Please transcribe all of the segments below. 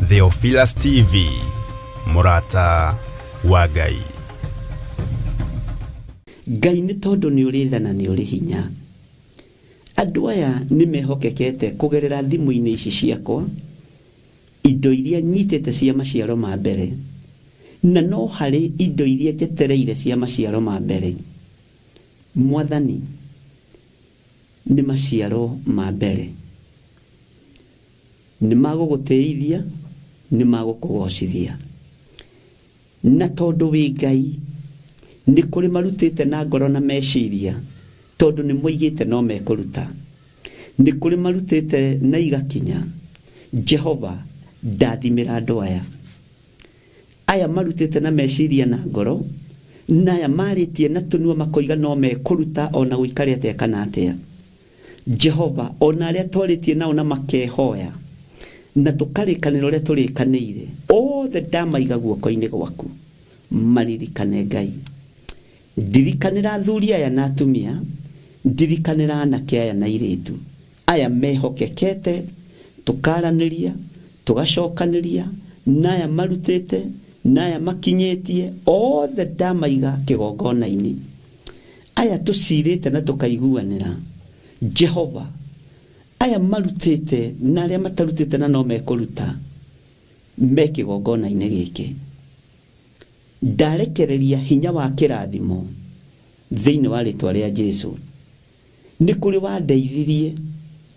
Theophilus TV, mũrata wa Ngai. Ngai nĩ tondũ nĩ ũrĩ tha na nĩ ũrĩ hinya. Andũ aya nĩ mehokekete kũgerera thimũ-inĩ ici ciakwa, indo iria nyitĩte cia maciaro ma mbere, na no harĩ indo iria njetereire cia maciaro ma mbere. Mwathani, nĩ maciaro ma mbere. Nĩ magũgũtĩithia, nĩ magũkũgocithia. Na tondũ wĩ Ngai, nĩ kũrĩ marutĩte na ngoro na meciria, tondũ nĩ moigĩte no mekũruta. Nĩ kũrĩ marutĩte na igakinya. Jehova, ndathimĩra andũ aya. Aya marutĩte na meciria na ngoro, na aya marĩtie na tũnua makoiga no mekũruta o na gũikare atĩa kana atĩa. Jehova, o na arĩa twarĩtie nao na makehoya, na tũkarĩkanĩra ũrĩa tũrĩkanĩire, othe ndamaiga guoko-inĩ gwaku. Maririkane Ngai. Ndirikanĩra athuri aya na atumia, ndirikanĩra anake aya na airĩtu, aya mehokekete, tũkaranĩria, tũgacokanĩria, na aya marutĩte, na aya makinyĩtie, othe ndamaiga kĩgongona-inĩ. Aya tũcirĩte na tũkaiguanĩra, Jehova, aya marutĩte na arĩa matarutĩte na no mekũruta, me kĩgongona-inĩ gĩkĩ. Ndarekereria hinya wa kĩrathimo thĩinĩ wa rĩtwa rĩa Jesu. Nĩ kũrĩ wandeithirie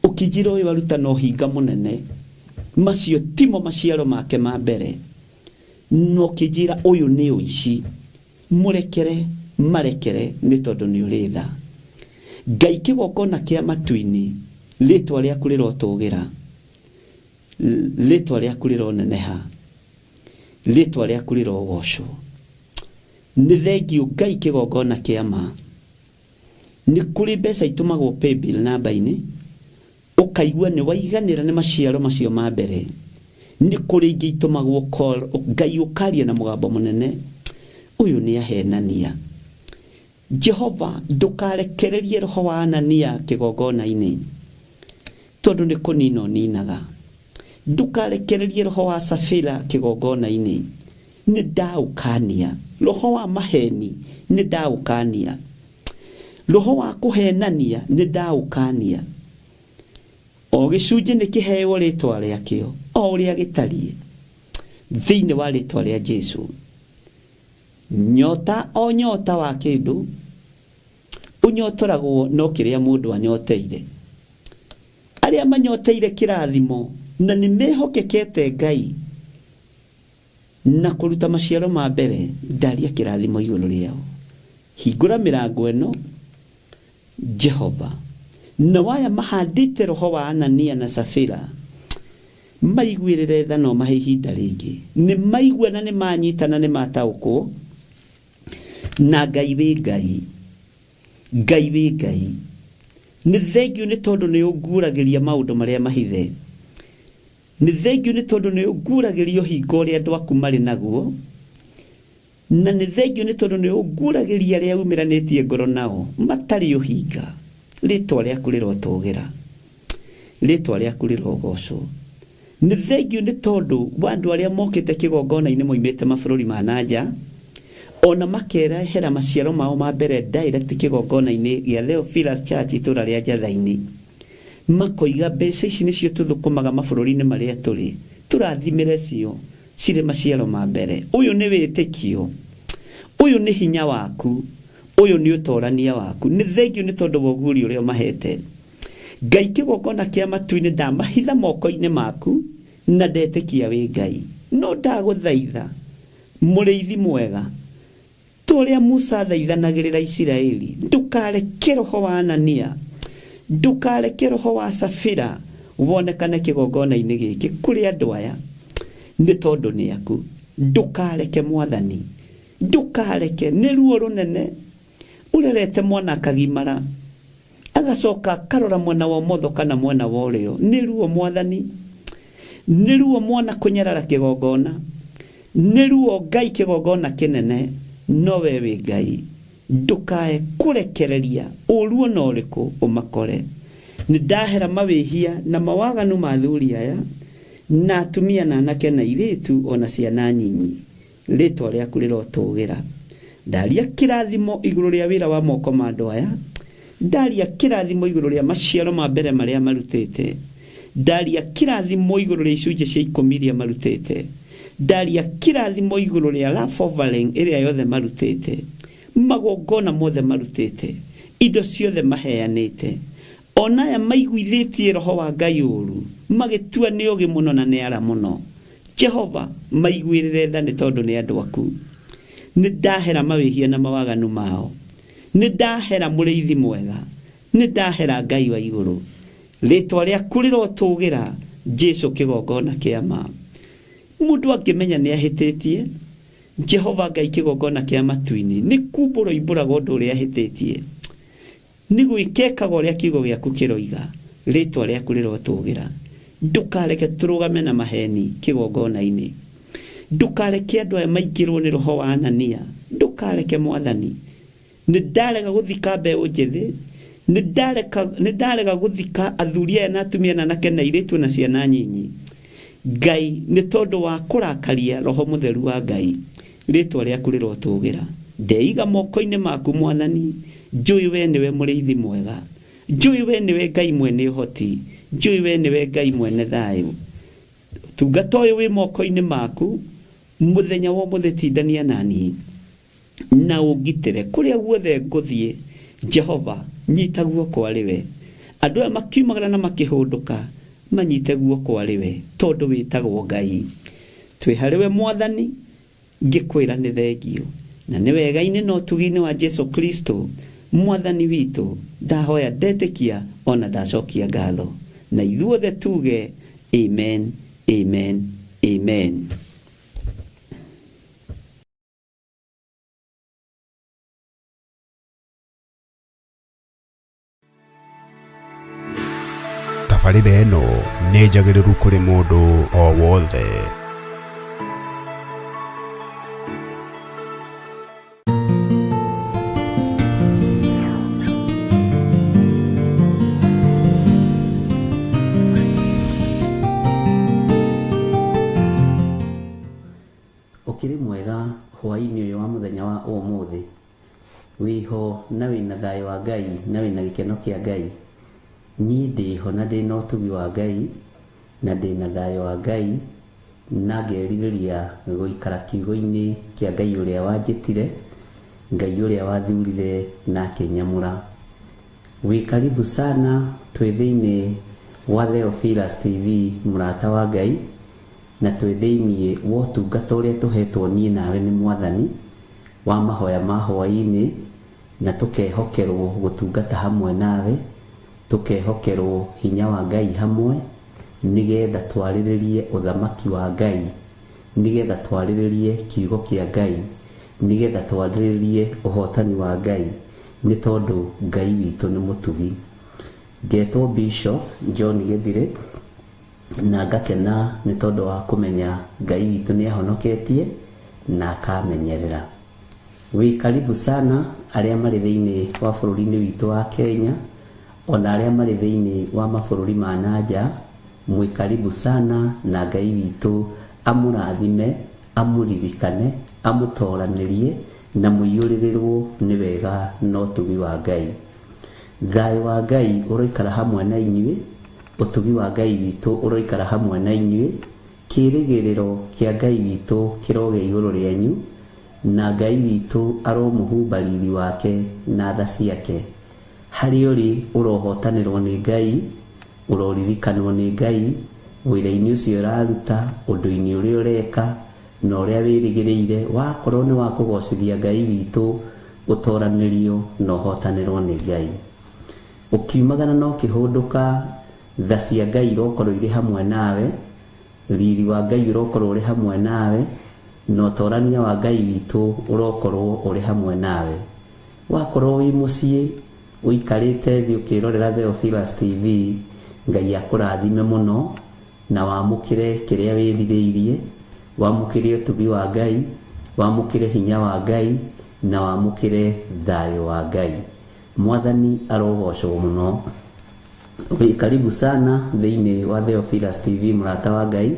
ũkĩnjĩra ũyũ aruta na ũhinga mũnene, macio timo maciaro make ma mbere, na ũkĩnjĩra ũyũ nĩ ũici. Mũrekere, marekere, nĩ tondũ nĩ ũrĩ tha. Ngai kĩgongona kĩa matu-inĩ, rĩtwa rĩaku rĩrotũgĩra, rĩtwa rĩaku rĩroneneha, rĩtwa rĩaku rĩrogocwo. Nĩ thengiũ Ngai kĩgongona kĩa ma. Nĩ kũrĩ mbeca itũmagwo paybill namba-inĩ, ũkaigua nĩ waiganĩra nĩ maciaro macio ma mbere. Nĩ kũrĩ ingĩ itũmagwo call, Ngai ũkaria na mũgambo mũnene, ũyũ nĩ ahenania. Jehova, ndũkarekererie roho wa Anania kĩgongona-inĩ, tondũ nĩ kũnina ũninaga. Ndũkarekererie roho wa Safira kĩgongona-inĩ, nĩ ndaũkania. Roho wa maheni, nĩ ndaũkania. Roho wa kũhenania, nĩ ndaũkania. O gĩcunjĩ nĩ kĩheo rĩtwa rĩakĩo, o ũrĩa gĩtariĩ, thĩinĩ wa rĩtwa rĩa Jesu. Nyota o nyota wa kĩndũ, ũnyotoragwo no kĩrĩa mũndũ anyoteire. Arĩa manyoteire kĩrathimo na nĩ mehokekete Ngai na kũruta maciaro ma mbere, ndaria kĩrathimo igũrũ rĩao. Hingũra mĩrango ĩno, Jehova. Nao aya mahandĩte roho wa Anania na Safira, maiguĩrĩre tha na ũmahe ihinda rĩngĩ. Nĩ maigua na nĩ manyita na nĩ mataũkwo. Na Ngai wĩ Ngai. Ngai wĩ Ngai. Nĩ thengiũ nĩ tondũ nĩ ũnguũragĩria maũndũ marĩa mahithe. Nĩ thengiũ nĩ tondũ nĩ ũnguũragĩria ũhinga ũrĩa andũ aku marĩ naguo. Na nĩ thengiũ nĩ tondũ nĩ ũnguũragĩria arĩa umĩranĩtie ngoro nao matarĩ ũhinga. Rĩtwa rĩaku rĩrotũgĩra. Rĩtwa rĩaku rĩrogocwo. Nĩ thengiũ nĩ tondũ wa andũ arĩa mokĩte kĩgongona-inĩ moimĩte mabũrũri ma na nja, o na makerehera maciaro mao ma mbere direct kĩgongona-inĩ gĩa Theophilus Church itũra rĩa Njatha-inĩ. Makoiga mbeca ici nĩcio tũthũkũmaga mabũrũri-inĩ marĩa tũrĩ, tũrathimĩre cio cirĩ maciaro ma mbere. Ũyũ nĩ wĩtĩkio. Ũyũ nĩ hinya waku. Ũyũ nĩ ũtorania waku. Nĩ thengiũ nĩ tondũ wa ũguũrio ũrĩa ũmahete. Ngai kĩgongona kĩa matu-inĩ ndamahitha moko-inĩ maku na ndetĩkia wĩ Ngai. No ndagũthaitha mũrĩithi mwega, ta ũrĩa Musa athaithanagĩrĩra Isiraeli, ndũkareke roho wa Anania, ndũkareke roho wa Safira wonekane kĩgongona-inĩ gĩkĩ kũrĩ andũ aya, nĩ tondũ nĩ aku. Ndũkareke Mwathani, ndũkareke. Nĩ ruo rũnene ũrerete mwana akagimara, agacoka akarora mwena wa ũmotho kana mwena wa ũrĩo. Nĩ ruo Mwathani, nĩ ruo mwana kũnyarara kĩgongona, nĩ ruo Ngai kĩgongona kĩnene, no we wĩ Ngai. Ndũkae kũrekereria ũru ona ũrĩkũ ũmakore. Nĩ ndahera mawĩhia na mawaganu ma athuri aya, Na atumia na anake na airĩtu ona ciana nyinyi, rĩtwa rĩaku rĩrotũgĩra. Ndaria kĩrathimo igũrũ rĩa wĩra wa moko ma andũ aya, ndaria kĩrathimo igũrũ rĩa maciaro ma mbere marĩa marutĩte, ndaria kĩrathimo igũrũ rĩa icunjĩ cia 10 iria marutĩte, ndaria kĩrathimo igũrũ rĩa love offering ĩrĩa yothe marutĩte, magongona mothe marutĩte, indo ciothe maheanĩte. Ona aya maiguithĩtie roho wa Ngai ũru, magĩtua nĩ ũgĩ mũno na nĩ ara mũno. Jehova, maiguĩrĩre tha nĩ tondũ nĩ andũ aku. Nĩ ndahera mawĩhia na mawaganu mao, nĩ ndahera mũrĩithi mwega, nĩ ndahera Ngai wa igũrũ. Rĩtwa rĩaku rĩrotũgĩra, Jesu kĩgongona kĩa ma. Mũndũ angĩmenya nĩ ahĩtĩtie, Jehova Ngai kĩgongona kĩa matu-inĩ nĩ kumbũra imbũraga ũndũ ũrĩa ahĩtĩtie, nĩ gwĩkekaga ũrĩa kiugo gĩaku kĩroiga. Rĩtwa rĩaku rĩrotũgĩra. Ndũkareke tũrũgame na maheni kĩgongona-inĩ, ndũkareke andũ aya maingĩrwo nĩ roho wa Anania, ndũkareke Mwathani. Nĩ ndarega gũthika mbeũ njĩthĩ, nĩ ndarega gũthika athuri aya na atumia na anake na airĩtu na ciana nyinyi. Ngai, nĩ tondũ wa kũrakaria roho mũtheru wa Ngai, rĩtwa rĩaku rĩrotũgĩra. Ndeiga moko-inĩ maku Mwathani, njũĩ we nĩwe mũrĩithi mwega, njũĩ we nĩwe Ngai mwene ũhoti, njũĩ we nĩwe Ngai mwene thayũ. Tungata ũyũ wĩ moko-inĩ maku, mũthenya wa ũmũthĩ tindania naniĩ na ũngitĩre kũrĩa guothe ngũthiĩ. Jehova, nyita guoko arĩ we. Andũ aya makiumagara na makĩhũndũka, manyite guoko arĩ we, tondũ wĩtagwo Ngai. Twĩ harĩ we Mwathani, ngĩkwĩra nĩ thengio, na nĩ wega-inĩ na ũtugi-inĩ wa Jesu Kristo Mwathani witũ, ndahoya ndetĩkia ona ndacokia ngatho, na ithuothe tuge amen, amen, amen. Tabarĩra ĩno nĩ njagĩrĩru kũrĩ mũndũ o wothe. Ũkĩrĩ mwega hwaĩ-inĩ ũyũ wa mũthenya wa ũmũthĩ, wĩho na wĩna thayũ wa Ngai na wĩna gĩkeno kĩa Ngai. Niĩ ndĩho na ndĩna ũtugi wa Ngai na ndĩna thayũ wa Ngai, na ngerirĩria gũikara kiugo-inĩ kĩa Ngai ũrĩa wanjĩtire, Ngai ũrĩa wathurire na akĩnyamũra. Wĩ karibu sana twĩ thĩinĩ wa Theophilus TV, mũrata wa Ngai, na twĩ thĩinĩ wa ũtungata ũrĩa tũhetwo niĩ nawe nĩ Mwathani wa mahoya ma hwaĩ-inĩ, na tũkehokerwo gũtungata hamwe nawe, tũkehokerwo hinya wa Ngai hamwe, nĩgetha twarĩrĩrie ũthamaki wa Ngai, nĩgetha twarĩrĩrie kiugo kĩa Ngai, nĩgetha twarĩrĩrie ũhotani wa Ngai, nĩ tondũ Ngai witũ nĩ mũtugi. Ngetwo Bishop John Gĩthirĩ, na ngakena nĩ tondũ wa kũmenya Ngai witũ nĩ ahonoketie na akamenyerera. Wĩ karibu sana arĩa marĩ thĩinĩ wa bũrũri-inĩ witũ wa Kenya, ona arĩa marĩ thĩinĩ wa mabũrũri ma nanja, mwĩ karibu sana, na Ngai witũ amũrathime, amũririkane, amũtoranĩrie na mũiyũrĩrĩrwo nĩ wega na ũtugi wa Ngai. Thayũ wa Ngai ũroikara hamwe na inyuĩ, ũtugi wa Ngai witũ ũroikara hamwe na inyuĩ, kĩĩrĩgĩrĩro kĩa Ngai witũ kĩrogĩa igũrũ rĩanyu, na Ngai witũ aromũhumba riri wake na tha ciake. Harĩa ũrĩ ũrohotanĩrwo nĩ Ngai, ũroririkanwo nĩ Ngai, wĩra-inĩ ũcio ũraruta, ũndũ-inĩ ũrĩa ũreka, na ũrĩa wĩrĩgĩrĩire, wakorwo nĩ wa kũgocithia Ngai witũ, ũtoranĩrio na ũhotanĩrwo nĩ Ngai. Ũkiumagara na ũkĩhũndũka, tha cia Ngai irokorwo irĩ hamwe nawe, riri wa Ngai ũrokorwo ũrĩ hamwe nawe, na ũtorania wa Ngai witũ ũrokorwo ũrĩ hamwe nawe. Wakorwo wĩ mũciĩ ũikarĩte thĩ ũkĩrorera Theophilus TV, Ngai akũrathime mũno na wamũkĩre kĩrĩa wĩrirĩirie, wamũkĩre ũtugi wa Ngai, wamũkĩre hinya wa Ngai, na wamũkĩre thayũ wa Ngai. Mwathani arogocwo mũno. Wĩ karibu sana thĩinĩ wa Theophilus TV mũrata wa Ngai,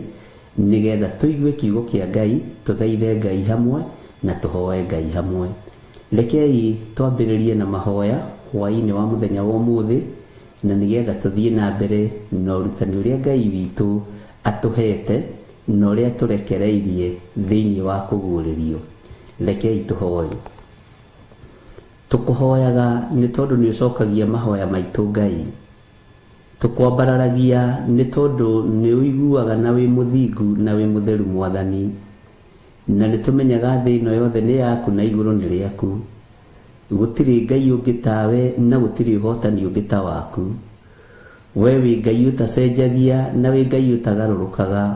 nĩgetha tũigue kiugo kĩa Ngai, tũthaithe Ngai hamwe na tũhoe Ngai hamwe. Rekei twambĩrĩrie na mahoya hwaĩ-inĩ wa mũthenya wa ũmũthĩ, na nĩgetha tũthiĩ na mbere na ũrutani ũrĩa Ngai witũ atũhete na ũrĩa atũrekereirie thĩinĩ wa kũguũrĩrio. Rekei tũhoe. Tũkũhoyaga nĩ tondũ nĩ ũcokagia mahoya maitũ Ngai. Tũkwambararagia nĩ tondũ nĩ ũiguaga na wĩ mũthingu na wĩ mũtheru Mwathani. Na nĩ tũmenyaga thĩ ĩno yothe nĩ yaku na igũrũ nĩ rĩaku. Gũtirĩ Ngai ũngĩ tawe na gũtirĩ ũhotani ũngĩ ta waku. We wĩ Ngai ũtacenjagia na wĩ Ngai ũtagarũrũkaga.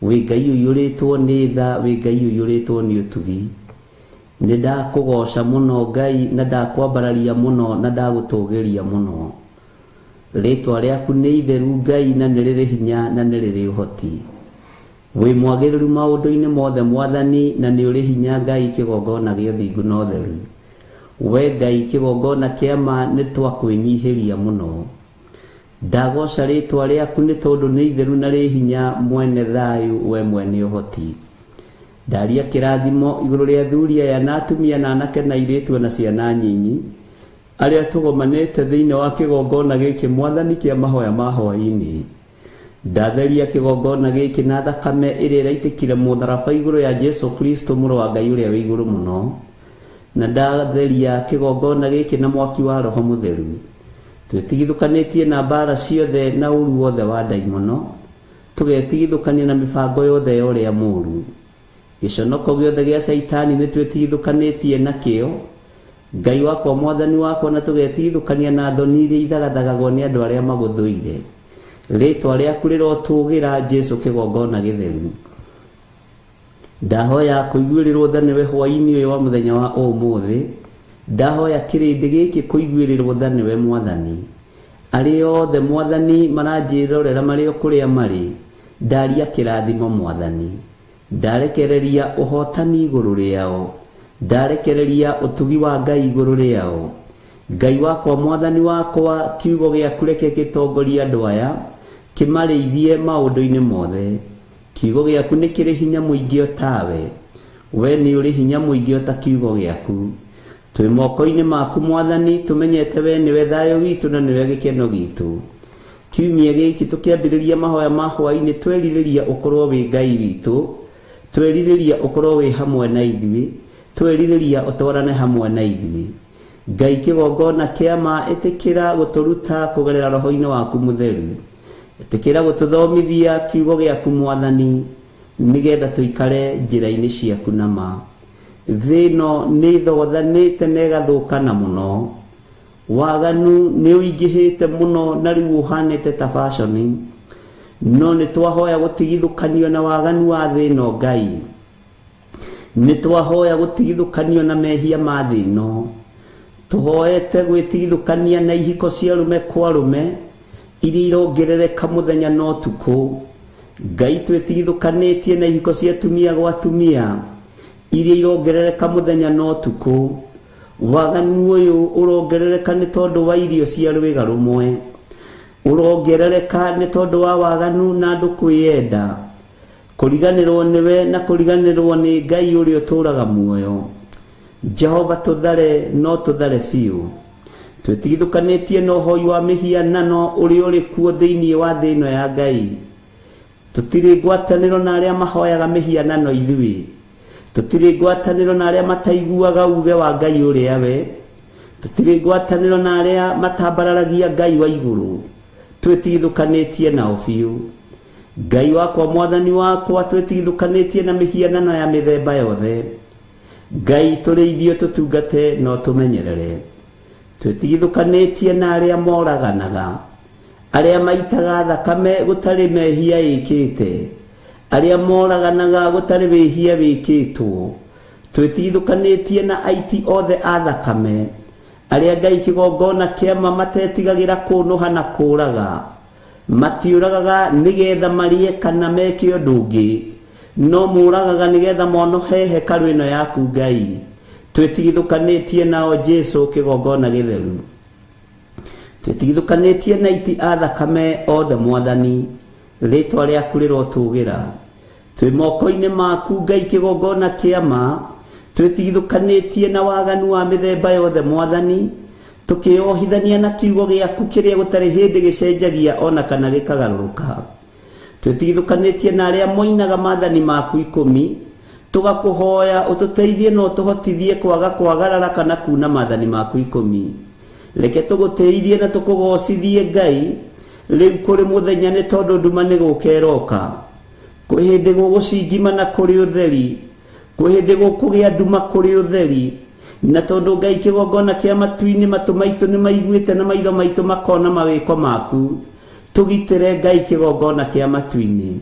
Wĩ Ngai ũiyũrĩtwo nĩ tha, wĩ Ngai ũiyũrĩtwo nĩ ũtugi. Nĩ ndakũgooca mũno Ngai na ndakwambararia mũno na ndagũtũgĩria mũno. Rĩtwa rĩaku nĩ itheru Ngai na nĩ rĩrĩ hinya na nĩ rĩrĩ ũhoti. Wĩ mwagĩrĩru maũndũ-inĩ mothe Mwathani na nĩ ũrĩ hinya Ngai kĩgongona gĩa ũthingu na ũtheru. We Ngai kĩgongona kĩa ma nĩ twakwĩnyihĩria mũno. Ndagooca rĩtwa rĩaku nĩ tondũ nĩ itheru na rĩ hinya mwene thayũ we mwene ũhoti. Ndaria kĩrathimo igũrũ rĩa athuri aya na atumia na anake na airĩtu ona ciana nyinyi arĩa tũgomanĩte thĩinĩ wa kĩgongona gĩkĩ Mwathani kĩa mahoya ma hwaĩ-inĩ. Ndatheria kĩgongona gĩkĩ na thakame ĩrĩa ĩraitĩkire mũtharaba igũrũ ya Jesu Kristo mũrũ wa Ngai ũrĩa wĩ igũrũ mũno. Na ndatheria kĩgongona gĩkĩ na mwaki wa Roho Mũtheru. Twĩtigithũkanĩtie na mbara ciothe na ũru wothe wa ndaimono, tũgetigithũkania na mĩbango yothe ya ũrĩa mũũru. Gĩconoko gĩothe gĩa Caitani nĩ twĩtigithũkanĩtie nakĩo, Ngai wakwa Mwathani wakwa, na tũgetigithũkania na thoni iria ithagathagagwo nĩ andũ arĩa magũthũire. Rĩtwa rĩaku rĩrotũgĩra Jesu kĩgongona gĩtheru. Ndahoya kũiguĩrĩrwo tha nĩwe hwaĩ-inĩ ũyũ wa mũthenya wa ũmũthĩ. Ndahoya kĩrĩndĩ gĩkĩ kũiguĩrĩrwo tha nĩwe Mwathani. Arĩa othe Mwathani maranjĩrorera marĩ o kũrĩa marĩ, ndaria kĩrathimo Mwathani. Ndarekereria ũhotani igũrũ rĩao. Ndarekereria ũtugi wa Ngai igũrũ rĩao. Ngai wakwa Mwathani wakwa, kiugo gĩaku reke gĩtongorie andũ aya, kĩmarĩithie maũndũ-inĩ mothe. Kiugo gĩaku nĩ kĩrĩ hinya mũingĩ o tawe. We nĩ ũrĩ hinya mũingĩ o ta kiugo gĩaku. Twĩ moko-inĩ maku Mwathani, tũmenyete we nĩwe thayũ witũ na nĩwe gĩkeno gitũ. Kiumia gĩkĩ tũkĩambĩrĩria mahoya ma hwaĩ-inĩ twerirĩria ũkorwo wĩ Ngai witũ, twerirĩria ũkorwo wĩ hamwe na ithuĩ, twerirĩria ũtwarane hamwe na ithuĩ. Ngai kĩgongona kĩa ma ĩtĩkĩra gũtũruta kũgerera roho-inĩ waku mũtheru. Ĩtĩkĩra gũtũthomithia kiugo gĩaku Mwathani, nĩgetha tũikare njĩra-inĩ ciaku na ma. Thĩ ĩno nĩ ĩthothanĩte na ĩgathũkana mũno. Waganu nĩ ũingĩhĩte mũno na rĩu ũhanĩte ta baconi. No nĩ twahoya gũtigithũkanio na waganu wa thĩ ĩno Ngai. Nĩ twahoya gũtigithũkanio na mehia ma thĩ ĩno. Tũhoete gwĩtigithũkania na ihiko cia arũme kwa arũme iria irongerereka mũthenya na ũtukũ. Ngai twĩtigithũkanĩtie na ihiko cia atumia gwa atumia iria irongerereka mũthenya na ũtukũ. Waganu ũyũ ũrongerereka nĩ tondũ wa irio cia rwĩga rũmwe. Ũrongerereka nĩ tondũ wa waganu na andũ kwĩyenda. Kũriganĩrwo nĩwe na kũriganĩrwo nĩ Ngai ũrĩa ũtũũraga muoyo. Jehova tũthare no tũthare biũ. Twĩtigithũkanĩtie na ũhoi wa mĩhianano ũrĩa ũrĩ kuo thĩinĩ wa thĩ ĩno ya Ngai. Tũtirĩ ngwatanĩro na arĩa mahoyaga mĩhianano ithuĩ. Tũtirĩ ngwatanĩro na arĩa mataiguaga uge wa Ngai ũrĩa we. Tũtirĩ ngwatanĩro na arĩa matambararagia Ngai wa igũrũ. Twĩtigithũkanĩtie nao biũ. Ngai wakwa Mwathani wakwa, twĩtigithũkanĩtie na mĩhianano ya mĩthemba yothe. Ngai tũrĩithio tũtungate no tũmenyerere. Twĩtigithũkanĩtie na arĩa moraganaga, arĩa maitaga thakame gũtarĩ mehia ĩkĩte, arĩa moraganaga gũtarĩ wĩhia wĩkĩtwo. Twĩtigithũkanĩtie na aiti othe a thakame, arĩa Ngai kĩgongona kĩa ma matetigagĩra kũnũha na kũũraga. Matiũragaga nĩgetha marĩe kana meke ũndũ ũngĩ, no mũragaga nĩgetha monohe hekarũ ĩno yaku Ngai. Twĩtigithũkanĩtie nao Jesu kĩgongona gĩtheru. Twĩtigithũkanĩtie na iti a thakame othe Mwathani, rĩtwa rĩaku rĩrotũgĩra. Twĩ moko-inĩ maku Ngai kĩgongona kĩa ma, twĩtigithũkanĩtie na waganu wa mĩthemba yothe Mwathani, tukĩohithania na kiugo gĩaku kĩrĩa gũtarĩ hĩndĩ gĩcenjagia ona kana gĩkagarũrũka. Twĩtigithũkanĩtie na arĩa moinaga maathani maku 10, tũgakũhoya ũtũteithie na ũtũhotithie kwaga kwagarara kana kuna maathani maku 10. Reke tũgũtĩithie na tũkũgocithie Ngai rĩu kũrĩ mũthenya, nĩ tondũ nduma nĩ gũka ĩroka. Kwĩ hĩndĩ gũgũcingima na kũrĩ ũtheri, kwĩ hĩndĩ gũkũgĩa nduma kũrĩ ũtheri. Na tondũ Ngai kĩgongona kĩa matu-inĩ, matũ maitũ nĩ maiguĩte na maitho maitũ makona mawĩko maku. Tũgitĩre Ngai kĩgongona kĩa matu-inĩ,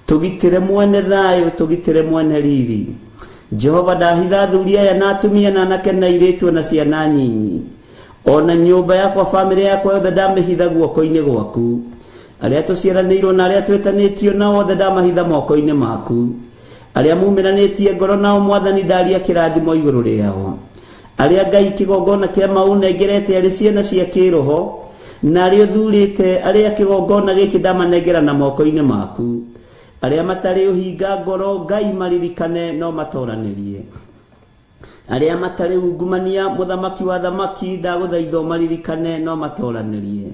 tũgitĩre mwene thayũ, tũgitĩre mwene riri. Jehova, ndahitha athuri aya na atumia na anake na airĩtu na ciana nyinyi, ona nyũmba yakwa, bamĩrĩ yakwa yothe ndamĩhitha guoko-inĩ gwaku. Arĩa tũciaranĩirwo na arĩa twĩtanĩtio nao othe ndamahitha moko-inĩ maku. Arĩa mumĩranĩtie ngoro nao Mwathani, ndaria kĩrathimo igũrũ rĩao. Arĩa Ngai kĩgongona kĩa maũnengerete arĩ ciana cia kĩroho, na arĩa ũthurĩte, arĩa kĩgongona gĩkĩ ndamanengera na moko-inĩ maku. Arĩa matarĩ ũhinga ngoro Ngai maririkane no matoranĩrie. Arĩa matarĩ ungumania mũthamaki wa thamaki ndagũthaitha maririkane no matoranĩrie.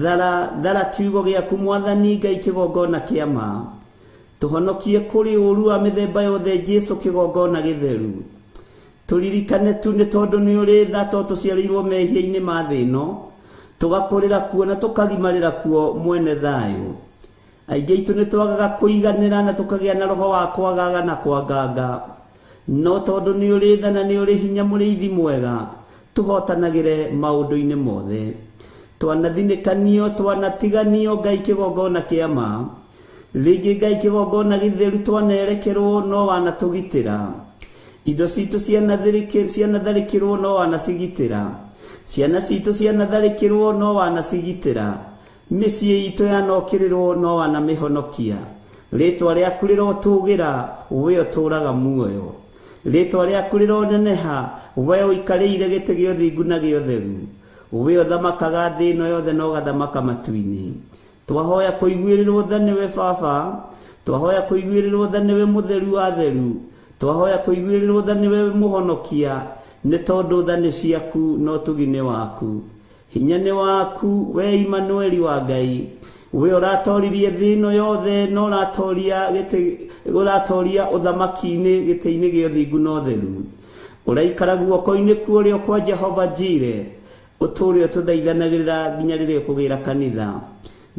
Thara thara kiugo gĩaku Mwathani Ngai kĩgongona kĩa ma, tũhonokie kũrĩ ũũru wa mĩthemba yothe Jesũ kĩgongona gĩtheru. Tũririkane tu nĩ tondũ nĩ ũrĩ tha, to tũciarĩirwo mehia-inĩ ma thĩ ĩno, tũgakũrĩra kuo na tũkagimarĩra kuo mwene thayũ. Aingĩ aitũ nĩ twagaga kũiganĩra na tũkagĩa na roho wa kwagaga na kwanganga, no tondũ nĩ ũrĩ tha na nĩ ũrĩ hinya mũrĩithi mwega, tũhotanagĩre maũndũ-inĩ mothe. Twanathinĩkanio, twanatiganio Ngai kĩgongona kĩa ma, rĩngĩ Ngai kĩgongona gĩtheru twanerekerwo no wanatũgitĩra. Indo citũ cianatharĩkĩrwo no wanacigitĩra. Ciana citũ cianatharĩkĩrwo no wanacigitĩra. Mĩciĩ itũ yanokĩrĩrwo no wanamĩhonokia. Rĩtwa rĩaku rĩrotũgĩra, we ũtũũraga muoyo. Rĩtwa rĩaku rĩroneneha, we ũikarĩire gĩtĩ gĩa ũthingu na gĩa ũtheru. We ũthamakaga thĩ ĩno yothe na ũgathamaka matu-inĩ. Twahoya kũiguĩrĩrwo tha nĩwe Baba, twahoya kũiguĩrĩrwo tha nĩwe mũtheru wa theru, twahoya kũiguĩrĩrwo tha nĩwe mũhonokia, nĩ tondũ tha nĩ ciaku na ũtugi nĩ waku. Hinya nĩ waku we Imanueli wa Ngai, we ũratoririe thĩ ĩno yothe na ũratoria ũratoria ũthamaki-inĩ gĩtĩ-inĩ gĩa ũthingu na ũtheru. Ũraikara guoko-inĩ kuo ũrĩa kwa Jehova Jire, ũtũũre ũtũthaithanagĩrĩra nginya rĩrĩa ũkũgĩra kanitha.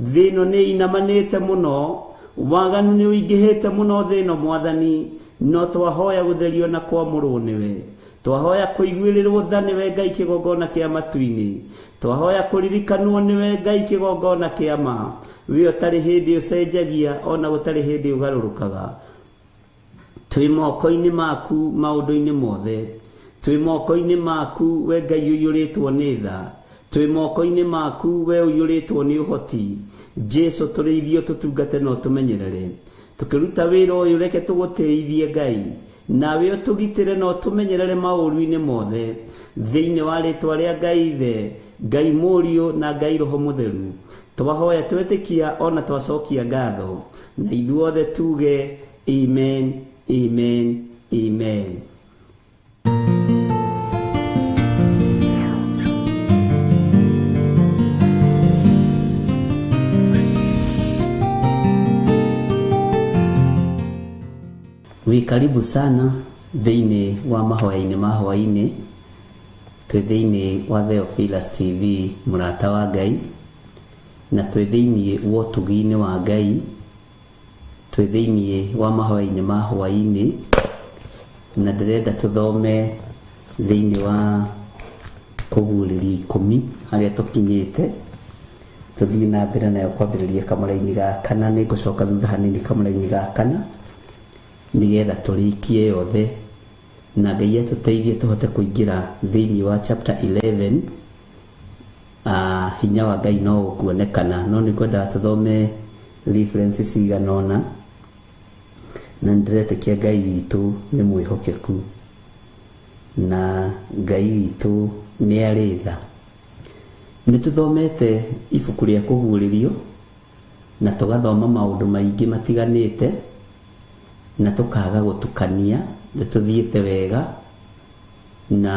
Thĩ ĩno nĩ inamanĩte mũno, waganu nĩ ũingĩhĩte mũno thĩ ĩno Mwathani, no twahoya gũtherio na kwamũrwo nĩwe. Twahoya kũiguĩrĩrwo tha nĩwe Ngai kĩgongona kĩa matu-inĩ. Twahoya kũririkanwo nĩwe Ngai kĩgongona kĩa ma, we ũtarĩ hĩndĩ ũcenjagia ona gũtarĩ hĩndĩ ũgarũrũkaga. Twĩ moko-inĩ maku maũndũ-inĩ mothe, twĩ moko-inĩ maku we Ngai ũiyũrĩtwo nĩ tha, twĩ moko-inĩ maku we ũiyũrĩtwo nĩ ũhoti. Jesũ tũrĩithio tũtungate na ũtũmenyerere. Tũkĩruta wĩra ũyũ reke tũgũtĩithie Ngai, nawe ũtũgitĩre na ũtũmenyerere maũru-inĩ mothe. Thĩinĩ wa rĩtwa rĩa Ngai Ithe, Ngai Mũriũ na Ngai Roho Mũtheru, twahoya twetĩkia ona twacokia ngatho, na ithuothe tuge amen, amen, amen. Wĩ karibu sana thĩinĩ wa mahoya-inĩ ma hwaĩ-inĩ. Twĩ thĩinĩ wa Theophilus TV, mũrata wa Ngai, na twĩ thĩinĩ wa ũtugi-inĩ wa Ngai, twĩ thĩinĩ wa mahoya-inĩ ma hwaĩ-inĩ, na ndĩrenda tũthome thĩinĩ wa kũguũrĩrio 10 harĩa tũkinyĩte. Tũthiĩ na mbere nayo kwambĩrĩria kamũraini ga kana, nĩ ngũcoka thutha hanini kamũraini ga kana nĩgetha tũrĩkie yothe, na Ngai atũteithie tũhote kũingĩra thĩinĩ wa chapter 11. Hinya wa Ngai no ũkuonekana, no nĩ kwendaga tũthome references cigana ũna, na nĩndĩretĩkia Ngai witũ nĩ mwĩhokeku, na Ngai witũ nĩ arĩ tha. Nĩ tũthomete ibuku rĩa kũguũrĩrio na tũgathoma maũndũ maingĩ matiganĩte na tũkaga gũtukania, nĩ tũthiĩte wega na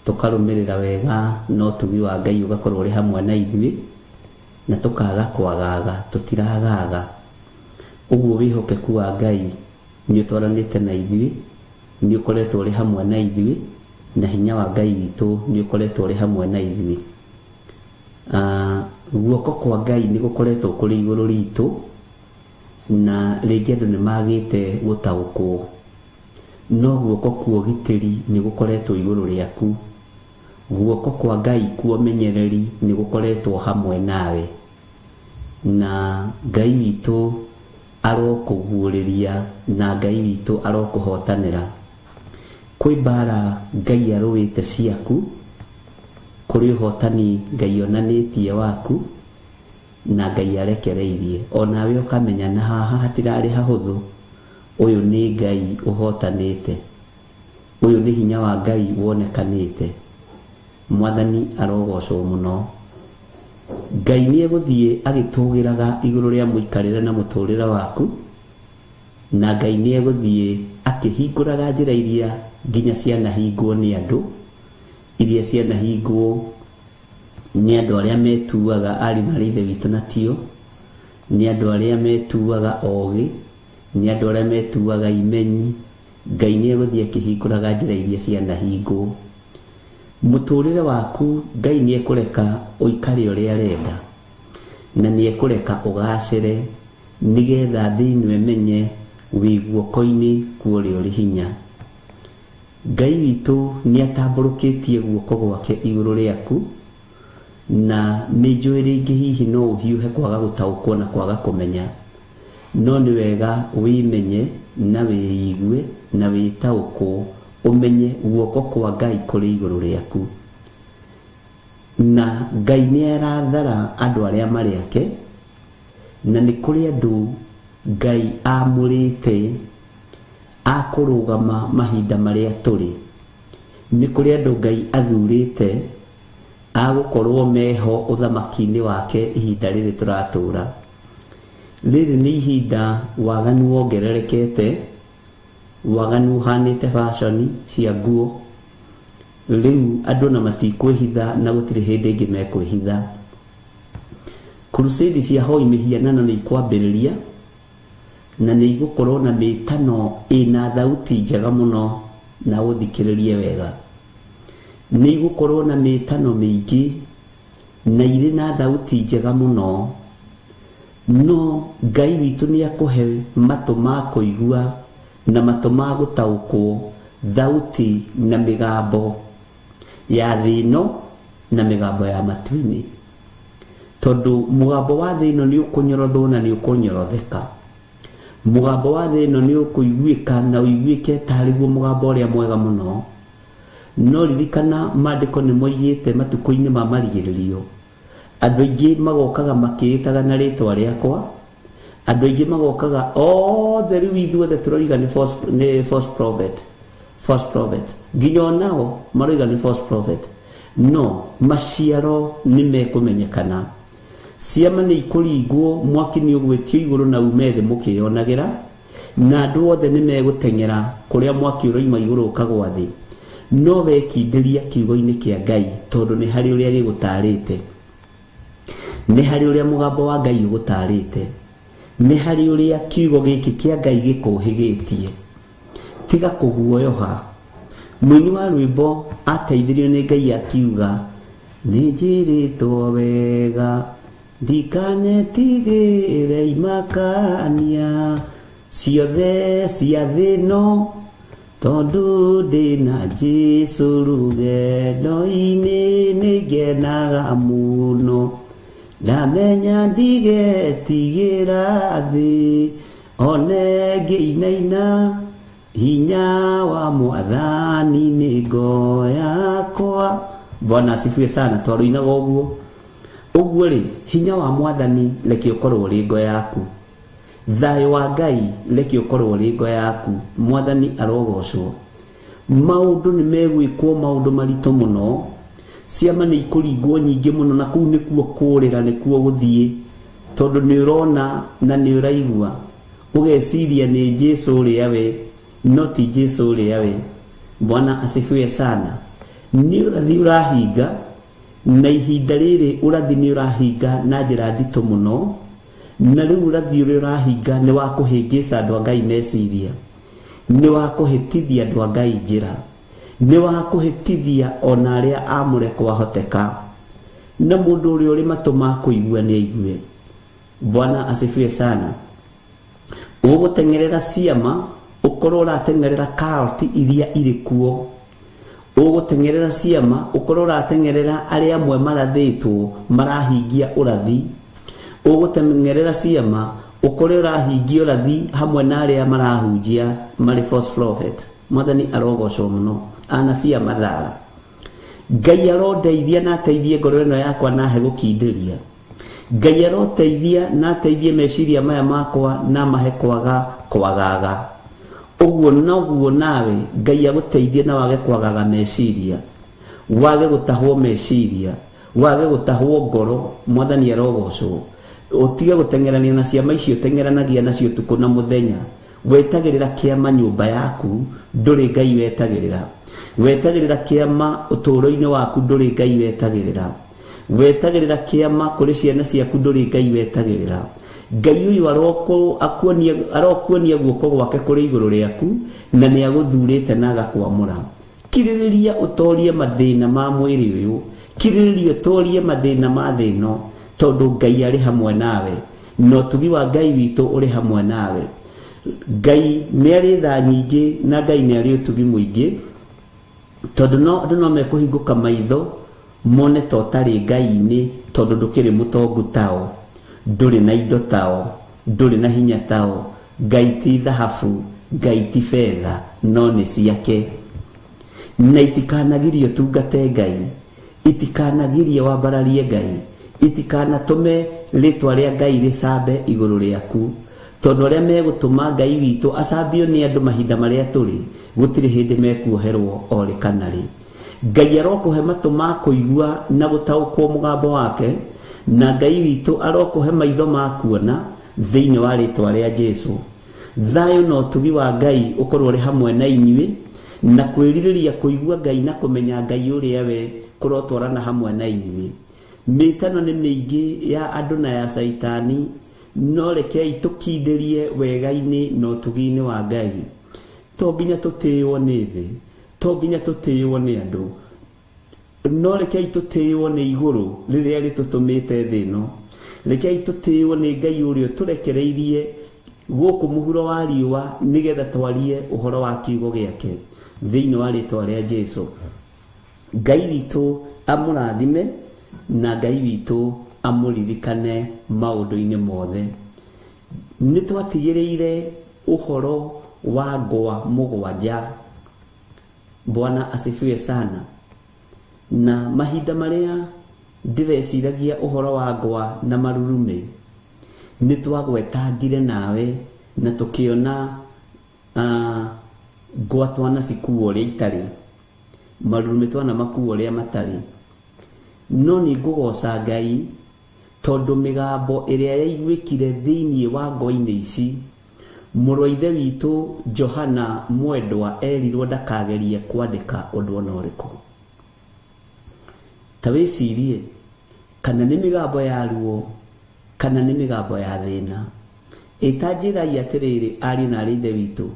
tũkarũmĩrĩra wega na ũtugi wa Ngai ũgakorwo ũrĩ hamwe na ithuĩ na tũkaga kwagaga, tũtiragaga. Ũguo wĩhokeku wa Ngai nĩ ũtwaranĩte na ithuĩ, nĩ ũkoretwo ũrĩ hamwe na ithuĩ, na hinya wa Ngai witũ nĩ ũkoretwo ũrĩ hamwe na ithuĩ. Guoko kwa Ngai nĩ gũkoretwo kũrĩ igũrũ ritũ na rĩngĩ andũ nĩ magĩte gũtaũkwo, no guoko kwa ũgitĩri nĩ gũkoretwo igũrũ rĩaku. Guoko kwa Ngai kwa ũmenyereri nĩ gũkoretwo hamwe nawe, na Ngai witũ arokũguũrĩria na Ngai witũ arokũhotanĩra. Kwĩ mbara Ngai arũĩte ciaku, kũrĩ ũhotani Ngai onanĩtie waku, na Ngai arekereirie. Onawe ũkamenya na haha hatirarĩ hahũthũ, ũyũ nĩ Ngai ũhotanĩte, ũyũ nĩ hinya wa Ngai wonekanĩte. Mwathani arogocwo mũno. Ngai nĩ egũthiĩ agĩtũgĩraga igũrũ rĩa mũikarĩre na mũtũrĩre waku, na Ngai nĩ egũthiĩ akĩhingũraga njĩra iria nginya cianahingwo nĩ andũ, iria cianahingwo nĩ andũ arĩa metuaga ariũ na aarĩ a Ithe witũ na tio, nĩ andũ arĩa metuaga ogĩ, nĩ andũ arĩa metuaga imenyi. Ngai nĩ egũthiĩ akĩhingũraga njĩra iria cianahingwo. Mũtũrĩre waku Ngai nĩ ekũreka ũikare ũrĩa arenda, na nĩ ekũreka ũgacĩre, nĩgetha thĩ ĩno ĩmenye wĩ guoko-inĩ kwa ũrĩa ũrĩ hinya. Ngai witũ nĩ atambũrũkĩtie guoko gwake igũrũ rĩaku, na nĩ njũĩ rĩngĩ hihi no ũhiũhe kwaga gũtaũkwo na kwaga kũmenya, no nĩ wega wĩmenye na wĩigue na wĩtaũkwo, ũmenye guoko kwa Ngai kũrĩ igũrũ rĩaku. Na Ngai nĩ arathara andũ arĩa marĩ ake, na nĩ kũrĩ andũ Ngai amũrĩte akũrũgama mahinda marĩa tũrĩ. Nĩ kũrĩ andũ Ngai athurĩte agũkorwo meho ũthamaki-inĩ wake ihinda rĩrĩ tũratũra. Rĩrĩ nĩ ihinda waganu wongererekete, waganu ũhanĩte fashion cia nguo. Rĩu andũ na matikwĩhitha na gũtirĩ hĩndĩ ĩngĩ mekwĩhitha. Crusade cia hoi mĩhianano nĩ ikwambĩrĩria, na nĩ igũkorwo na mĩtano ĩna thauti njega mũno, na ũthikĩrĩrie wega. Nĩ igũkorwo na mĩtano mĩingĩ na irĩ na thauti njega mũno, no Ngai witũ nĩ akũhe matũ ma kũigua na matũ ma gũtaũkwo thauti na mĩgambo ya thĩ ĩno na mĩgambo ya matu-inĩ, tondũ mũgambo wa thĩ ĩno nĩ ũkũnyorothwo na nĩ ũkũnyorotheka. Mũgambo wa thĩ ĩno nĩ ũkũiguĩka na ũiguĩke tarĩguo mũgambo ũrĩa mwega mũno. No ririkana maandĩko nĩ moigĩte matukũ-inĩ ma marigĩrĩrio, andũ aingĩ magokaga makĩĩtaga na rĩtwa rĩakwa, andũ aingĩ magokaga othe rĩu ithuothe tũroiga nĩ false prophet, false prophet, nginya onao maroiga nĩ false prophet. No maciaro nĩ mekũmenyekana, ciama nĩ ikũringwo, mwaki nĩ ũgwĩtio igũrũ na ume thĩ mũkĩyonagĩra, na andũ othe nĩ megũteng'era kũrĩa mwaki ũroima igũrũ ũkagwa thĩ. No wekindĩria kiugo-inĩ kĩa Ngai, tondũ nĩ harĩ ũrĩa gĩgũtarĩte, nĩ harĩ ũrĩa mũgambo wa Ngai ũgũtarĩte, nĩ harĩ ũrĩa kiugo gĩkĩ kĩa Ngai gĩkũhĩgĩtie. Tiga kũguoyoha. Mũini wa rwĩmbo ateithirio nĩ Ngai akiuga, nĩ njĩrĩtwo wega ndikanetigĩre imakania ciothe cia thĩ ĩno, tondũ ndĩna Jesũ rũgendo-inĩ nĩ ngenaga mũno. Ndamenya ndigetigĩra thĩ, one ngĩinaina hinya wa Mwathani nĩ ngo yakwa. Bwana asifiwe sana. Twarũinaga ũguo ũguo rĩ, hinya wa Mwathani reke ũkorwo ũrĩ ngo yaku, thayũ wa Ngai reke ũkorwo ũrĩ ngo yaku. Mwathani arogocwo. Maũndũ nĩ megwĩkwo maũndũ maritũ mũno. Ciama nĩ ikũringwo nyingĩ mũno, na kũu nĩkuo kũũrĩra, nĩkuo gũthiĩ, tondũ nĩ ũrona na nĩ ũraigua, ũgeciria nĩ Jesu ũrĩa we, no ti Jesu ũrĩa we. Bwana asifiwe sana. Nĩ ũrathi ũrahinga, na ihinda rĩrĩ ũrathi nĩ ũrahinga na njĩra nditũ mũno, na rĩu ũrathi ũrĩa ũrahinga nĩ wa kũhĩngĩca andũ a Ngai meciria, nĩ wa kũhĩtithia andũ a Ngai njĩra, nĩ wa kũhĩtithia ona arĩa amũre kwahoteka, na mũndũ ũrĩa ũrĩ matũ ma kũigua nĩ aigue. Bwana asifiwe sana. Ũgũteng'erera ciama, ũkorwo ũrateng'erera cult iria irĩ kuo. Ũgũteng'erera ciama, ũkorwo ũrateng'erera arĩa amwe marathĩtwo marahingia ũrathi. Ũgũteng'erera ciama, ũkorwo ũrahingia ũrathi hamwe na arĩa marahunjia marĩ false prophet. Mwathani arogocwo mũno. Anabii a mathara. Ngai arondeithia na ateithie ngoro ĩno yakwa na ahe gũkindĩria. Ngai aroteithia na ateithie meciria maya makwa na mahe kwaga kwagaga. Ũguo noguo nawe Ngai agũteithie na wage kwagaga meciria, wage gũtahwo meciria, wage gũtahwo ngoro. Mwathani arogocwo. Ũtige gũteng'erania na ciama icio ũteng'eranagia nacio ũtukũ na mũthenya. Wetagĩrĩra kĩama nyũmba yaku, ndũrĩ Ngai wetagĩrĩra. Wetagĩrĩra kĩama ũtũũro-inĩ waku, ndũrĩ Ngai wetagĩrĩra. Wetagĩrĩra kĩama kũrĩ ciana ciaku, ndũrĩ Ngai wetagĩrĩra. Ngai ũyũ arokuonia guoko gwake kũrĩ igũrũ rĩaku, na nĩ agũthurĩte na agakwamũra. Kirĩrĩria ũtorie mathĩna ma mwĩrĩ ũyũ, kirĩrĩria ũtorie mathĩna ma thĩ ĩno, tondũ Ngai arĩ hamwe nawe, na ũtugi wa Ngai witũ ũrĩ hamwe nawe. Ngai nĩ arĩ tha nyingĩ na Ngai nĩ arĩ ũtugi mũingĩ, tondũ no andũ no mekũhingũka maitho mone ta ũtarĩ Ngai-inĩ, tondũ ndũkĩrĩ mũtongu tao, ndũrĩ na indo tao, ndũrĩ na hinya tao. Ngai ti thahabu, Ngai ti betha, no nĩ ciake. Na itikanagirie ũtungate Ngai, itikanagirie wambararie Ngai, itikanatũme rĩtwa rĩa Ngai rĩcambe igũrũ rĩaku, tondũ arĩa megũtũma Ngai witũ acambio nĩ andũ mahinda marĩa tũrĩ, gũtirĩ hĩndĩ mekuoherwo o rĩ kana rĩ. Ngai arokũhe matũ ma kũigua na gũtaũkwo mũgambo wake, na Ngai witũ arokũhe maitho ma kuona thĩinĩ wa rĩtwa rĩa Jesu. Thayũ na ũtugi wa Ngai ũkorwo ũrĩ hamwe na inyuĩ, na kwĩrirĩria kũigua Ngai na kũmenya Ngai ũrĩa we kũrotwarana hamwe na inyuĩ. Mĩtano nĩ mĩingĩ ya andũ na ya Caitani, no rekei tũkindĩrie wega-inĩ na ũtugi-inĩ wa Ngai. To nginya tũtĩĩo nĩ thĩ, to nginya tũtĩĩo nĩ andũ, no rekei tũtĩĩo nĩ igũrũ rĩrĩa rĩtũtũmĩte thĩ ĩno. Rekei tũtĩĩo nĩ Ngai ũrĩa ũtũrekereirie gũkũ mũhuro wa riũa nĩgetha twarie ũhoro wa kiugo gĩake thĩinĩ wa rĩtwa rĩa Jesu. Ngai witũ amũrathime na Ngai witũ amũririkane maũndũ-inĩ mothe. Nĩ twatigĩrĩire ũhoro wa ngwa mũgwanja. Bwana asifiwe sana. Na mahinda marĩa ndĩreciragia ũhoro wa ngwa na marurumĩ, nĩ twagwetangire nawe na tũkĩona ngwa twanacikua ũrĩa itarĩ, marurumĩ twanamakua ũrĩa matarĩ. No nĩ ngũgoca Ngai tondũ mĩgambo ĩrĩa yaiguĩkire thĩinĩ wa ngwa-inĩ ici, mũrũ wa ithe witũ Johana Mwendwa erirwo ndakagerie kwandĩka ũndũ ona ũrĩkũ. Ta wĩcirie, kana nĩ mĩgambo ya ruo, kana nĩ mĩgambo ya thĩna. Ĩta njĩrai atĩrĩrĩ, ariũ na arĩ ithe witũ,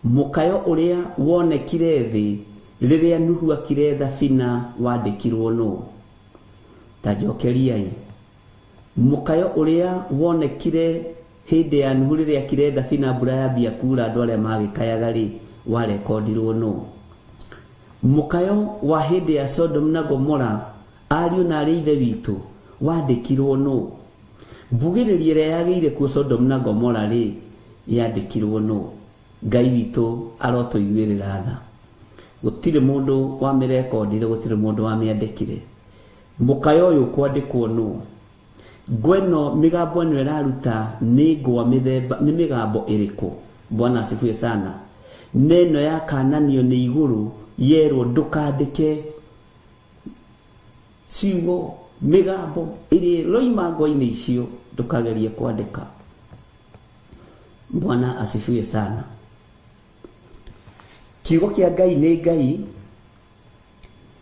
mũkayo ũrĩa wonekire thĩ rĩrĩa Nuhu akire thabina wandĩkirwo nũ? Ta njokeriai. Mũkayo ũrĩa wonekire hĩndĩ ya Nuhu rĩrĩa akire thabina mbura yambia kura andũ arĩa magĩkayaga rĩ, warekondirwo nũ? Mũkayo wa hĩndĩ ya Sodom na Gomora, ariũ na arĩ ithe witũ, wandĩkirwo nũ? Mbugĩrĩrio ĩrĩa yagĩire kuo Sodom na Gomora rĩ, yandĩkirwo nũ? Ngai witũ arotũiguĩrĩra tha. Gũtirĩ mũndũ wamĩrekondire, gũtirĩ mũndũ wamĩandĩkire. Mũkayo ũyũ ũkwandĩkwo nũ? Ngwa ĩno mĩgambo ĩno ĩraruta nĩ ngwa mĩthemba, nĩ mĩgambo ĩrĩkũ? Bwana asifiwe sana. Na ĩno yakananio nĩ igũrũ yerwo ndũkandĩke. Ciugo mĩgambo ĩrĩa ĩroima ngwa-inĩ icio ndũkagerie kwandĩka. Bwana asifiwe sana. Kiugo kĩa Ngai nĩ Ngai,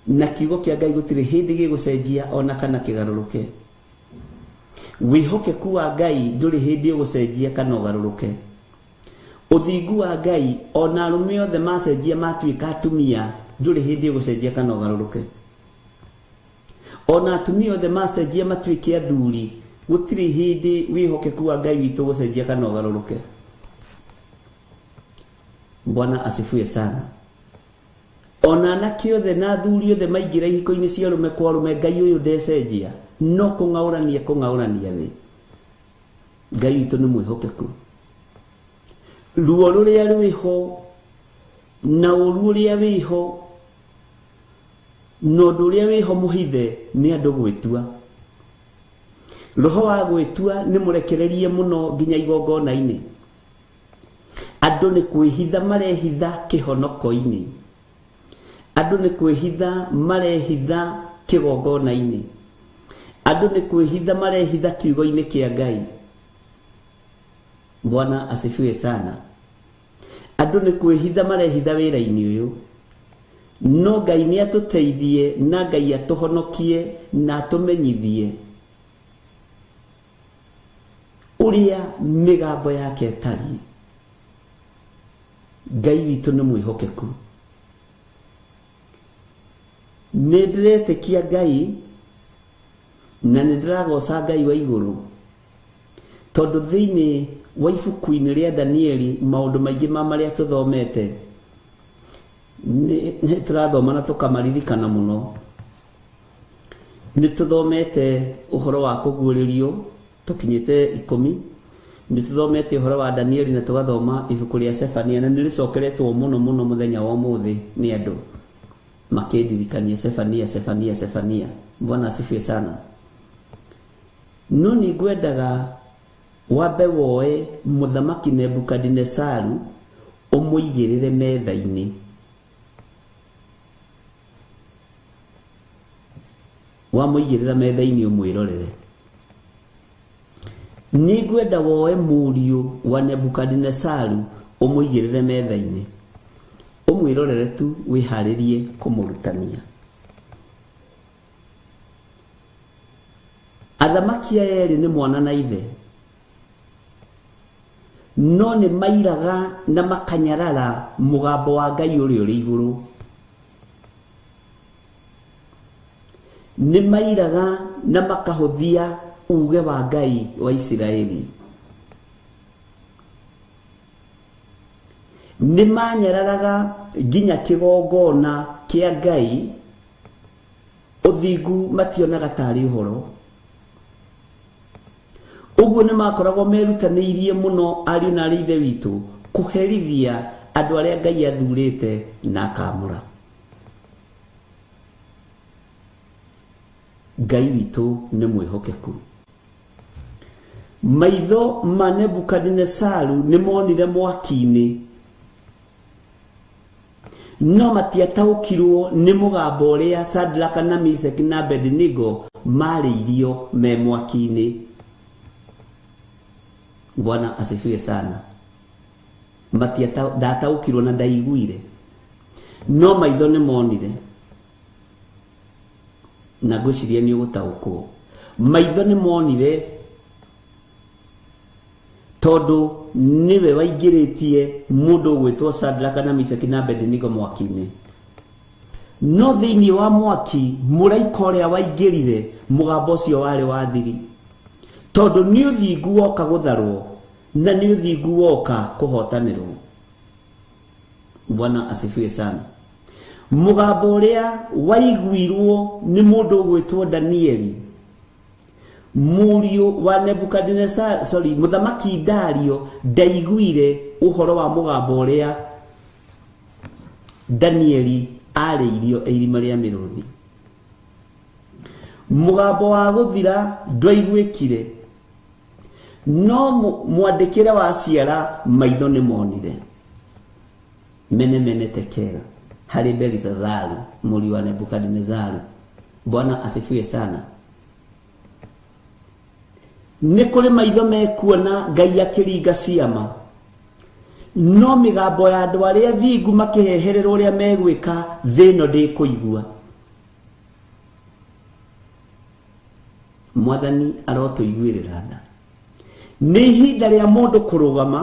na kiugo kĩa Ngai gũtirĩ hĩndĩ gĩgũcenjia ona kana kĩgarũrũke. Wĩhokeku wa Ngai ndũrĩ hĩndĩ ũgũcenjia kana ũgarũrũke. Ũthingu wa Ngai ona arũme othe macenjia matuĩka atumia ndũrĩ hĩndĩ ũgũcenjia kana ũgarũrũke. Ona atumia othe macenjia matuĩke athuri gũtirĩ hĩndĩ wĩhokeku wa Ngai witũ ũgũcenjia kana ũgarũrũke. Bwana asifiwe sana. Ona anake othe na athuri othe maingĩra ihiko-inĩ cia arũme kwa arũme, Ngai ũyũ ndecenjia, no kũng'aũrania kũng'aũrania thĩ. Ngai witũ nĩ mwĩhokeku. Ruo rũrĩa rwĩho na ũru ũrĩa wĩho na ũndũ ũrĩa wĩho mũhithe nĩ andũ gwĩtua. Roho wa gwĩtua nĩ mũrekererie mũno nginya igongona-inĩ. Andũ nĩ kwĩhitha marehitha kĩhonoko-inĩ. Andũ nĩ kwĩhitha marehitha kĩgongona-inĩ. Andũ nĩ kwĩhitha marehitha kiugo-inĩ kĩa Ngai. Bwana asifiwe sana. Andũ nĩ kwĩhitha marehitha wĩra-inĩ ũyũ. No Ngai nĩ atũteithie na Ngai atũhonokie na atũmenyithie ũrĩa mĩgambo yake ĩtariĩ. Ngai witũ nĩ mwĩhokeku. Nĩ ndĩretĩkia Ngai na nĩ ndĩragoca Ngai wa igũrũ, tondũ thĩinĩ wa ibuku-inĩ rĩa Danieli maũndũ maingĩ ma marĩa tũthomete nĩ tũrathoma na tũkamaririkana mũno. Nĩ tũthomete ũhoro wa kũguũrĩrio tũkinyĩte 10. Nĩ tũthomete ũhoro wa Danieli na tũgathoma ibuku rĩa Sefania, na nĩ rĩcokeretwo mũno mũno mũthenya wa ũmũthĩ nĩ andũ makĩndirikania Sefania, Sefania, Sefania. Bwana asifiwe sana. No nĩ ngwendaga wambe woe mũthamaki Nebukadinesaru ũmũigĩrĩre metha-inĩ. Wamũigĩrĩra metha-inĩ ũmwĩrorere. Nĩ ngwenda woe mũriũ wa Nebukadinesaru ũmũigĩrĩre metha-inĩ, ũmwĩrorere tu, wĩharĩrie kũmũrutania. Athamaki aya erĩ nĩ mwana na ithe, no nĩ mairaga na makanyarara mũgambo wa Ngai ũrĩa ũrĩ igũrũ. Nĩ mairaga na makahũthia uge wa Ngai wa Isiraeli. Nĩ manyararaga nginya kĩgongona kĩa Ngai, ũthingu mationaga tarĩ ũhoro. Ũguo nĩ makoragwo merutanĩirie mũno ariũ na aarĩ ithe witũ kũherithia andũ arĩa Ngai athurĩte na akamũra. Ngai witũ nĩ mwĩhokeku. Maitho ma Nebukadinesaru nĩ monire mwaki-inĩ, no matiataũkirwo nĩ mũgambo ũrĩa Sadraka na Meshaki na Abednego marĩirio me mwaki-inĩ. Bwana asifiwe sana. Ndataũkirwo na ndaiguire, no maitho nĩ monire, na ngwĩciria nĩ ũgũtaũkwo. Maitho nĩ monire tondũ nĩwe waingĩrĩtie mũndũ ũgwĩtwo Sadraka na Meshaki na Abednego mwaki-inĩ. No thĩinĩ wa mwaki mũraika ũrĩa waingĩrire, mũgambo ũcio warĩ wa thiri, tondũ nĩ ũthingu woka gũtharwo na nĩ ũthingu woka kũhotanĩrwo. Bwana asifiwe sana. Mũgambo ũrĩa waiguirwo nĩ mũndũ ũgwĩtwo Danieli, mũriũ wa Nebukadnezar, sorry, mũthamaki Dario ndaiguire ũhoro wa mũgambo ũrĩa Danieli arĩirio irima rĩa mĩrũthi. Mũgambo wa gũthira ndwaiguĩkire, no mwandĩkĩre wa ciara maitho nĩ monire. Mene mene tekela harĩ Belisazaru mũriũ wa Nebukadnezaru. Bwana asifiwe sana. Nĩ kũrĩ maitho mekuona Ngai akĩringa ciama, no mĩgambo ya andũ arĩa thingu makĩhehererwo ũrĩa megwĩka, thĩ ĩno ndĩkũigua. Mwathani arotũiguĩrĩra tha. Nĩ ihinda rĩa mũndũ kũrũgama,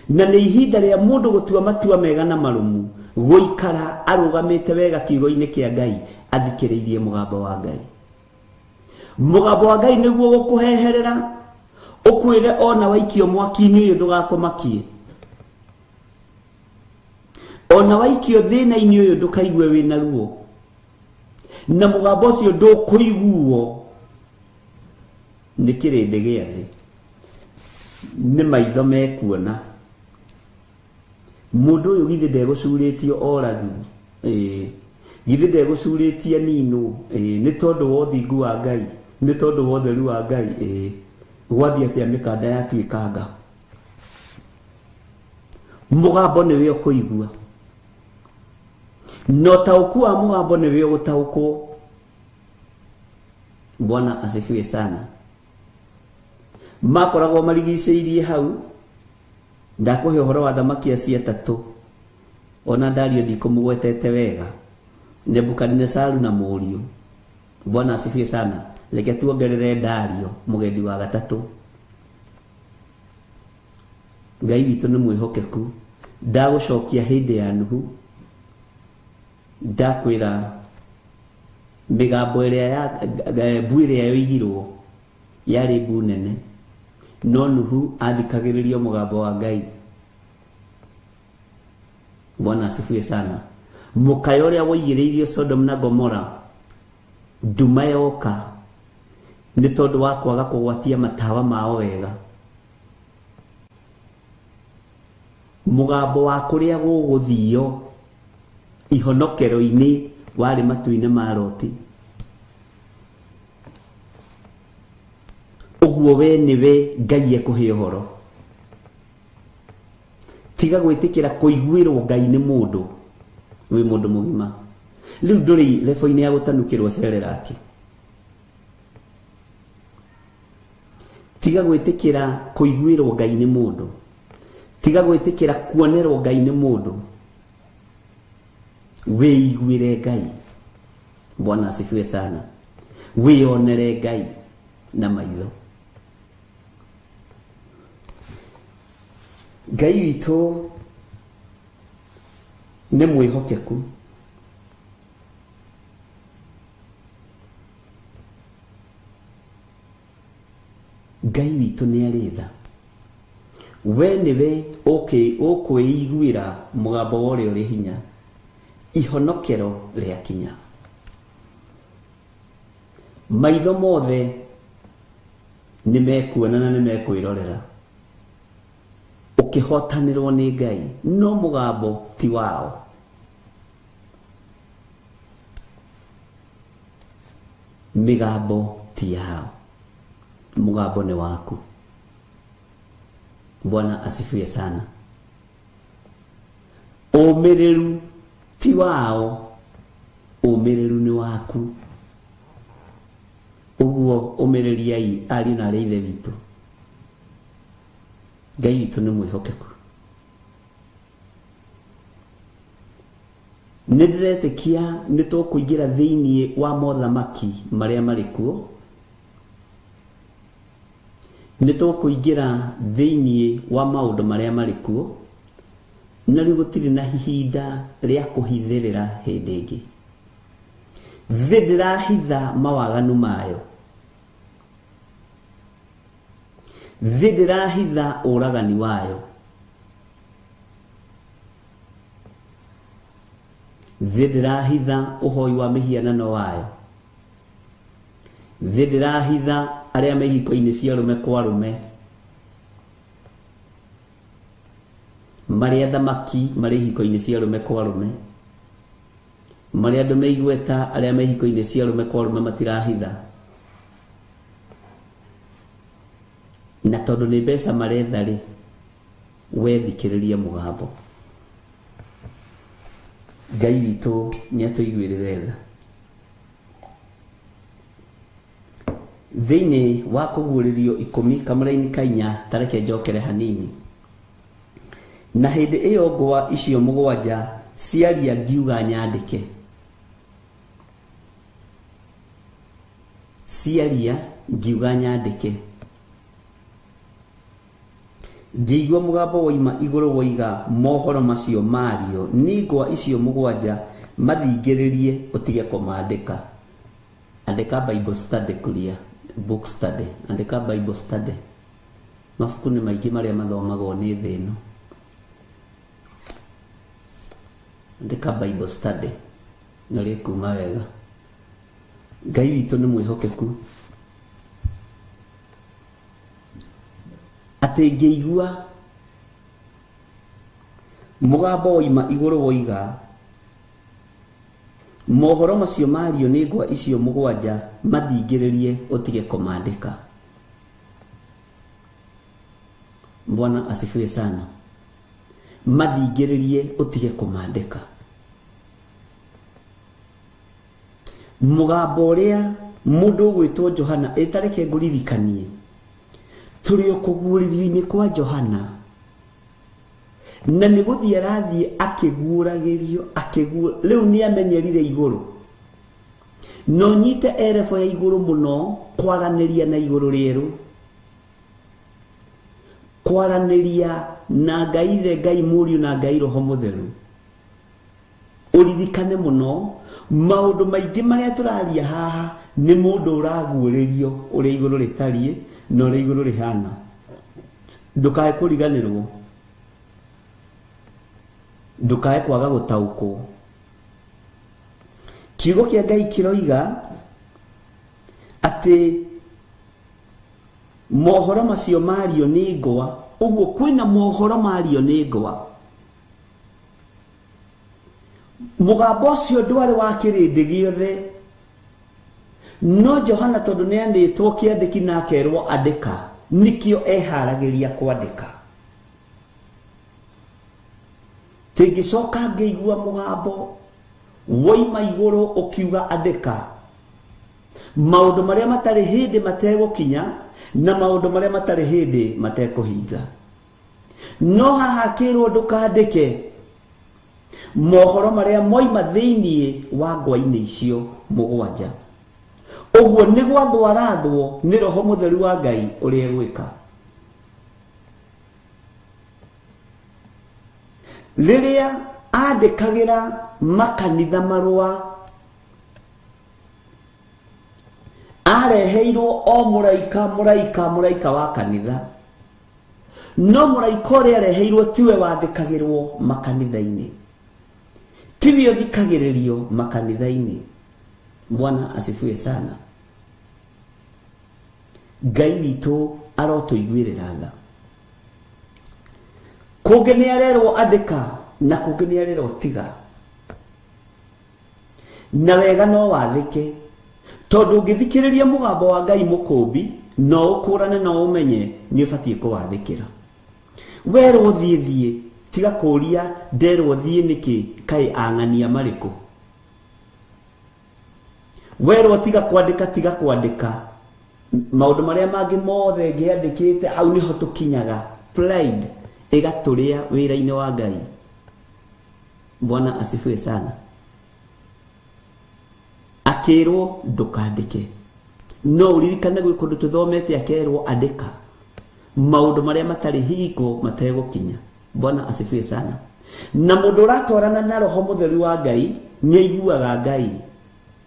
na nĩ ihinda rĩa mũndũ gũtua matua mega na marũmu, gũikara arũgamĩte wega kiugo-inĩ kĩa Ngai, athikĩrĩirie mũgambo wa Ngai. Mũgambo wa Ngai nĩguo gũkũheherera, ũkwĩre ona waikio mwaki-inĩ ũyũ ndũgakũmakie, ona waikio thĩna-inĩ ũyũ ndũkaigue wĩna ruo, na mũgambo ũcio ndũkũiguo nĩ kĩrĩndĩ gĩa thĩ. Nĩ maitho mekuona mũndũ ũyũ githĩ ndegũcurĩtio oragwo, githĩ ndegũcurĩtie ninwo, nĩ tondũ wa ũthingu wa Ngai, nĩ tondũ wa ũtheru wa Ngai, gwathiĩ atĩa mĩkanda yatuĩkanga. Mũgambo nĩwe ũkũigua, na ũtaũku wa mũgambo nĩwe ũgũtaũkwo. Bwana asifiwe sana. Makoragwo marigicĩirie hau. Ndakũhe ũhoro wa thamaki acio atatũ, ona Dario ndikũmũgwetete wega, Nebukadinesaru na mũriũ. Bwana asifiwe sana. Reke tuongerere Dario mũgendi wa gatatũ. Ngai witũ nĩ mwĩhokeku, ndagũcokia hĩndĩ ya Nuhu, ndakwĩra mĩgambo ĩrĩa ya mbu ĩrĩa yoigirwo yarĩ mbu nene, no Nuhu athikagĩrĩrio mũgambo wa Ngai. Bwana asifiwe sana. Mũkayo ũrĩa woigĩrĩirio Sodom na Gomora, nduma yoka nĩ tondũ wa kwaga kũgwatia matawa mao wega. Mũgambo wa kũrĩa gũgũthio ihonokero-inĩ warĩ matu-inĩ ma Loti. Ũguo we nĩwe Ngai ekũhe ũhoro. Tiga gwĩtĩkĩra kũiguĩrwo Ngai nĩ mũndũ, wĩ mũndũ mũgima. Rĩu ndũrĩ lebo-inĩ ya gũtanukĩrwo cererati. Tiga gwĩtĩkĩra kũiguĩrwo Ngai nĩ mũndũ. Tiga gwĩtĩkĩra kuonerwo Ngai nĩ mũndũ. Wĩiguĩre Ngai. Bwana asifiwe sana. Wĩonere Ngai na maitho. Ngai witũ nĩ mwĩhokeku. Ngai witũ nĩ arĩ tha. We nĩwe ũkwĩiguĩra mũgambo wa ũrĩa ũrĩ hinya, ihonokero rĩakinya. Maitho mothe nĩ mekuona na nĩ mekwĩrorera ũkĩhotanĩrwo nĩ Ngai, no mũgambo ti wao. Mĩgambo ti yao, mũgambo nĩ waku. Bwana asifiwe sana. Ũmĩrĩru ti wao, ũmĩrĩru nĩ waku. Ũguo ũmĩrĩriai ariũ na arĩ ithe witũ. Ngai witũ nĩ mwĩhokeku. Nĩ ndĩretĩkia nĩ tũkũingĩra thĩinĩ wa mothamaki marĩa marĩ kuo. Nĩ tũkũingĩra thĩinĩ wa maũndũ marĩa marĩ kuo, na rĩu gũtirĩ na ihinda rĩa kũhithĩrĩra hĩndĩ ĩngĩ. Thĩ ndĩrahitha mawaganu mayo, thĩ ndĩrahitha ũragani wayo, thĩ ndĩrahitha ũhoi wa mĩhianano wayo, thĩ ndĩrahitha arĩa me ihiko-inĩ cia arũme kwa arũme, marĩa thamaki marĩ ihiko-inĩ cia arũme kwa arũme, marĩa andũ me igweta arĩa me ihiko-inĩ cia arũme kwa arũme matirahitha. Na tondũ nĩ mbeca maretha rĩ, we thikĩrĩria mũgambo. Ngai witũ nĩ atũiguĩrĩre tha. Thĩinĩ wa kũguũrĩrio ikũmi kamũraini ka inya, ta reke njokere hanini. Na hĩndĩ ĩyo ngwa icio mũgwanja ciaria ngiuga nyandĩke. Ciaria ngiuga nyandĩke. Ngĩigua mũgambo woima igũrũ woiga mohoro macio mario nĩ ngwa icio mũgwanja mathingĩrĩrie ũtige kũmandĩka. Andĩka Bible study kuria book study. Andĩka Bible study. Mabuku nĩ maingĩ marĩa mathomagwo nĩ thĩ ĩno. Andĩka Bible study na rĩkuma wega. Ngai witũ nĩ mwĩhokeku. Atĩ ngĩigua mũgambo woima igũrũ woiga mohoro macio mario nĩ ngwa icio mũgwanja mathingĩrĩrie ũtige kũmandĩka. Bwana asifiwe sana. Mathingĩrĩrie ũtige kũmandĩka. Mũgambo ũrĩa mũndũ ũgwĩtwo Johana ĩtareke ngũririkanie tũrĩ o kũguũrĩrio-inĩ kwa Johana na nĩ gũthiĩ arathiĩ akĩguũragĩrio akĩguũ rĩu nĩ amenyerire igũrũ no nyite erebo ya igũrũ mũno kwaranĩria na igũrũ rĩerũ kwaranĩria na Ngai Ithe Ngai Mũriũ na Ngai Roho Mũtheru ũririkane mũno maũndũ maingĩ marĩa tũraria haha nĩ mũndũ ũraguũrĩrio ũrĩa igũrũ rĩtariĩ na ũrĩa igũrũ rĩhana. Ndũkae kũriganĩrwo, ndũkae kwaga gũtaũkwo. Kiugo kĩa Ngai kĩroiga atĩ mohoro macio mario nĩ ngwa, ũguo kwĩna mohoro mario nĩ ngwa. Mũgambo ũcio ndwarĩ wa kĩrĩndĩ gĩothe, no Johana tondũ nĩ anĩtwo kĩandĩki na akerwo andĩka, nĩkĩo eharagĩria kwandĩka. Tĩngĩcoka ngĩigua mũgambo woima igũrũ ũkiuga andĩka maũndũ marĩa matarĩ hĩndĩ mategũkinya na maũndũ marĩa matarĩ hĩndĩ matekũhinga. No haha kĩrwo ndũkandĩke mohoro marĩa moima thĩinĩ wa ngwa-inĩ icio mũgwanja. Ũguo nĩ gwathwo arathwo nĩ Roho Mũtheru wa Ngai ũrĩa egwĩka. Rĩrĩa andĩkagĩra makanitha marũa, areheirwo o mũraika mũraika mũraika wa kanitha, no mũraika ũrĩa areheirwo tiwe wathĩkagĩrwo makanitha-inĩ, tiwe ũthikagĩrĩrio makanitha-inĩ. Bwana asifiwe sana. Ngai witũ arotũiguĩrĩra tha. Kũngĩ nĩ arerwo andĩka na kũngĩ nĩ arerwo tiga, na wega no wathĩke, tondũ ũngĩthikĩrĩria mũgambo wa Ngai mũkũmbi no ũkũrane no ũmenye nĩ ũbatiĩ kũwathĩkĩra. Werwo thiĩ thiĩ, tiga kũũria nderwo thiĩ nĩkĩ, kaĩ ang'ania marĩkũ. Werwo tiga kwandĩka, tiga kwandĩka. Maũndũ marĩa mangĩ mothe ngĩandĩkĩte hau nĩho tũkinyaga. Pride ĩgatũrĩa wĩra-inĩ wa Ngai. Bwana asifiwe sana. Akĩrwo ndũkandĩke, no ũririkane gwĩ kũndũ tũthomete akerwo andĩka maũndũ marĩa matarĩ hingo mategũkinya. Bwana asifiwe sana. Na mũndũ ũratwarana na Roho Mũtheru wa Ngai nĩ aiguaga Ngai,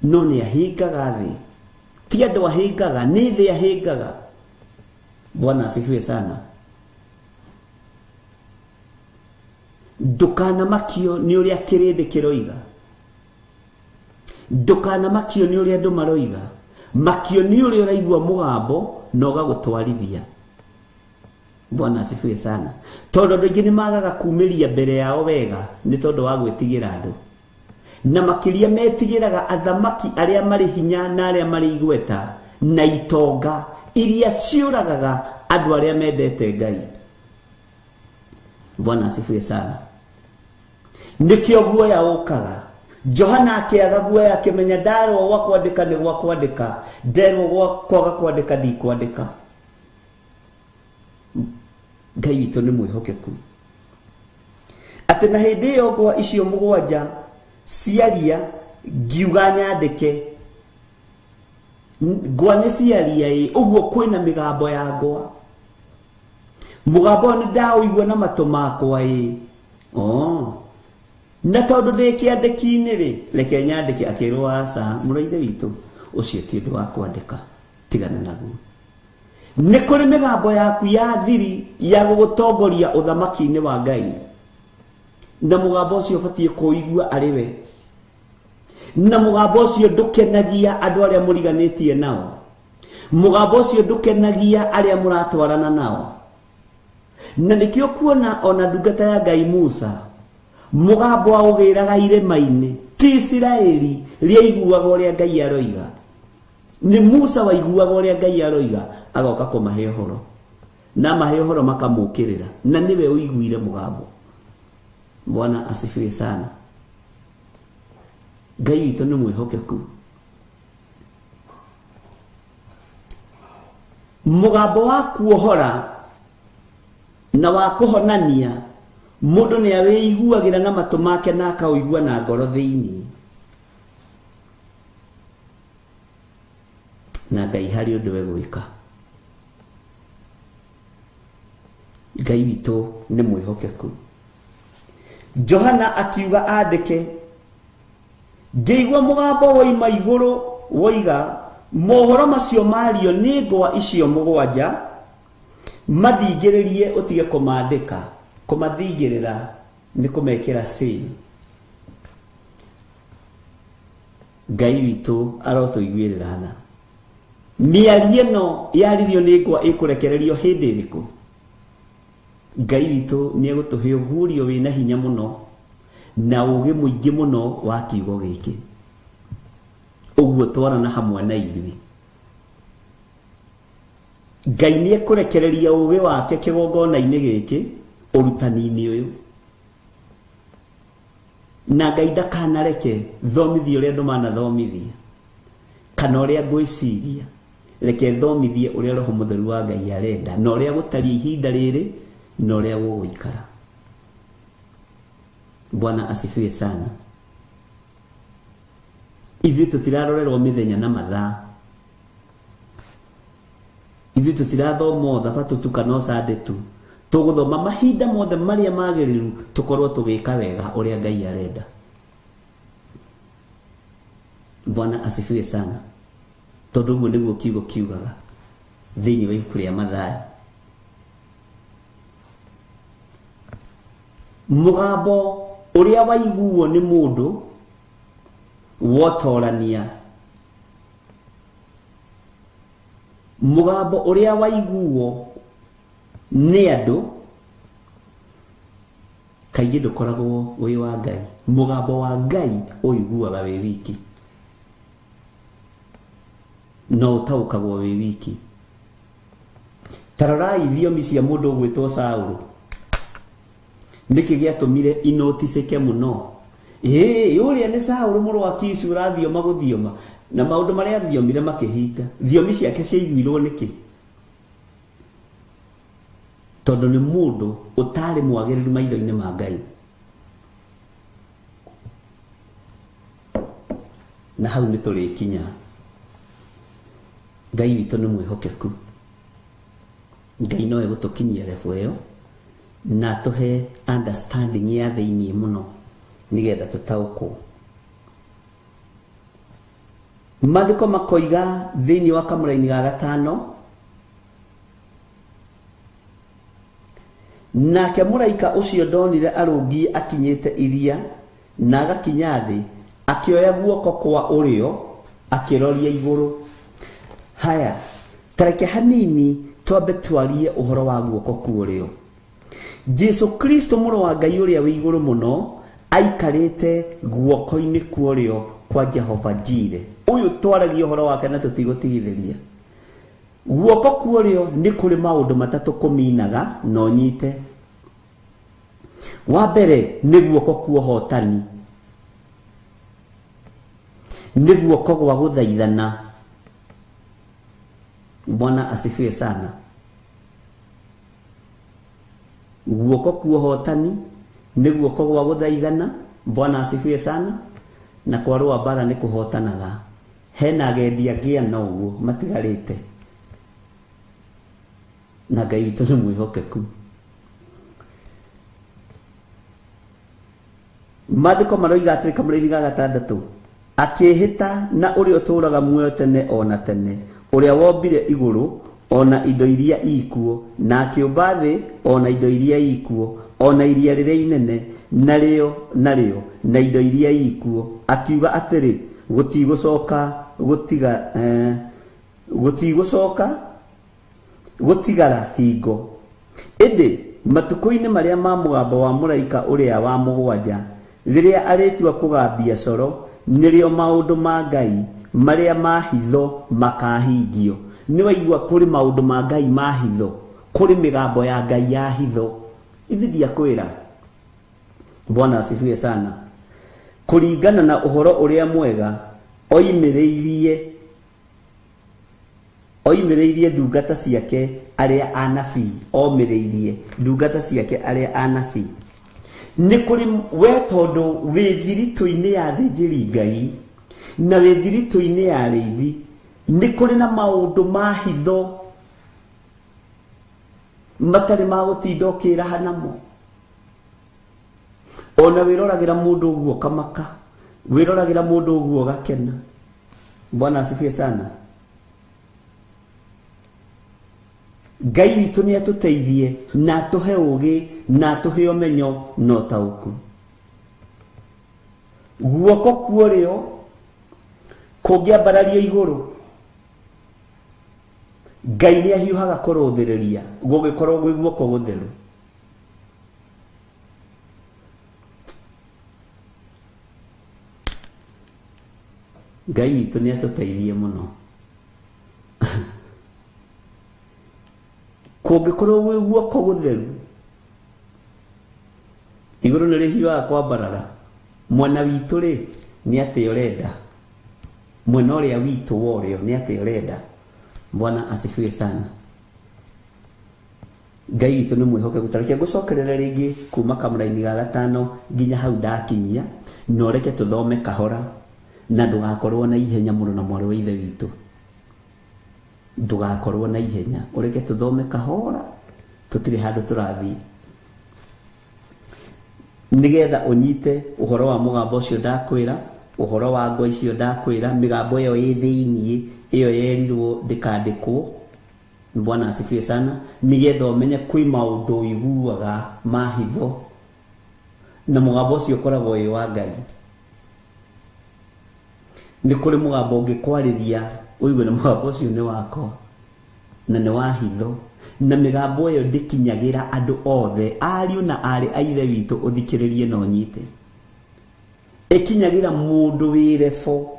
no nĩ ahĩngaga thĩ. Ti andũ ahĩngaga, nĩ thĩ ahĩngaga. Bwana asifiwe sana. Ndũkanamakio nĩ ũrĩa kĩrĩndĩ kĩroiga, ndũkanamakio nĩ ũrĩa andũ maroiga, makio nĩ ũrĩa ũraigua mũgambo na ũgagũtwarithia. Bwana asifiwe sana. Tondũ andũ aingĩ nĩ magaga kumĩria mbere yao wega nĩ tondũ wa gwĩtigĩra andũ, na makĩria metigĩraga athamaki arĩa marĩ hinya na arĩa marĩ igweta na itonga iria ciũragaga andũ arĩa mendete Ngai. Bwana asifiwe sana. Nĩkĩo guoya ũkaga. Johana akĩaga guoya akĩmenya ndarwo gwa kwandĩka nĩ gwa kwandĩka, nderwo gwa kwaga kwandĩka ndikwandĩka. Ngai witũ nĩ mwĩhokeku. Atĩ na hĩndĩ ĩyo ngwa icio mũgwanja ciaria ngiuga nyandĩke. Ngwa nĩ ciaria ĩ, ũguo kwĩna mĩgambo ya ngwa. Mũgambo ũyũ nĩ ndaũigua na matũ makwa ĩ. Oh. Na tondũ ndĩ kĩandĩki-inĩ rĩ, reke nyandĩke. Akĩrwo aca, mũrũ ithe witũ, ũcio ti ũndũ wa kwandĩka, tigana naguo. Nĩ kũrĩ mĩgambo yaku ya thiri ya gũgũtongoria ũthamaki-inĩ wa Ngai, na mũgambo ũcio ũbatiĩ kũũigua arĩ we, na mũgambo ũcio ndũkenagia andũ arĩa mũriganĩtie nao, mũgambo ũcio ndũkenagia arĩa mũratwarana nao. Na nĩkĩo kuona ona ndungata ya Ngai Musa mũgambo aũgĩraga irĩma-inĩ, ti Isiraeli rĩaiguaga ũrĩa Ngai aroiga, nĩ Musa waiguaga ũrĩa Ngai aroiga, agoka kũmahe ũhoro, na amahe ũhoro makamũkĩrĩra, na nĩwe ũiguire mũgambo. Bwana asifiwe sana. Ngai witũ nĩ mwĩhokeku. Mũgambo wa kuohora na wa kũhonania mũndũ nĩ awĩiguagĩra na matũ make na akaũigua na ngoro thĩinĩ. Na Ngai harĩ ũndũ egwĩka. Ngai witũ nĩ mwĩhokeku. Johana akiuga andĩke, ngĩigua mũgambo woima igũrũ woiga, mohoro macio mario nĩ ngwa icio mũgwanja, mathingĩrĩrie ũtige kũmandĩka. Kũmathingĩrĩra nĩ kũmekĩra seal. Ngai witũ arotũiguĩrĩra tha. Mĩario ĩno yaririo nĩ ngwa ĩkũrekererio hĩndĩ ĩrĩkũ? Ngai witũ nĩ egũtũhe ũguũrio wĩna hinya mũno na ũũgĩ mũingĩ mũno wa kiugo gĩkĩ. Ũguo twarana hamwe na ithuĩ. Ngai nĩ ekũrekereria ũũgĩ wake kĩgongona-inĩ gĩkĩ, ũrutani-inĩ ũyũ. Na Ngai ndakanareke thomithie ũrĩa andũ manathomithia kana ũrĩa ngwĩciria. Reke thomithie ũrĩa Roho Mũtheru wa Ngai arenda na ũrĩa gũtariĩ ihinda rĩrĩ na ũrĩa gũgũikara. Bwana asifiwe sana. Ithuĩ tũtirarorerwo mĩthenya na mathaa. Ithuĩ tũtirathoma o thabatũ tu kana o Sunday tu. Tũgũthoma mahinda mothe marĩa magĩrĩru tũkorwo tũgĩka wega ũrĩa Ngai arenda. Bwana asifiwe sana. Tondũ ũguo nĩguo kiugo kiugaga thĩinĩ wa ibuku rĩa Mathayo. Mũgambo ũrĩa waiguo nĩ mũndũ wotorania, mũgambo ũrĩa waiguo nĩ andũ kaingĩ ndũkoragwo wĩ wa Ngai. Mũgambo wa Ngai ũiguaga wĩ wiki, no ũtaũkagwo wĩ wiki. Ta rorai thiomi cia mũndũ ũgwĩtwo Saũlũ. Nĩkĩ gĩatũmire inoticĩke mũno? Ĩĩ, ũrĩa nĩ Saũlũ mũrũ wa Kishu ũrathioma gũthioma, na maũndũ marĩa athiomire makĩhinga. Thiomi ciake ciaiguirwo nĩkĩ? Tondũ nĩ mũndũ ũtarĩ mwagĩrĩru maitho-inĩ ma Ngai. Na hau nĩ tũrĩkinya. Ngai witũ nĩ mwĩhokeku. Ngai no egũtũkinyia level ĩyo na atũhe understanding ya thĩinĩ mũno nĩgetha tũtaũkwo. Maandĩko makoiga thĩinĩ wa kamũraini ga gatano, nake mũraika ũcio ndonire arũngiĩ akinyĩte iria na agakinya thĩ, akĩoya guoko kwa ũrĩo akĩroria igũrũ. Haya, tareke hanini twambe twarie ũhoro wa guoko kwa ũrĩo. Jesu Kristo mũrũ wa Ngai ũrĩa wĩ igũrũ mũno aikarĩte guoko-inĩ kwa ũrĩo kwa Jehova Jire. Ũyũ twaragia ũhoro wake na tũtigũtigithĩria. Guoko kwa ũrĩo nĩ kũrĩ maũndũ matatũ kũminaga na ũnyite. Wa mbere nĩ guoko kwa ũhotani. Nĩ guoko gwa gũthaithana. Bwana asifiwe sana. Guoko kwa ũhotani nĩ guoko gwa gũthaithana. Bwana asifiwe sana. Na kwarũa mbara nĩ kũhotanaga. Hena agendi angĩ ana ũguo matigarĩte, na Ngai witũ nĩ mwĩhokeku. Maandĩko maroiga atĩrĩ kamũraini ga gatandatũ, akĩĩhĩta na ũrĩa ũtũũraga muoyo tene o na tene, ũrĩa wombire igũrũ o na indo iria ikuo, na akĩũmba thĩ o na indo iria ikuo, o na iria rĩrĩa inene narĩo narĩo na indo iria ikuo, akiuga atĩrĩ, gũtigũcoka gũtiga gũtigũcoka gũtigara hingo. Ĩndĩ matukũ-inĩ marĩa ma mũgambo wa mũraika ũrĩa wa mũgwanja, rĩrĩa arĩtua kũgambia coro, nĩrĩo maũndũ ma Ngai marĩa ma hitho makahingio. Nĩ waigua kũrĩ maũndũ ma Ngai ma hitho, kũrĩ mĩgambo ya Ngai ya hitho. Ithi ndiakwĩra. Bwana asifiwe sana. Kũringana na ũhoro ũrĩa mwega oimĩrĩirie ndungata ciake arĩa anabii, omĩrĩirie ndungata ciake arĩa anabii. Nĩ kũrĩ we tondũ wĩ thiritũ-inĩ ya athĩnjĩri Ngai na wĩ thiritũ-inĩ ya arĩithi, nĩ kũrĩ na maũndũ ma hitho matarĩ ma gũtinda ũkĩraha namo. Ona wĩroragĩra mũndũ ũguo ũkamaka, wĩroragĩra mũndũ ũguo ũgakena. Bwana asifiwe sana. Ngai witũ nĩ atũteithie na atũhe ũũgĩ na atũhe ũmenyo na ũtaũku. Guoko kwa ũrĩo kũngĩambarario igũrũ, Ngai nĩ ahiũhaga kũrũthĩrĩria gũgĩkorwo gwĩ guoko gũtheru. Ngai witũ nĩ atũteithie mũno. Kũngĩkorwo gwĩ guoko gũtheru, igũrũ nĩ rĩhiũhaga kwambarara. Mwena witũ rĩ, nĩ atĩa ũrenda? Mwena ũrĩa witũ wa ũrĩo nĩ atĩa ũrenda? Bwana asifiwe sana. Ngai witũ nĩ mwĩhokeku. Ta reke ngũcokerere rĩngĩ kuma kamũraini ga gatano nginya hau ndakinyia, na ũreke tũthome kahora na ndũgakorwo na ihenya mũno na mwarĩ wa ithe witũ. Ndũgakorwo na ihenya, ũreke tũthome kahora, tũtirĩ handũ tũrathiĩ, nĩgetha ũnyite ũhoro wa mũgambo ũcio ndakwĩra, ũhoro wa ngwa icio ndakwĩra, mĩgambo ĩyo ĩ thĩiniĩ, ĩyo yerirwo ndĩkandĩkwo. Bwana asifiwe sana. Nĩgetha ũmenye kwĩ maũndũ ũiguaga ma hitho, na mũgambo ũcio ũkoragwo wĩ wa Ngai. Nĩ kũrĩ mũgambo ũngĩkwarĩria ũigue na mũgambo ũcio nĩ wakwa na nĩ wa hitho, na mĩgambo ĩyo ndĩkinyagĩra andũ othe, ariũ na aarĩ a ithe witũ, ũthikĩrĩrie na ũnyite. Ĩkinyagĩra mũndũ wĩ rebo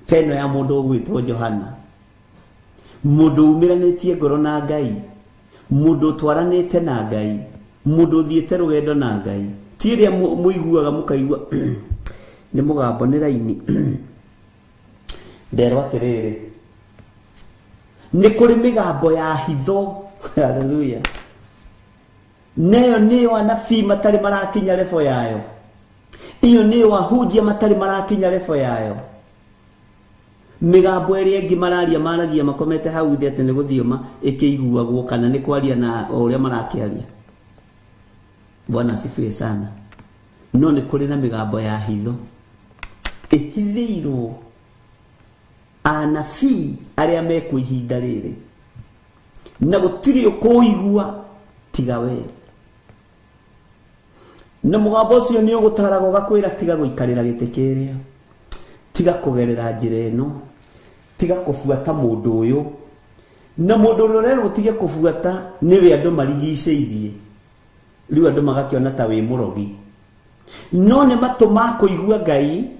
ta ĩno ya mũndũ ũgwĩtwo Johana, mũndũ umĩranĩtie ngoro na Ngai, mũndũ ũtwaranĩte na Ngai, mũndũ ũthiĩte rũgendo na Ngai. Ti ĩrĩa mũiguaga mũkaigua nĩ mũgambo nĩ raini. Nderwo atĩrĩrĩ, nĩ kũrĩ mĩgambo ya hitho. Haleluya. Neyo nĩyo anabii matarĩ marakinya rebo yayo, iyo nĩyo ahunjia matarĩ marakinya rebo yayo. Mĩgambo ĩrĩa ĩngĩ mararia maragia makomete hau thĩ atĩ nĩ gũthioma ĩkĩiguagwo kana nĩ kwaria na o ũrĩa marakĩaria. Bwana asifiwe sana. No nĩ kũrĩ na mĩgambo ya hitho ĩhithĩirwo anabii arĩa mekuo ihinda rĩrĩ, na gũtirĩ ũkũigua tiga we. Na mũgambo ũcio nĩ ũgũtaraga ũgakwĩra tiga gũikarĩra gĩtĩ kĩrĩa, tiga kũgerera njĩra ĩno, tiga kũbuata mũndũ ũyũ. Na mũndũ ũrĩa ũrerwo ũtige kũbuata nĩwe andũ marigicĩirie, rĩu andũ magakĩona ta wĩ mũrogi. No nĩ matũ ma kũigua Ngai,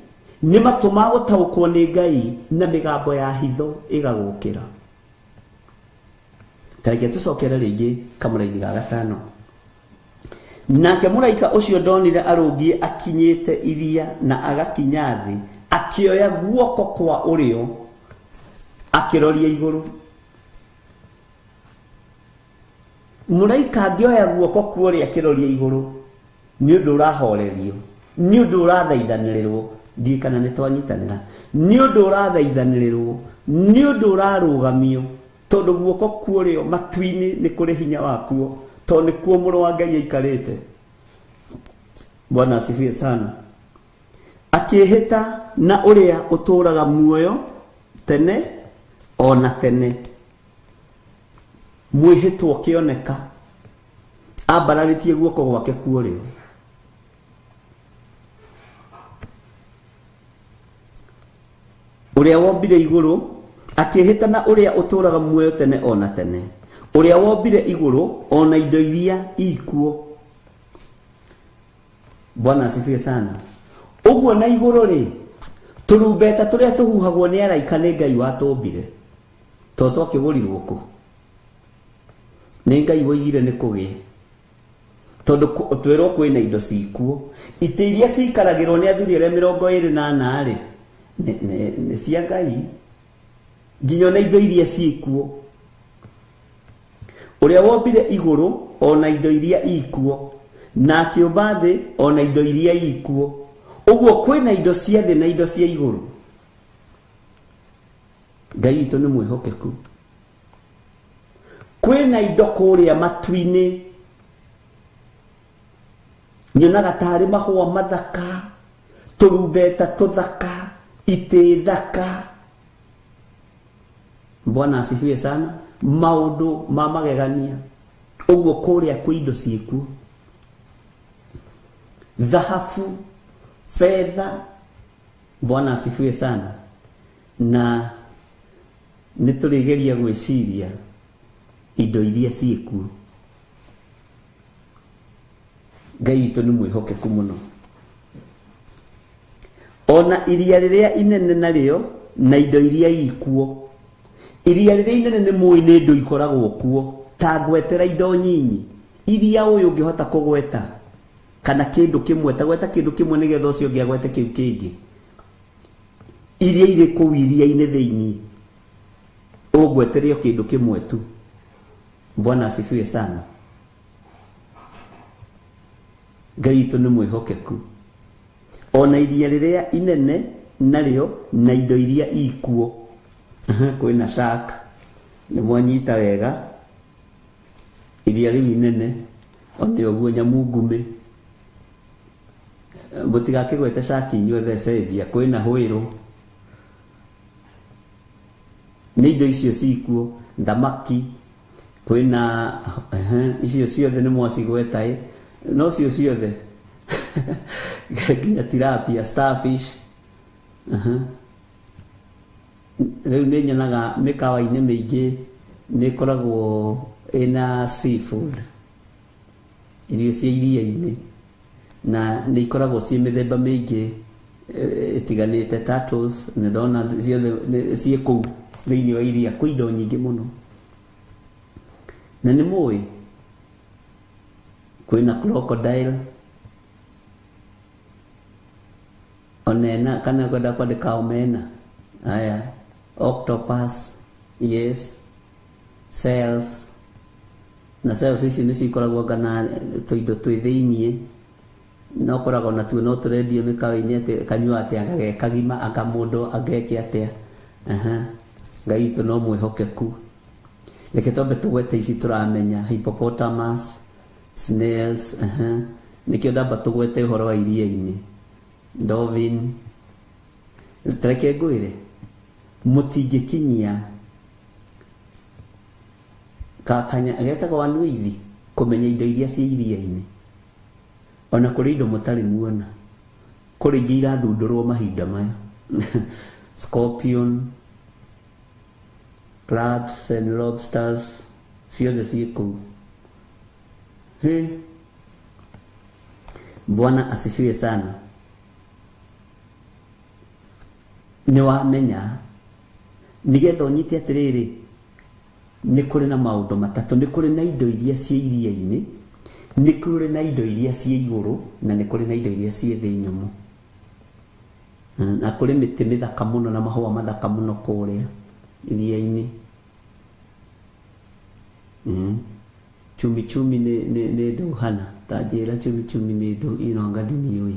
nĩ matũ ma gũtaũkwo nĩ Ngai, na mĩgambo ya hitho ĩgagũkĩra. Ta reke tũcokere rĩngĩ kamũraini ga gatano. Nake mũraika ũcio ndonire arũngiĩ akinyĩte iria na agakinya thĩ, Akĩoya guoko kwa ũrĩo akĩroria igũrũ. Mũraika angĩoya guoko kwa ũrĩo akĩroria igũrũ nĩ ũndũ ũrahorerio, nĩ ũndũ ũrathaithanĩrĩrwo, ndiũĩ kana nĩ twanyitanĩra, nĩ ũndũ ũrathaithanĩrĩrwo, nĩ ũndũ ũrarũgamio, tondũ guoko kwa ũrĩo matu-inĩ nĩ kũrĩ hinya wakuo, tondũ nĩkuo mũrũ wa Ngai aikarĩte. Bwana asifiwe sana. Akĩĩhĩta na ũrĩa ũtũũraga muoyo tene ona tene. Mwĩhĩtwo ũkĩoneka ambararĩtie guoko gwake kwa ũrĩo. Ũrĩa wombire igũrũ akĩĩhĩta na ũrĩa ũtũũraga muoyo tene ona tene, ũrĩa wombire igũrũ ona indo iria ikuo. Bwana asifiwe sana. Ũguo na igũrũ rĩ, tũrumbeta tũrĩa tũhuhagwo nĩ araika nĩ Ngai watũmbire, tondũ twakĩgũrirwo kũ? Nĩ Ngai woigire nĩ kũgĩe, tondũ twĩrwo kwĩna indo cikuo. Itĩ iria ciikaragĩrwo nĩ athuri arĩa 24 rĩ, nĩ cia Ngai, nginya ona indo iria ciĩkuo. Ũrĩa wombire igũrũ ona indo iria ikuo, na akĩũmba thĩ ona indo iria ikuo. Ũguo kwĩna indo cia thĩ na indo cia igũrũ. Ngai witũ nĩ mwĩhokeku. Kwĩna indo kũrĩa matu-inĩ, nyonaga tarĩ mahũa mathaka, tũrumbeta tũthaka, itĩ thaka. Bwana asifiwe sana. Maũndũ ma magegania. Ũguo kũrĩa kwĩ indo ciĩkuo, thahabu, fedha. Bwana asifiwe sana. Na nĩ tũrĩgeria gwĩciria indo iria ciĩkuo. Ngai witũ nĩ mwĩhokeku mũno. Ona iria rĩrĩa inene narĩo na indo iria ikuo. Iria rĩrĩa inene nĩ mũĩ nĩ indo ikoragwo kuo, ta ngwetera indo nyinyi iria ũyũ ũngĩhota kũgweta kana kĩndũ kĩmwe, ta gweta kĩndũ kĩmwe nĩgetha ũcio ũngĩ agwete kĩu kĩngĩ. Iria irĩ kũu iria-inĩ thĩinĩ, ũngwetere o kĩndũ kĩmwe tu. Bwana asifiwe sana. Ngai witũ nĩ mwĩhokeku. Ona iria rĩrĩa inene narĩo na indo iria ikuo. Kwĩna shark, nĩ mwanyita wega. Iria rĩu inene ona ũguo nyamũ ngume. Mũtigakĩgwete shark inyuothe cenjia, kwĩna hwĩrũ. Nĩ indo icio cikuo, thamaki, kwĩna icio ciothe nĩ mwacigweta ĩ, no cio ciothe nginya tilapia, starfish. Rĩu nĩ nyonaga mĩkawa-inĩ mĩingĩ nĩ ĩkoragwo ĩna seafood, irio cia iria-inĩ, na nĩ ikoragwo ciĩ mĩthemba mĩingĩ ĩtiganĩte. Turtles nĩ ndona ciothe ciĩ kũu thĩinĩ wa iria, kwĩ indo nyingĩ mũno. Na nĩ mũĩ kwĩna crocodile onena, kana kwenda kwandĩka omena, haya, octopus, yes, cells, na cells icio nĩcio ikoragwo ngana tũindo twĩ thĩiniĩ, no koragwo natuo no tũrendio mĩkawa-inĩ atĩ kanyua atĩ anga ge kagima, anga mũndũ angeke atĩa. Ngai witũ no mwĩhokeku. Reke twambe tũgwete ici tũramenya, hippopotamus, snails, nĩkĩo ndamba tũgwete ũhoro wa iria-inĩ, dolphin. Reke ngwĩre, mũtingĩkinyia kakanya getagwo wanweithi kũmenya indo iria ciĩ iria-inĩ. Ona kũrĩ indo mũtarĩ muona, kũrĩ ingĩ irathundũrwo mahinda maya. Scorpion, crabs and lobsters, ciothe ciĩ kũu. Bwana asifiwe sana. Nĩ wamenya nĩgetha ũnyite atĩrĩrĩ, nĩ kũrĩ na maũndũ matatũ, nĩ kũrĩ na indo iria ciĩ iria-inĩ, nĩ kũrĩ na indo iria ciĩ igũrũ, na nĩ kũrĩ na indo iria ciĩ thĩ nyũmũ. Na kũrĩ mĩtĩ mĩthaka mũno na mahũa mathaka mũno kũrĩa iria-inĩ. Chumi chumi nĩ ndũhana ta njĩra chumi chumi nĩ ndũ inonga ndimiũĩ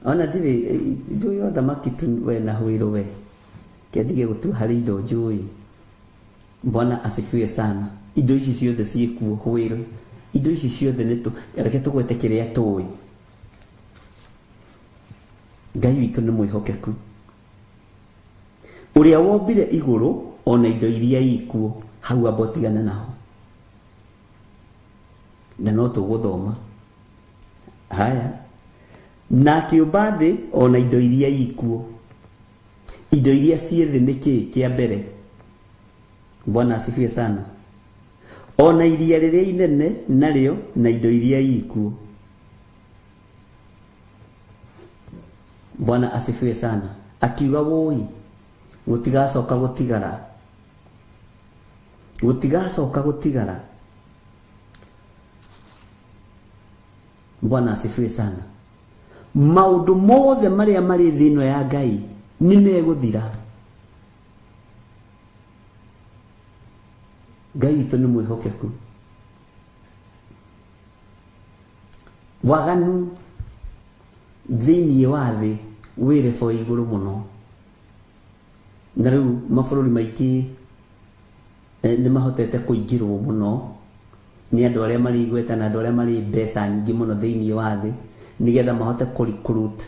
ona ndirĩ njũĩ o thamaki tu we na hwĩrũ we kĩandige gũtua harĩ indo njũĩ. Bwana asifiwe sana. Indo ici ciothe ciĩkuo hwĩrũ, indo ici ciothe nĩ reke tũgwete kĩrĩa tũĩ. Ngai witũ nĩ mwĩhokeku, ũrĩa wombire igũrũ ona indo iria ikuo hau amba ũtigane naho, na no tũgũthoma haya. Na akĩũmba thĩ ona indo iria ikuo. Indo iria ciĩ thĩ nĩ kĩĩ kĩa mbere? Bwana asifiwe sana. Ona iria rĩrĩa inene narĩo na indo iria ikuo. Bwana asifiwe sana. Akiuga woi gũtigacoka gũtigara, gũtigacoka gũtigara. Bwana asifiwe sana. Maũndũ mothe marĩa marĩ thĩ ĩno ya Ngai nĩ megũthira. Ngai witũ nĩ mwĩhokeku. Waganu thĩinĩ wa thĩ wĩ rebo igũrũ mũno, na rĩu mabũrũri maingĩ nĩ mahotete kũingĩrwo mũno nĩ andũ arĩa marĩ igweta na andũ arĩa marĩ mbeca nyingĩ mũno thĩinĩ wa thĩ, nĩgetha mahote kũ-recruit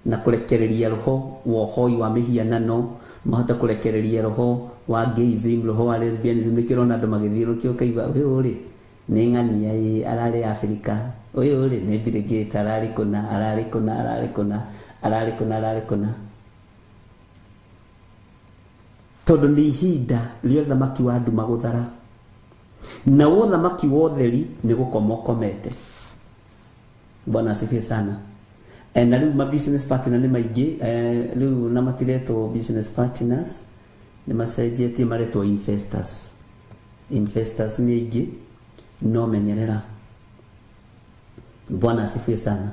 na kũrekereria roho wa ũhoi wa mĩhianano, mahote kũrekereria roho wa gayism, roho wa lesbianism. Nĩkĩo ũrona andũ magĩthiĩ nĩkĩo ũkaigua ũyũ rĩ nĩ ng'ania ĩ ararĩ Afrika, ũyũ rĩ nĩ Bill Gates ararĩ kũna ararĩ kũna ararĩ kũna ararĩ kũna ararĩ kũna, tondũ nĩ ihinda rĩa ũthamaki wa nduma gũthara, na ũthamaki wa ũtheri nĩ gũkoma ũkomete. Bwana asifiwe sana. Na rĩu ma business partner nĩ maingĩ, rĩu na matiretwo business partners, nĩ macenjetie maretwo investors. Investors nĩ aingĩ, no menyerera. Bwana asifiwe sana.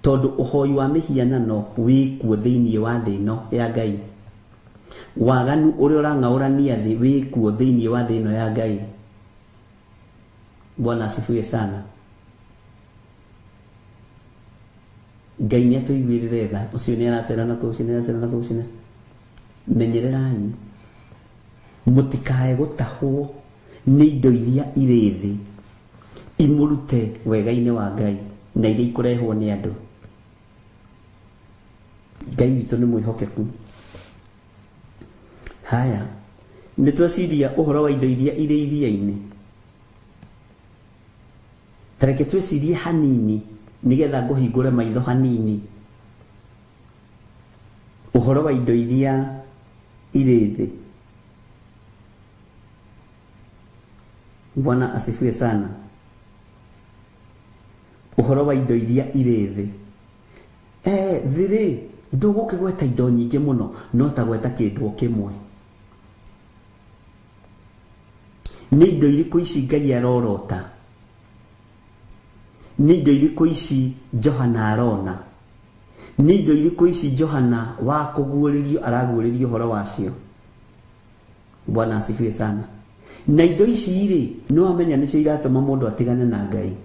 Tondũ ũhoi wa mĩhianano wĩkuo thĩinĩ wa thĩ ĩno ya Ngai, waganu ũrĩa ũrang'aũrania thĩ wĩkuo thĩinĩ wa thĩ ĩno ya Ngai. Bwana asifiwe sana. Ngai nĩ atũiguĩrĩre tha, ũcio nĩ aracera na kũu, ũcio nĩ aracera na kũu, ũcio nĩ menyererai mũtikae gũtahwo nĩ indo iria irĩ thĩ imũrute wega-inĩ wa Ngai na iria ikũrehwo nĩ andũ. Ngai witũ nĩ mwĩhokeku. Haya, nĩ tweciria ũhoro wa indo iria irĩ iria-inĩ. Ta reke twĩcirie hanini nĩgetha ngũhingũre maitho hanini ũhoro wa indo iria irĩ thĩ. Bwana asifiwe sana. Ũhoro wa indo iria irĩ thĩ. Thĩ rĩ ndũgũkĩgweta indo nyingĩ mũno, no ta gweta kĩndũ o kĩmwe. Nĩ indo irĩkũ ici Ngai arorota? Nĩ indo irĩkũ ici Johana arona? Nĩ indo irĩkũ ici Johana wa kũguũrĩrio araguũrĩrio ũhoro wacio? Bwana asifiwe sana. Na indo ici rĩ, nĩ wamenya nĩcio iratũma mũndũ atigane na Ngai.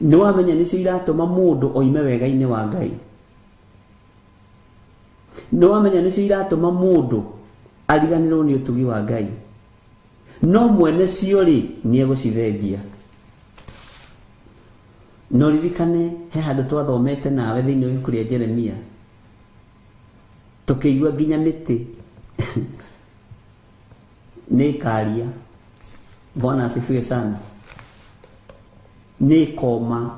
Nĩ wamenya nĩcio iratũma mũndũ oime wega-inĩ wa Ngai. Nĩ wamenya nĩcio iratũma mũndũ ariganĩrwo nĩ ũtugi wa Ngai. No mwene cio rĩ nĩ egũcithengia. No ririkane he handũ twathomete nawe thĩinĩ wa ibuku rĩa Jeremia, tũkĩigua nginya mĩtĩ nĩ ĩkaria. Bwana asifiwe sana. Nĩ ĩkoma.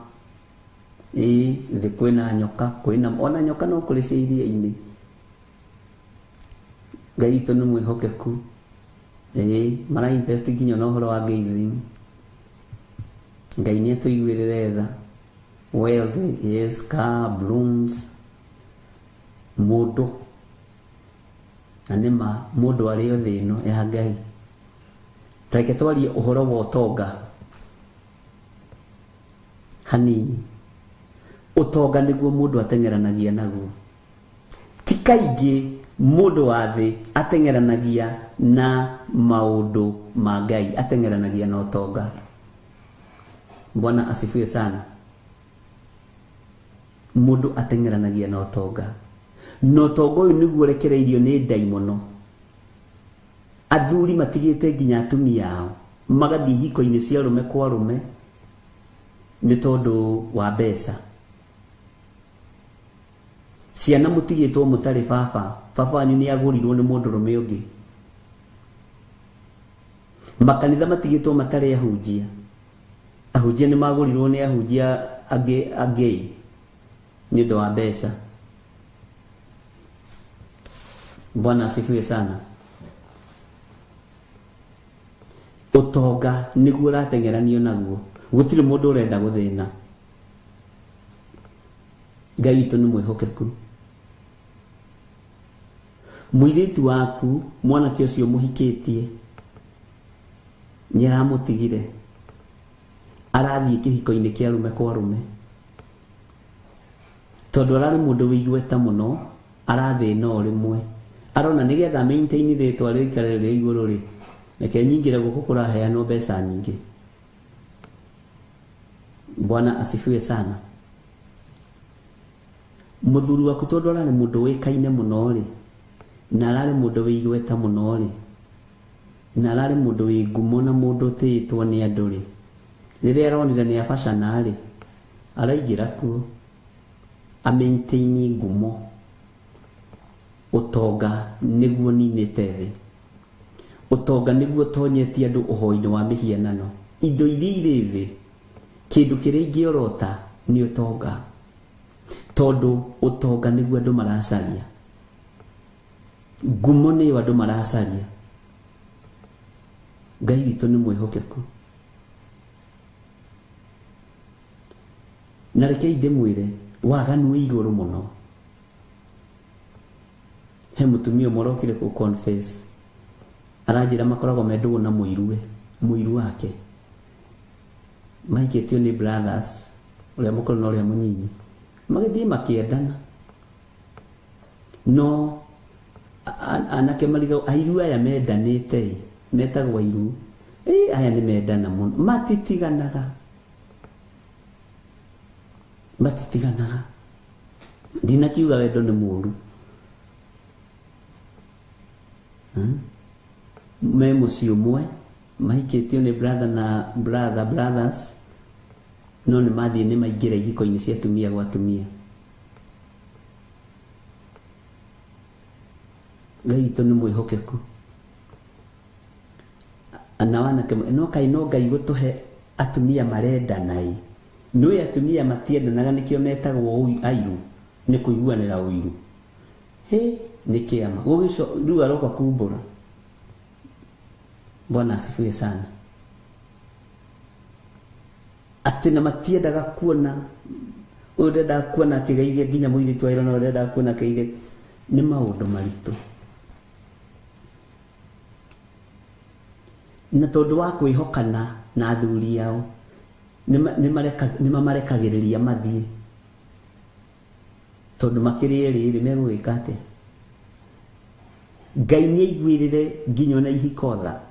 Ĩĩ, thĩ kwĩna nyoka, kwĩna ona nyoka no kũrĩ cia iria-inĩ. Ngai witũ nĩ mwĩhokeku. Ĩĩ, mara invest nginya na ũhoro wa gayism. Ngai nĩ atũiguĩrĩre tha. Wealth, yes, car, blooms, mũndũ. Na nĩ ma mũndũ arĩ o thĩ ĩno ya Ngai. Ta reke twarie ũhoro wa ũtonga hanini. Ũtonga nĩguo mũndũ ateng'eranagia naguo. Ti kaingĩ mũndũ wa thĩ ateng'eranagia na maũndũ ma Ngai, ateng'eranagia na ũtonga. Bwana asifiwe sana. Mũndũ ateng'eranagia na ũtonga, na ũtonga ũyũ nĩguo ũrekereirio nĩ ndaimono. Athuri matigĩte nginya atumia ao magathiĩ ihiko-inĩ cia arũme kwa arũme nĩ tondũ wa mbeca. Ciana mũtigĩtwo mũtarĩ baba, baba wanyu nĩ agũrirwo nĩ mũndũrũme ũngĩ. Makanitha matigĩtwo matarĩ ahunjia, ahunjia nĩ magũrirwo nĩ ahunjia angĩ angĩ nĩ ũndũ wa mbeca. Bwana asifiwe sana. Ũtonga nĩguo ũrateng'eranio naguo, gũtirĩ mũndũ ũrenda gũthĩna. Ngai witũ nĩ mwĩhokeku. Mũirĩtu waku mwanake ũcio mũhikĩtie nĩ aramũtigire, arathiĩ kĩhiko-inĩ kĩa arũme kwa arũme, tondũ ararĩ mũndũ wĩ igweta mũno, arathĩna o rĩmwe, arona nĩgetha maintain rĩtwa rĩikare rĩrĩ igũrũ rĩ, reke nyingĩre gũkũ kũraheanwo mbeca nyingĩ. Bwana asifiwe sana. Mũthuri waku tondũ ararĩ mũndũ wĩkaine mũno rĩ, na ararĩ mũndũ wĩ igweta mũno rĩ, na ararĩ mũndũ wĩ ngumo na mũndũ ũtĩĩtwo nĩ andũ rĩ, rĩrĩa aronire nĩ abacana rĩ, araingĩra kuo a maintain ngumo. Ũtonga nĩguo ninĩte thĩ, ũtonga nĩguo ũtonyetie andũ ũhoi-inĩ wa mĩhianano. Indo iria irĩ thĩ, kĩndũ kĩrĩa ingĩorota nĩ ũtonga, tondũ ũtonga nĩguo andũ maracaria, ngumo nĩyo andũ maracaria. Ngai witũ nĩ mwĩhokeku. Na rekei ndĩmwĩre, waganu wĩ igũrũ mũno. He mũtumia ũmwe ũrokire kũ confess, aranjĩra makoragwo me ndũgũ na mũiruwe, mũiru wake mahikĩtio nĩ brothers, ũrĩa mũkũrũ na ũrĩa mũnyinyi, magĩthiĩ makĩendana. No anake mariga airu aya mendanĩte ĩ, metagwo airu, ĩ aya nĩ mendana mũno, matitiganaga, matitiganaga. Ndinakiuga wendo nĩ mũũru. Me mũciĩ ũmwe mahikĩtio nĩ brother na brother brothers, no nĩ mathiĩ nĩ maingĩra ihiko-inĩ cia atumia gwa atumia. Ngai witũ nĩ mwĩhokeku. Na wanake no kaĩ no Ngai gũtũhe atumia marendana ĩ. Nĩũĩ atumia matiendanaga, nĩkĩo metagwo airu, nĩ kũiguanĩra ũiru. Hĩ, nĩ kĩama. Rĩu aroka kumbũra. Bwana asifiwe sana. Atĩ na matiendaga kuona, ũyũ ndendaga kuona akĩgeithia nginya mũirĩtu wa ira, na ũyũ ndendaga kuona akĩgeithia. Nĩ maũndũ maritũ. Na tondũ wa kwĩhokana na athuri ao, nĩ mamarekagĩrĩria mathiĩ, tondũ makĩrĩ erĩ rĩ, megũgĩka atĩa? Ngai nĩ aiguĩrĩre nginya ona ihiko tha.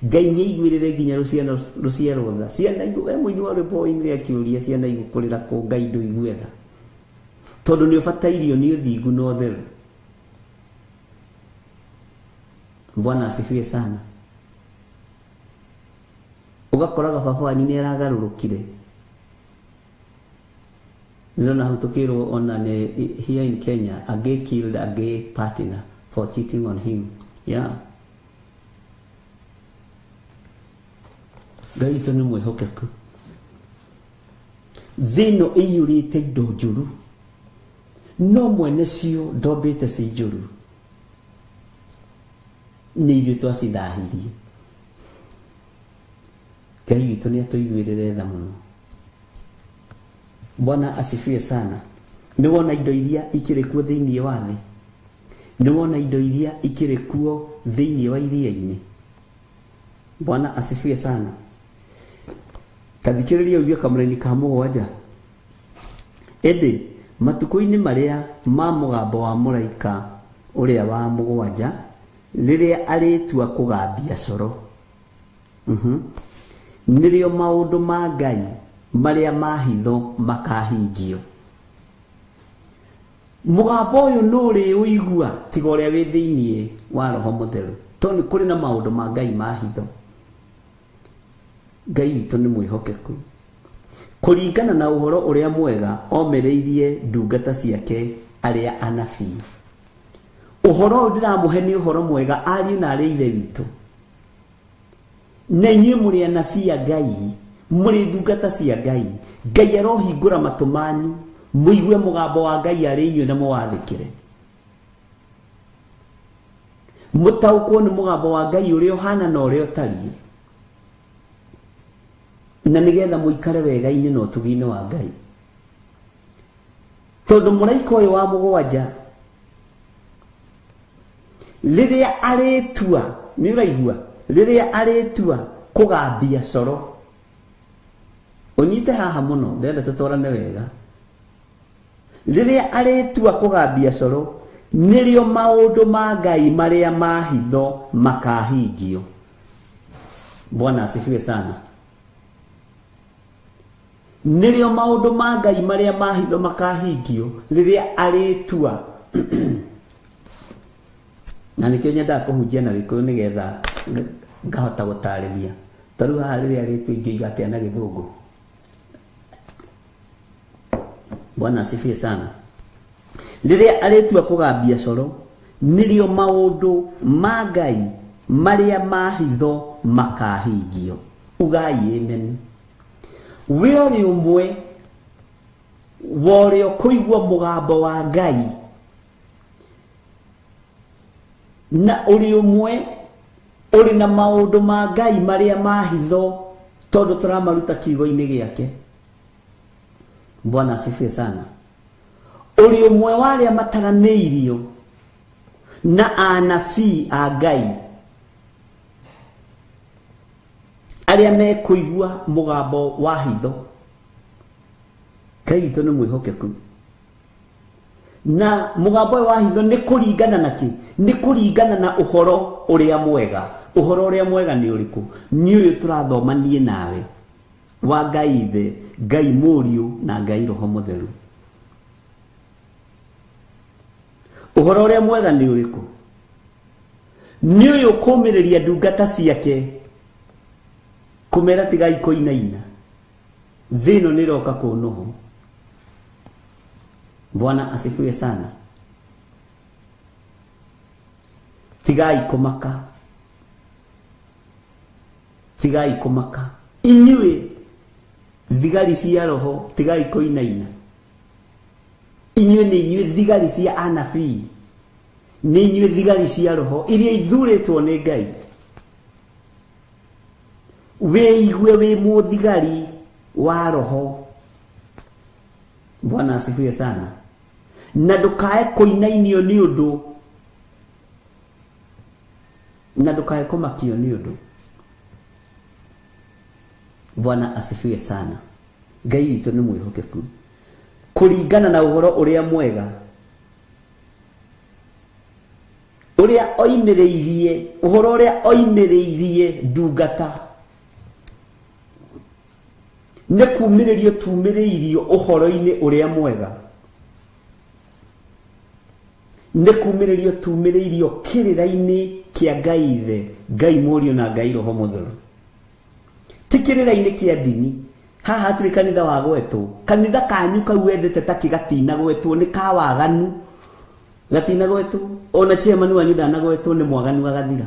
Ngai nĩ aiguĩrĩre nginya rũciaro tha. Ciana e mũini wa rwĩmbo woinire akĩũria ciana igũkũrĩra kũ, Ngai ndũigue tha, tondũ nĩ ũbatairio nĩ ũthingu na ũtheru. Bwana asifiwe sana. Ũgakoraga baba wanyu nĩ aragarũrũkire. Ndĩrona hau tũkĩrwo ona nĩ here in Kenya, a gay killed a gay partner for cheating on him. Yeah. Ngai witũ nĩ mwĩhokeku. Thĩ ĩno ĩiyũrĩte indo njũru, no mwene cio ndombĩte ci njũru, nĩ ithuĩ twacithahirie. Ngai witũ nĩ atũiguĩrĩre tha mũno. Bwana asifiwe sana. Nĩ wona indo iria ikĩrĩ kuo thĩinĩ wa thĩ, nĩ wona indo iria ikĩrĩ kuo thĩinĩ wa iria-inĩ. Bwana asifiwe sana. Tathikĩrĩria ũigue kamũraini ka mũgwanja. Ĩndĩ matukũ-inĩ marĩa ma mũgambo wa mũraika ũrĩa wa mũgwanja, rĩrĩa arĩtua kũgambia coro, nĩrĩo maũndũ ma Ngai marĩa ma hitho makahingio. Mũgambo ũyũ nũrĩ ũigua tiga ũrĩa wĩ thĩinĩ wa Roho Mũtheru, tondũ nĩ kũrĩ na maũndũ ma Ngai ma hitho. Ngai witũ nĩ mwĩhokeku. Kũringana na ũhoro ũrĩa mwega omereirie ndungata ciake arĩa anabii. Ũhoro ũyũ ndĩramũhe nĩ ũhoro mwega ariũ na arĩ ithe witũ. Na inyuĩ mũrĩ anabii a Ngai, mũrĩ ndungata cia Ngai. Ngai arohingũra matũ manyu mũigue mũgambo wa Ngai arĩ inyuĩ na mũwathĩkĩre. Mũtaũkwo nĩ mũgambo wa Ngai ũrĩa ũhana na ũrĩa ũtariĩ, na nĩgetha mũikare wega-inĩ na ũtugi-inĩ wa Ngai. Tondũ mũraika ũyũ wa mũgwanja rĩrĩa arĩtua, nĩ ũraigua, rĩrĩa arĩtua kũgambia coro, ũnyite haha mũno, ndĩrenda tũtwarane wega. Rĩrĩa arĩtua kũgambia coro, nĩrĩo maũndũ ma Ngai marĩa ma hitho makahingio. Bwana asifiwe sana. Nĩrĩo maũndũ ma Ngai marĩa ma hitho makahingio rĩrĩa arĩtua. Na nĩkĩo nyendaga kũhunjia na Gĩkũyũ nĩgetha ngahota gũtarĩria. Ta rĩu haha rĩrĩa arĩtua ingĩiga atĩa na Gĩthũngũ? Bwana asifiwe sana. Rĩrĩa arĩtua kũgambia coro, nĩrĩo maũndũ ma Ngai marĩa ma hitho makahingio. Ugai amen. We ũrĩ ũmwe wa ũrĩa ũkũigua mũgambo wa Ngai, na ũrĩ ũmwe ũrĩ na maũndũ ma Ngai marĩa ma hitho, tondũ tũramaruta kiugo-inĩ gĩake. Bwana asifiwe sana. Ũrĩ ũmwe wa arĩa mataranĩirio na anabii a Ngai, arĩa mekũigua mũgambo wa hitho. Ngai witũ nĩ mwĩhokeku. Na mũgambo ũyũ wa hitho nĩ kũringana na kĩ? Nĩ kũringana na ũhoro ũrĩa mwega. Ũhoro ũrĩa mwega nĩ ũrĩkũ? Nĩ ũyũ tũrathoma niĩ nawe, wa Ngai Ithe, Ngai Mũriũ na Ngai Roho Mũtheru. Ũhoro ũrĩa mwega nĩ ũrĩkũ? Nĩ ũyũ kũmĩrĩria ndungata ciake, kũmera tigai kũinaina, thĩ ĩno nĩ ĩroka kũnũhwo. Bwana asifiwe sana. Tigai kũmaka, tigai kũmaka inyuĩ thigari cia roho, tigai kũinaina. Inyuĩ nĩ inyuĩ thigari cia anabii, nĩ inyuĩ thigari cia roho iria ithurĩtwo nĩ Ngai. Wĩigue wĩ mũthigari wa roho. Bwana asifiwe sana. Na ndũkae kũinainio nĩ ũndũ, na ndũkae kũmakio nĩ ũndũ. Bwana asifiwe sana. Ngai witũ nĩ mwĩhokeku. Kũringana na ũhoro ũrĩa mwega ũrĩa oimĩrĩirie, ũhoro ũrĩa oimĩrĩirie ndungata, nĩ kumĩrĩrio tumĩrĩirio ũhoro-inĩ ũrĩa mwega, nĩ kumĩrĩrio tumĩrĩirio kĩrĩra-inĩ kĩa Ngai Ithe, Ngai Mũriũ na Ngai Roho Mũtheru. Ti kĩrĩra-inĩ kĩa ndini. Haha hatirĩ kanitha wa gwetwo. Kanitha kanyu kau wendete ta kĩgatina gwetwo nĩ ka waganu, gatina gwetwo. Ona chairman wanyu ndanagwetwo nĩ mwaganu agathira.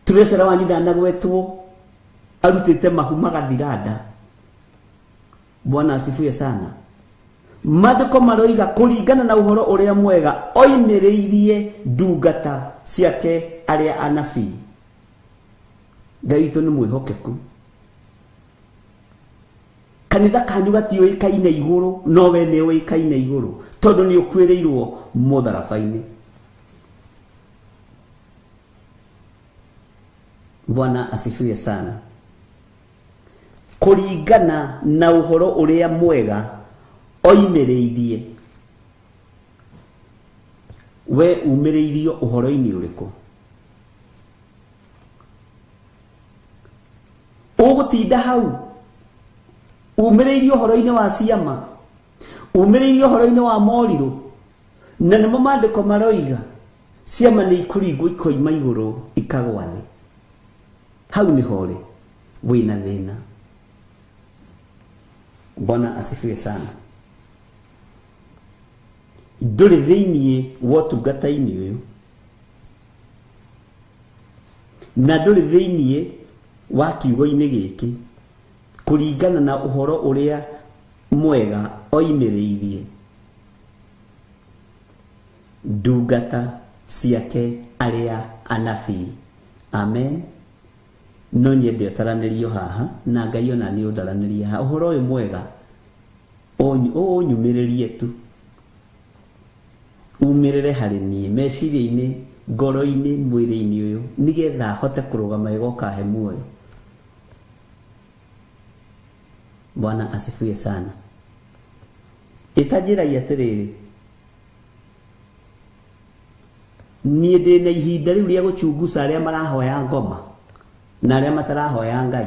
Treasurer wanyu ndanagwetwo arutĩte mahu magathira nda. Bwana asifiwe sana. Maandĩko maroiga kũringana na ũhoro ũrĩa mwega oimĩrĩirie ndungata ciake arĩa anabii. Ngai witũ nĩ mwĩhokeku. Kanitha kanyu gatiũĩkaine igũrũ, no we nĩ ũĩkaine igũrũ, tondũ nĩ ũkuĩrĩirwo mũtharaba-inĩ. Bwana asifiwe sana. Kũringana na ũhoro ũrĩa mwega Oimĩrĩirie. We umĩrĩirio ũhoro-inĩ ũrĩkũ? Ũgũtinda hau umĩrĩirio ũhoro-inĩ wa ciama, umĩrĩirio ũhoro-inĩ wa morirũ, na nĩmo maandĩko maroiga ciama nĩ ikũringwo ikoima igũrũ ikagwa thĩ. Hau nĩho ũrĩ wĩna thĩna. Bwana asifiwe sana. Ndũrĩ thĩiniĩ wa ũtungata-inĩ ũyũ, na ndũrĩ thĩiniĩ wa kiugo-inĩ gĩkĩ kũringana na ũhoro ũrĩa mwega oimĩrĩirie ndungata ciake arĩa anabii. Amen. No nyende ũtaranĩrio haha, na Ngai ona nĩ ũndaranĩrie haha. Ũhoro ũyũ mwega ũnyumĩrĩrie tu, umĩrĩre harĩ niĩ meciria-inĩ, ngoro-inĩ, mwĩrĩ-inĩ ũyũ, nĩgetha hote kũrũgama wega ũkahe muoyo. Bwana asifiwe sana. Ĩtanjĩragia atĩrĩrĩ, niĩ ndĩna ihinda rĩu rĩa gũchunguca arĩa marahoya ngoma na arĩa matarahoya Ngai.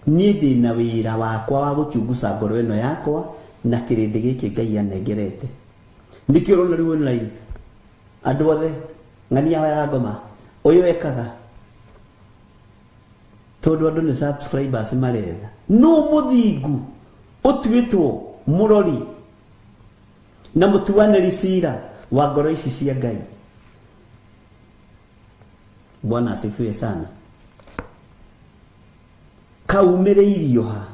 Niĩ ndĩna wĩra wakwa wa gũchunguca ngoro ĩno yakwa na kĩrĩndĩ gĩkĩ Ngai anengerete. Nĩkĩo ũrona rĩu online andũ othe ng'ania ahoyaga ngoma, ũyũ ekaga, tondũ andũ nĩ subscribers maretha. Nũ mũthingu ũtuĩtwo mũrori na mũtuanĩri cira wa ngoro ici cia Ngai? Bwana asifiwe sana. Kaumĩrĩirio ha?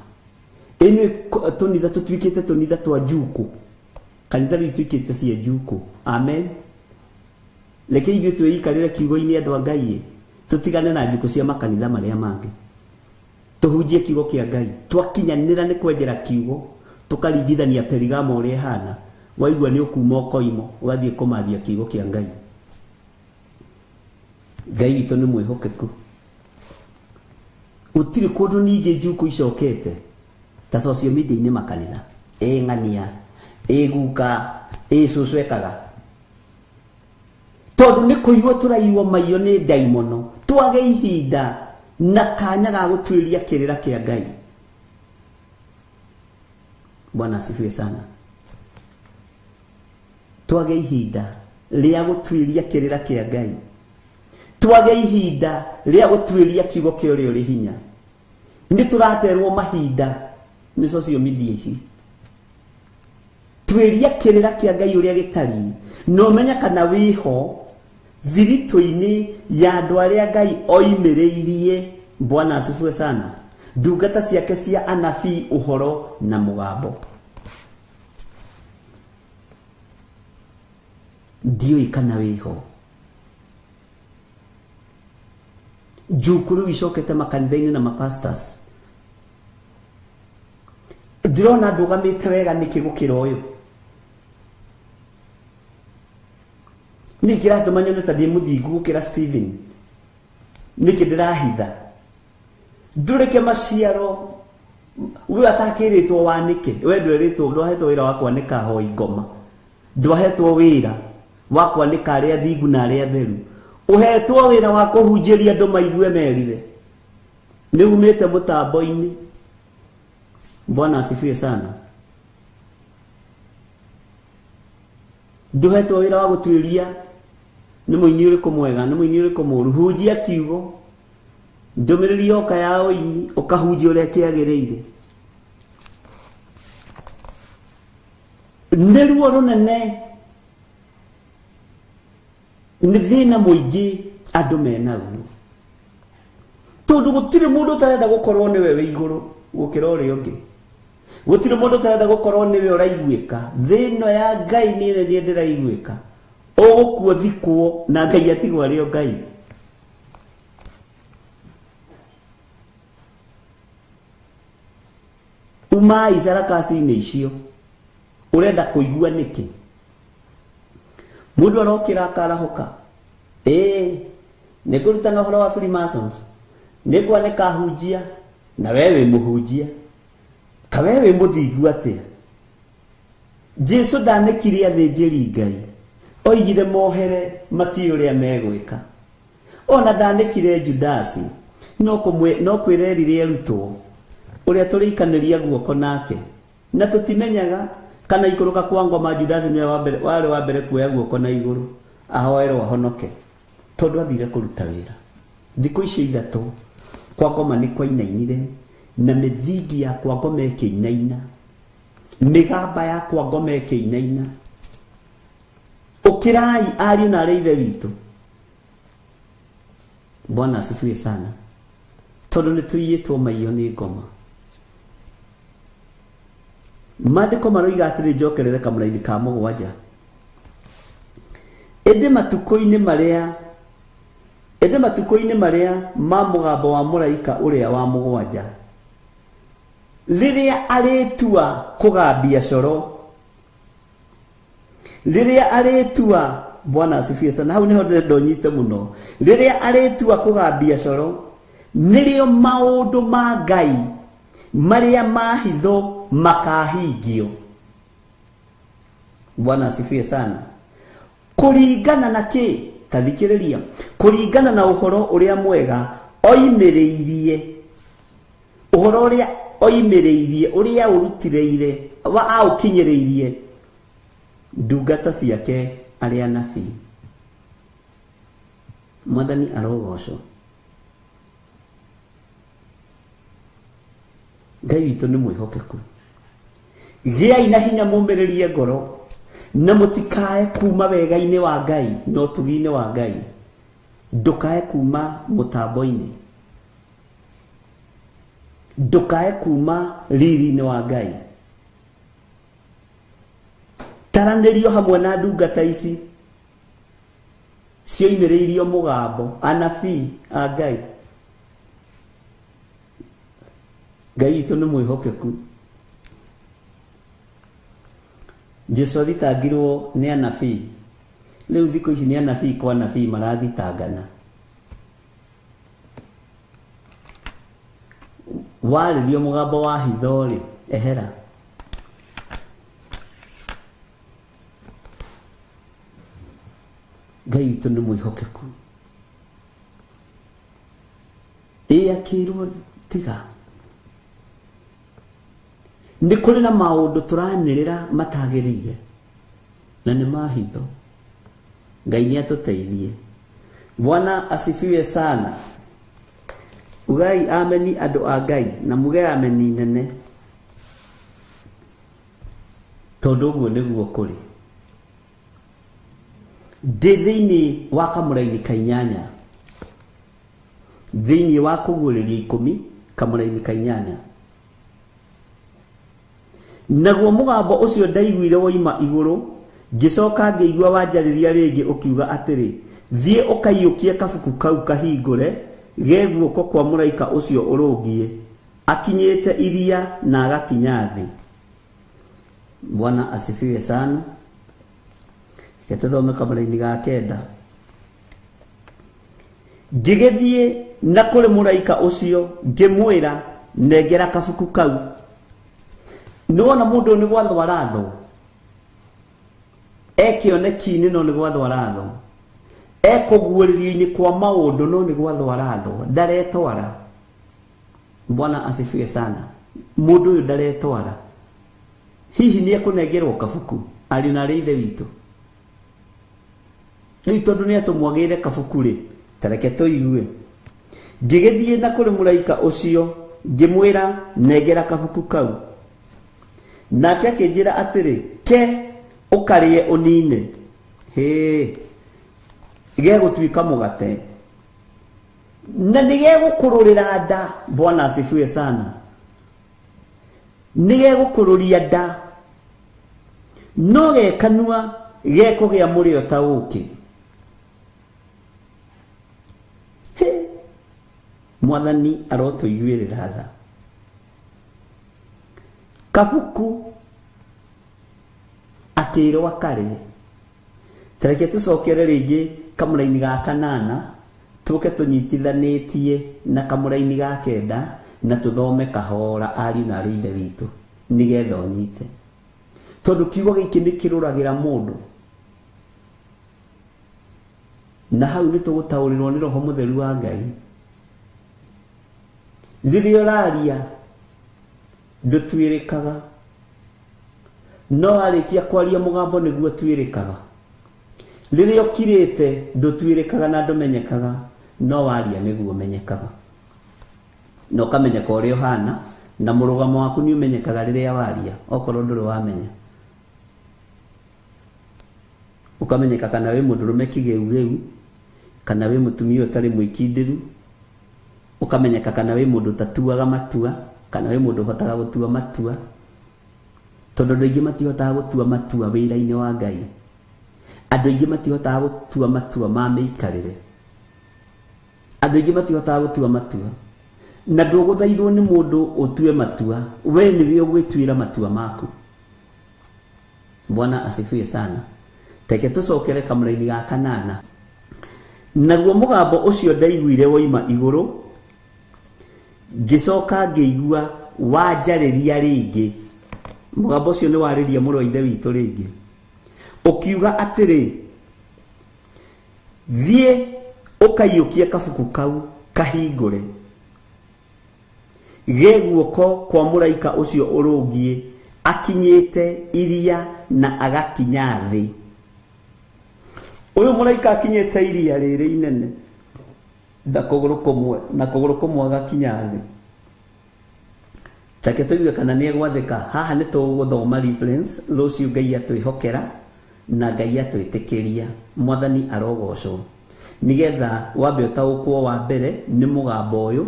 Ĩnyuĩ tũnitha tũtuĩkĩte tũnitha twa njukũ, kanitha rĩu ituĩkĩte cia njukũ. Amen. Reke ithuĩ twĩikarĩre kiugo-inĩ andũ a Ngai, tũtigane na njukũ cia makanitha marĩa mangĩ, tũhunjie kiugo kĩa Ngai. Twakinyanĩra nĩ kwenjera kiugo, tũkaringithania Perigamo ũrĩa ĩhana, waigua nĩ ũkuma ũkoimo ũgathiĩ kũmathia kiugo kĩa Ngai. Ngai witũ nĩ mwĩhokeku. Gũtirĩ kũndũ ningĩ njukũ icokete ta social media-inĩ makanitha, ĩ ng'ania, ĩ guka, ĩ cũcũ ekaga, tondũ nĩ kũiywo tũraiywo maiyo nĩ ndaimono. Twage ihinda na kanya ga gũtuĩria kĩrĩra kĩa Ngai. Bwana asifiwe sana. Twage ihinda rĩa gũtuĩria kĩrĩra kĩa Ngai, twage ihinda rĩa gũtuĩria kiugo kĩa ũrĩa ũrĩ hinya. Nĩ tũraterwo mahinda nĩ social media ici. Tuĩria kĩrĩra kĩa Ngai ũrĩa gĩtariĩ, na ũmenye kana wĩho thiritũ-inĩ ya andũ arĩa Ngai oimĩrĩirie. Bwana asifiwe sana. Ndungata ciake cia anabii ũhoro na mũgambo. Ndiũĩ kana wĩho. Njukũ rĩu icokete makanitha-inĩ na mapastors. Ndĩrona ndũgamĩte wega nĩkĩ gũkĩra ũyũ? Nĩkĩ kĩratũma nyone ta ndĩ mũthingu gũkĩra Stephen? Nĩkĩ ndĩrahitha? Ndũreke maciaro we atakĩrĩtwo wanĩke. We ndwerĩtwo, ndwahetwo wĩra wa kwanĩka hoi ngoma, ndwahetwo wĩra wa kwanĩka arĩa thingu na arĩa theru. Ũhetwo wĩra wa kũhunjĩria andũ maigue merire. Nĩ umĩte mũtambo-inĩ. Bwana asifiwe sana. Ndũhetwo wĩra wa gũtuĩria nĩ mũini ũrĩkũ mwega, nĩ mũini ũrĩkũ mũũru. Hunjia kiugo, ndũmĩrĩri yoka ya ũini, ũkahunjia ũrĩa kĩagĩrĩire. Nĩ ruo rũnene, nĩ thĩna mũingĩ andũ menaguo, tondũ gũtirĩ mũndũ ũtarenda gũkorwo nĩwe wĩ igũrũ gũkĩra ũrĩa ũngĩ. Gũtirĩ mũndũ ũtarenda gũkorwo nĩwe ũraiguĩka. Thĩ ĩno ya Ngai nĩ niĩ ndĩraiguĩka. Ũgũkua thikwo na Ngai atigwo arĩ o Ngai. Umai sarakasi-inĩ icio. Ũrenda kũigua nĩkĩ? Mũndũ arokĩra akarahũka, ĩĩ nĩ ngũrutana ũhoro wa Freemasons, nĩ ngwanĩka hunjia, na we wĩ mũhunjia, ka we wĩ mũthingu atĩa? Jesu ndanĩkire athĩnjĩri Ngai oigire mohere matiĩ ũrĩa megwĩka. Ona ndanĩkire Judasi no kwĩrerire arutwo ũrĩa tũrĩikanĩria guoko nake na tũtimenyaga kana ikũrũka kwa ngoma Judasi nĩwe warĩ wa mbere kuoya guoko na igũrũ ahoerwo ahonoke tondũ athire kũruta wĩra. Thikũ icio ithatũ kwa ngoma nĩ kwainainire na mĩthingi ya kwa ngoma ĩkĩinaina, mĩgamba ya kwa ngoma ĩkĩinaina. Ũkĩrai ariũ na arĩ ithe witũ. Bwana asifiwe sana. Tondũ nĩ tũiyĩtwo maiyo nĩ ngoma. Maandĩko maroiga atĩrĩ, njokerere kamũraini ka 7. Ĩndĩ matukũ-inĩ marĩa ma mũgambo wa mũraika ũrĩa wa 7, rĩrĩa arĩtua kũgambia coro, rĩrĩa arĩtua, Bwana asifiwe sana, hau nĩho ndĩrenda ũnyite mũno. Rĩrĩa arĩtua kũgambia coro, nĩrĩo maũndũ ma Ngai marĩa ma hitho makahingio. Bwana asifiwe sana. Kũringana na kĩ? Ta thikĩrĩria. Kũringana na ũhoro ũrĩa mwega oimĩrĩirie, ũhoro ũrĩa oimĩrĩirie, ũrĩa ũrutĩrĩire, wa aũkinyĩrĩirie ndungata ciake arĩa anabii. Mwathani arogocwo. Ngai witũ nĩ mwĩhokeku. Gĩai na hinya mũmĩrĩrie ngoro na mũtikae kuma wega-inĩ wa Ngai na ũtugi-inĩ wa Ngai. Ndũkae kuma mũtambo-inĩ, ndũkae kuma riri-inĩ wa Ngai. Taranĩrio hamwe na ndungata ici cioimĩrĩirio mũgambo, anabii a Ngai. Ngai witũ nĩ mwĩhokeku. Jesu athitangirwo nĩ anabii. Rĩu thikũ ici nĩ anabii kwa anabii marathitangana. Warĩrio mũgambo wa hitho rĩ, ehera. Ngai witũ nĩ mwĩhokeku. Ĩ akĩrwo tiga. Nĩ kũrĩ na maũndũ tũranĩrĩra matagĩrĩire na nĩ ma hitho. Ngai nĩ atũteithie. Bwana asifiwe sana. Ugai ameni andũ a Ngai na muge ameni nene, tondũ ũguo nĩguo kũrĩ. Ndĩ thĩinĩ wa kamũraini ka 8, thĩinĩ wa kũguũrĩria 10 kamũraini ka 8. Naguo mũgambo ũcio ndaiguire woima igũrũ, ngĩcoka ngĩigua wanjarĩria rĩngĩ ũkiuga atĩrĩ, thiĩ ũkaiyũkie kabuku kau kahingũre ge guoko kwa mũraika ũcio ũrũngiĩ akinyĩte iria na agakinya thĩ. Bwana asifiwe sana. Reke tũthome kamũraini ga 9. Ngĩgĩthiĩ na kũrĩ mũraika ũcio ngĩmwĩra, nengera kabuku kau. Nĩwona mũndũ ũyũ nĩ gwathwo arathwo, ekĩoneki-inĩ no nĩ gwathwo arathwo, ekũguũrĩrio-inĩ kwa maũndũ no nĩ gwathwo arathwo, ndaretwara. Bwana asifiwe sana. Mũndũ ũyũ ndaretwara. Hihi nĩ ekũnengerwo kabuku ariũ na arĩ ithe witũ? Rĩu tondũ nĩ atũmwagĩire kabuku rĩ, ta reke tũigue. Ngĩgĩthiĩ na kũrĩ mũraika ũcio ngĩmwĩra, nengera kabuku kau. Nake akĩnjĩra atĩrĩ, ke ũkarĩe ũnine. Hĩ, gegũtuĩka mũgate na nĩ gegũkũrũrĩra nda. Bwana asifiwe sana. Nĩ gegũkũrũria nda, no gekanua gekũgĩa mũrĩo ta ũkĩ. Hĩ, Mwathani arotũiguĩrĩra tha. Kabuku akĩrwo akarĩe. Ta reke tũcokere rĩngĩ kamũraini ga 8, tũke tũnyitithanĩtie na kamũraini ga 9 na tũthome kahora ariũ na arĩ ithe witũ nĩgetha ũnyite. Tondu kiugo giki ni kiruragira mundu. Na hau ni tugutaurirwo ni Roho Mutheru wa Ngai. Rĩrĩa ũraria ndũtuĩrĩkaga, no warĩkia kwaria mũgambo nĩguo ũtuĩrĩkaga. Rĩrĩa ũkirĩte ndũtuĩrĩkaga na ndũmenyekaga, no waria nĩguo ũmenyekaga. Na ũkamenyeka ũrĩa ũhana, na mũrũgamo waku nĩ ũmenyekaga rĩrĩa waria, okorwo ndũrĩ wamenya. Ũkamenyeka kana wĩ mũndũrũme kĩgeugeu, kana wĩ mũtumia ũtarĩ mwĩkindĩru. Ũkamenyeka kana wĩ mũndũ ũtatuaga matua, kana wĩ mũndũ ũhotaga gũtua matua. Tondũ andũ aingĩ matihotaga gũtua matua wĩra-inĩ wa Ngai. Andũ aingĩ matihotaga gũtua matua ma mĩikarĩre. Andũ aingĩ matihotaga gũtua matua. Na ndũgũthaithwo nĩ mũndũ ũtue matua, we nĩwe ũgwĩtuĩra matua maku. Bwana asifiwe sana. Teke tũcokere kamũraini ga kanana. Naguo mũgambo ũcio ndaiguire woima igũrũ, ngĩcoka ngĩigua wanjarĩria rĩngĩ. Mũgambo ũcio nĩ warĩria mũrũ wa Ithe witũ rĩngĩ, ũkiuga atĩrĩ, thiĩ ũkaiyũkie kabuku kau kahingũre ge guoko kwa mũraika ũcio ũrũngiĩ akinyĩte iria na agakinya thĩ. Ũyũ mũraika akinyĩte iria rĩrĩ inene na kũgũrũ kũmwe, na kũgũrũ kũmwe agakinya thĩ. Take tũigue kana nĩ egwathĩka. Haha nĩ tũgũthoma reference rũciũ, Ngai atwĩhokera na Ngai atwĩtĩkĩria. Mwathani arogocwo. Nigetha wambe ũtaũkwo wa mbere nĩ mũgambo ũyũ,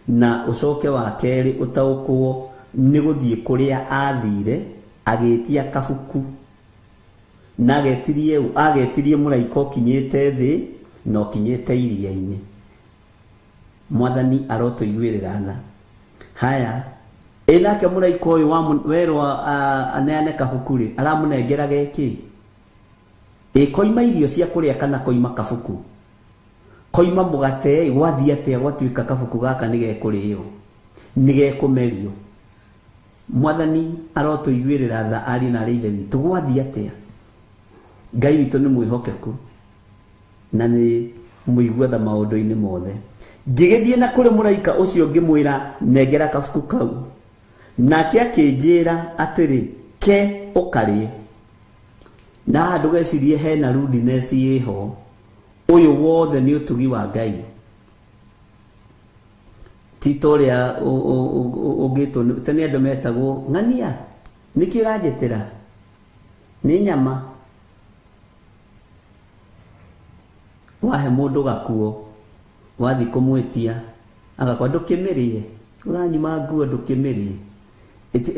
na ũcoke wa kerĩ ũtaũkwo nĩ gũthiĩ kũrĩa athire agĩtia kabuku. Na agetirie mũraika ũkinyĩte thĩ na ũkinyĩte iria-inĩ. Mwathani arotũiguĩrĩra tha. Haya, ĩ nake mũraika ũyũ werwo aneane kabuku rĩ, aramũnengera gĩkĩ? Ĩ koima irio cia kũrĩa kana koima kabuku? Koima mũgate, gwathiĩ atĩa gwatuĩka kabuku gaka nĩ gekũrĩo, nĩ gekũmerio? Mwathani arotũiguĩrĩra tha ariũ na aarĩ a Ithe witũ. Gwathiĩ atĩa? Ngai witũ nĩ mwĩhokeku na nĩ mũigua tha maũndũ-inĩ mothe. Ngĩgĩthiĩ na kũrĩ mũraika ũcio ngĩmwĩra, nengera kabuku kau. Nake akĩnjĩra atĩrĩ, ke ũkarĩe. Na haha ndũgecirie hena rudeness ĩho. Ũyũ wothe nĩ ũtugi wa Ngai. Ti ta ũrĩa ũngĩtwo tene andũ metagwo ng'ania, nĩkĩ ũranjĩtĩra? Nĩ nyama. Wahe mũndũ gakuo, wathiĩ kũmwĩtia, agakwa ndũkĩmĩrĩe, ũranyuma nguo ndũkĩmĩrĩe.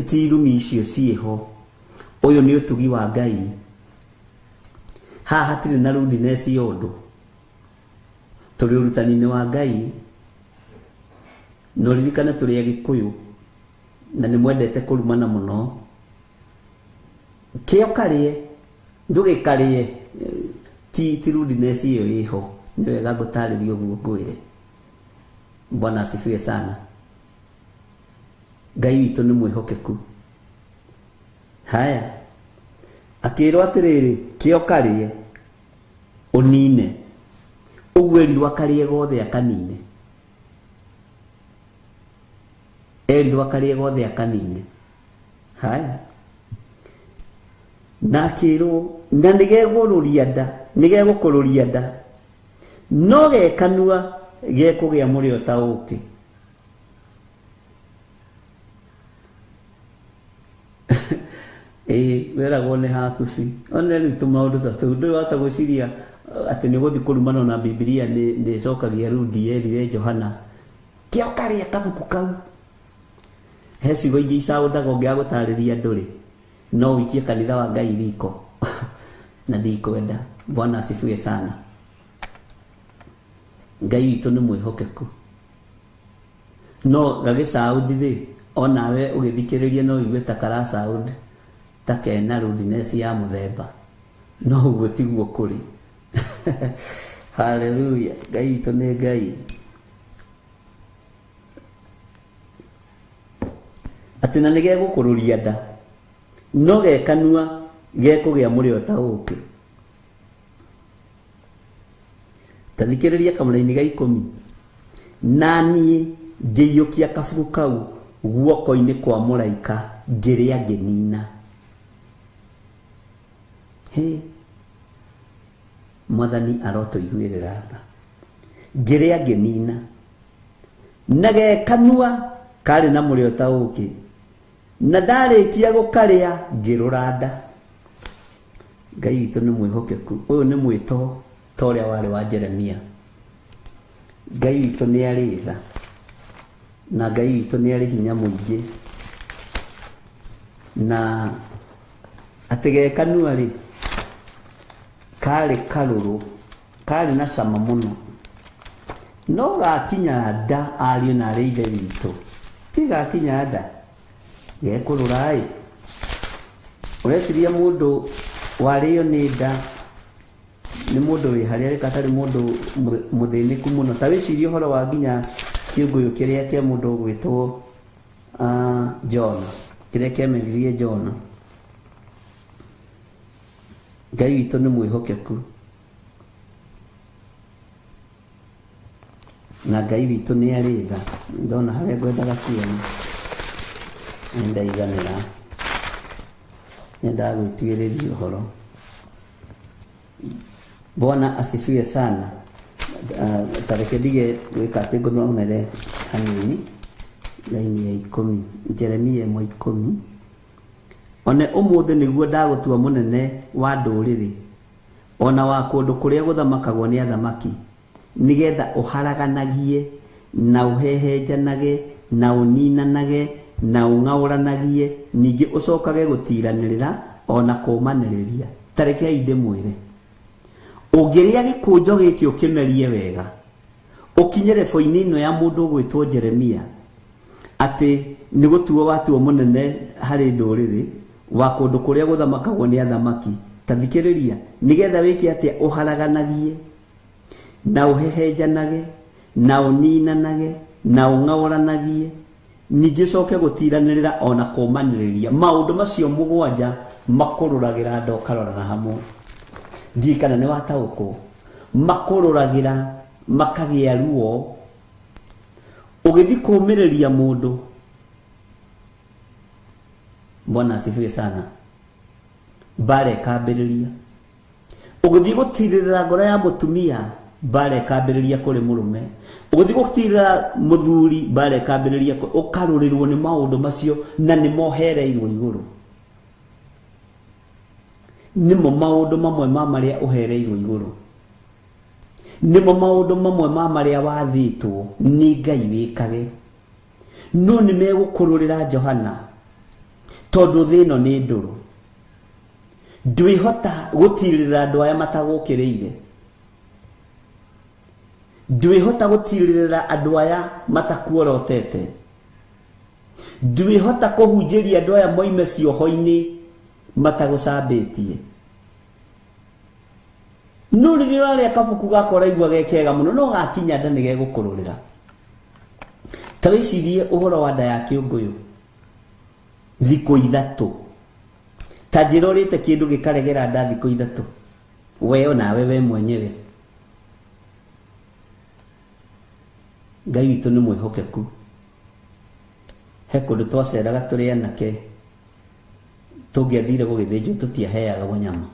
Ti irumi icio ciĩho. Ũyũ nĩ ũtugi wa Ngai. Haha hatirĩ na rudeness ya ũndũ. Tũrĩ ũrutani-inĩ wa Ngai. Na ũririkane tũrĩ Agĩkũyũ na nĩ mwendete kũrumana mũno. Kĩo karĩe, ndũgĩkarĩe. Ti rudeness ĩyo ĩho. Nĩ wega ngũtarĩrie ũguo ngwĩre. Bwana asifiwe sana. Ngai witũ nĩ mwĩhokeku. Haya, akĩrwo atĩrĩrĩ, kĩo karĩe ũnine. Ũguo erirwo akarĩe gothe akanine. Erirwo akarĩe gothe akanine. Haya, na akĩrwo na nĩgegũrũria nda, nĩgegũkũrũria nda, no gekanua gekũgĩa mũrĩo ta ũkĩ. Ĩ weragwo nĩ hakuci. One rĩu tũmaũndũ ta tũu, ndũĩ wahota gwĩciria atĩ nĩ ũgũthiĩ kũrumana na Bibilia nĩ ĩcokagia rudi yerire Johana, kĩo karĩa kabuku kau. He ciugo ingĩ icaũndaga ũngĩaga gũtarĩria andũ rĩ, no ũikie kanitha wa Ngai riko. Na ndikwenda. Bwana asifiwe sana. Ngai witũ nĩ mwĩhokeku. No gagĩcaũndi rĩ, onawe ũgĩthikĩrĩria no ũigue ta karacaũndi ta kena rudeness ya mũthemba. No ũguo tiguo kũrĩ. Hallelujah. Ngai witũ nĩ Ngai. Atĩ na nĩgegũkũrũria nda. No gekanua gekũgĩa mũrĩo ta ũkĩ. Ta thikĩrĩria kamũraini ga 10. Na niĩ ngĩiyũkia kabuku kau guoko-inĩ kwa mũraika ngĩrĩa ngĩnina. Hĩ, Mwathani arotũiguĩrĩra tha. Ngĩrĩa ngĩnina. Na gekanua karĩ na mũrĩo ta ũkĩ. Na ndarĩkia gũkarĩa ngĩrũra nda. Ngai witũ nĩ mwĩhokeku. Ũyũ nĩ mwĩto ta ũrĩa warĩ wa Jeremia. Ngai witũ nĩ arĩ tha. Na Ngai witũ nĩ arĩ hinya mũingĩ. Na atĩ gekanua rĩ, karĩ karũrũ, karĩ na cama mũno. No gakinya nda ariũ na arĩ ithe witũ. Ti gakinya nda gekũrũra ĩ. Ũreciria mũndũ warĩo nĩ nda nĩ mũndũ wĩ harĩa rĩka atarĩ mũndũ mũthĩnĩku mũno. Ta wĩcirie ũhoro wa nginya kĩũngũyũ kĩrĩa kĩa mũndũ ũgwĩtwo Jona, kĩrĩa kĩameririe Jona. Ngai witũ nĩ mwĩhokeku. Na Ngai witũ nĩ arĩ tha. Ndona harĩa ngwendaga kuona. Nĩndaiganĩra. Nyendaga gwĩtuĩrĩria ũhoro. Bwana asifiwe sana. Ta reke ndige gwĩka atĩ ngũthomere hanini laini ya 10, Jeremia 1:10. One ũmũthĩ nĩguo ndagũtua mũnene wa ndũrĩrĩ ona wa kũndũ kũrĩa gũthamakagwo nĩ athamaki, nĩgetha ũharaganagie na ũhehenjanage na ũninanage na ũng'aũranagie, ningĩ ũcokage gũtiranĩrĩra ona kũmanĩrĩria. Ta rekei ndĩmwĩre, ũngĩrĩa gĩkũnjo gĩkĩ ũkĩmerie wega, ũkinye rebo-inĩ ĩno ya mũndũ ũgwĩtwo Jeremia, atĩ nĩ gũtuo watuo mũnene harĩ ndũrĩrĩ wa kũndũ kũrĩa gũthamakagwo nĩ athamaki. Ta thikĩrĩria, nĩgetha wĩke atĩa? Ũharaganagie na ũhehenjanage na ũninanage na ũng'aũranagie, ningĩ ũcoke gũtiranĩrĩra ona kũmanĩrĩria. Maũndũ macio mũgwanja makũrũragĩra nda ũkarorana hamwe. Ndiũĩ kana nĩ wataũkwo. Makũrũragĩra makagĩa ruo. Ũgĩthiĩ kũũmĩrĩria mũndũ. Bwana asifiwe sana. Mbara ĩkambĩrĩria. Ũgĩthiĩ gũtirĩrĩra ngoro ya mũtumia, mbara ĩkambĩrĩria kũrĩ mũrũme. Ũgĩthiĩ gũtirĩrĩra mũthuri, mbara ĩkambĩrĩria ũkarũrĩrwo nĩ maũndũ macio na nĩ mohereirwo igũrũ. Nĩmo maũndũ mamwe ma marĩa ũhereirwo igũrũ. Nĩmo maũndũ mamwe ma marĩa wathĩtwo nĩ Ngai wĩkage. No nĩ megũkũrũrĩra Johana, tondũ thĩ ĩno nĩ ndũrũ. Ndwĩhota gũtirĩrĩra andũ aya matagũkĩrĩire. Ndwĩhota gũtirĩrĩra andũ aya matakuorotete. Ndwĩhota kũhunjĩria andũ aya moime cioho-inĩ matagũcambĩtie. No rĩrĩa ũrarĩa kabuku gakwa ũraigua ge kega mũno, no gakinya nda nĩ gegũkũrũrĩra. Ta wĩcirie ũhoro wa nda ya kĩũngũyũ thikũ 3. Ta njĩra ũrĩte kĩndũ gĩkaregera nda thikũ 3. We onawe we mwenyewe. Ngai witũ nĩ mwĩhokeku. He kũndũ twaceraga tũrĩ anake, tũngĩathire gũgĩthĩnjwo tũtiaheagwo nyama.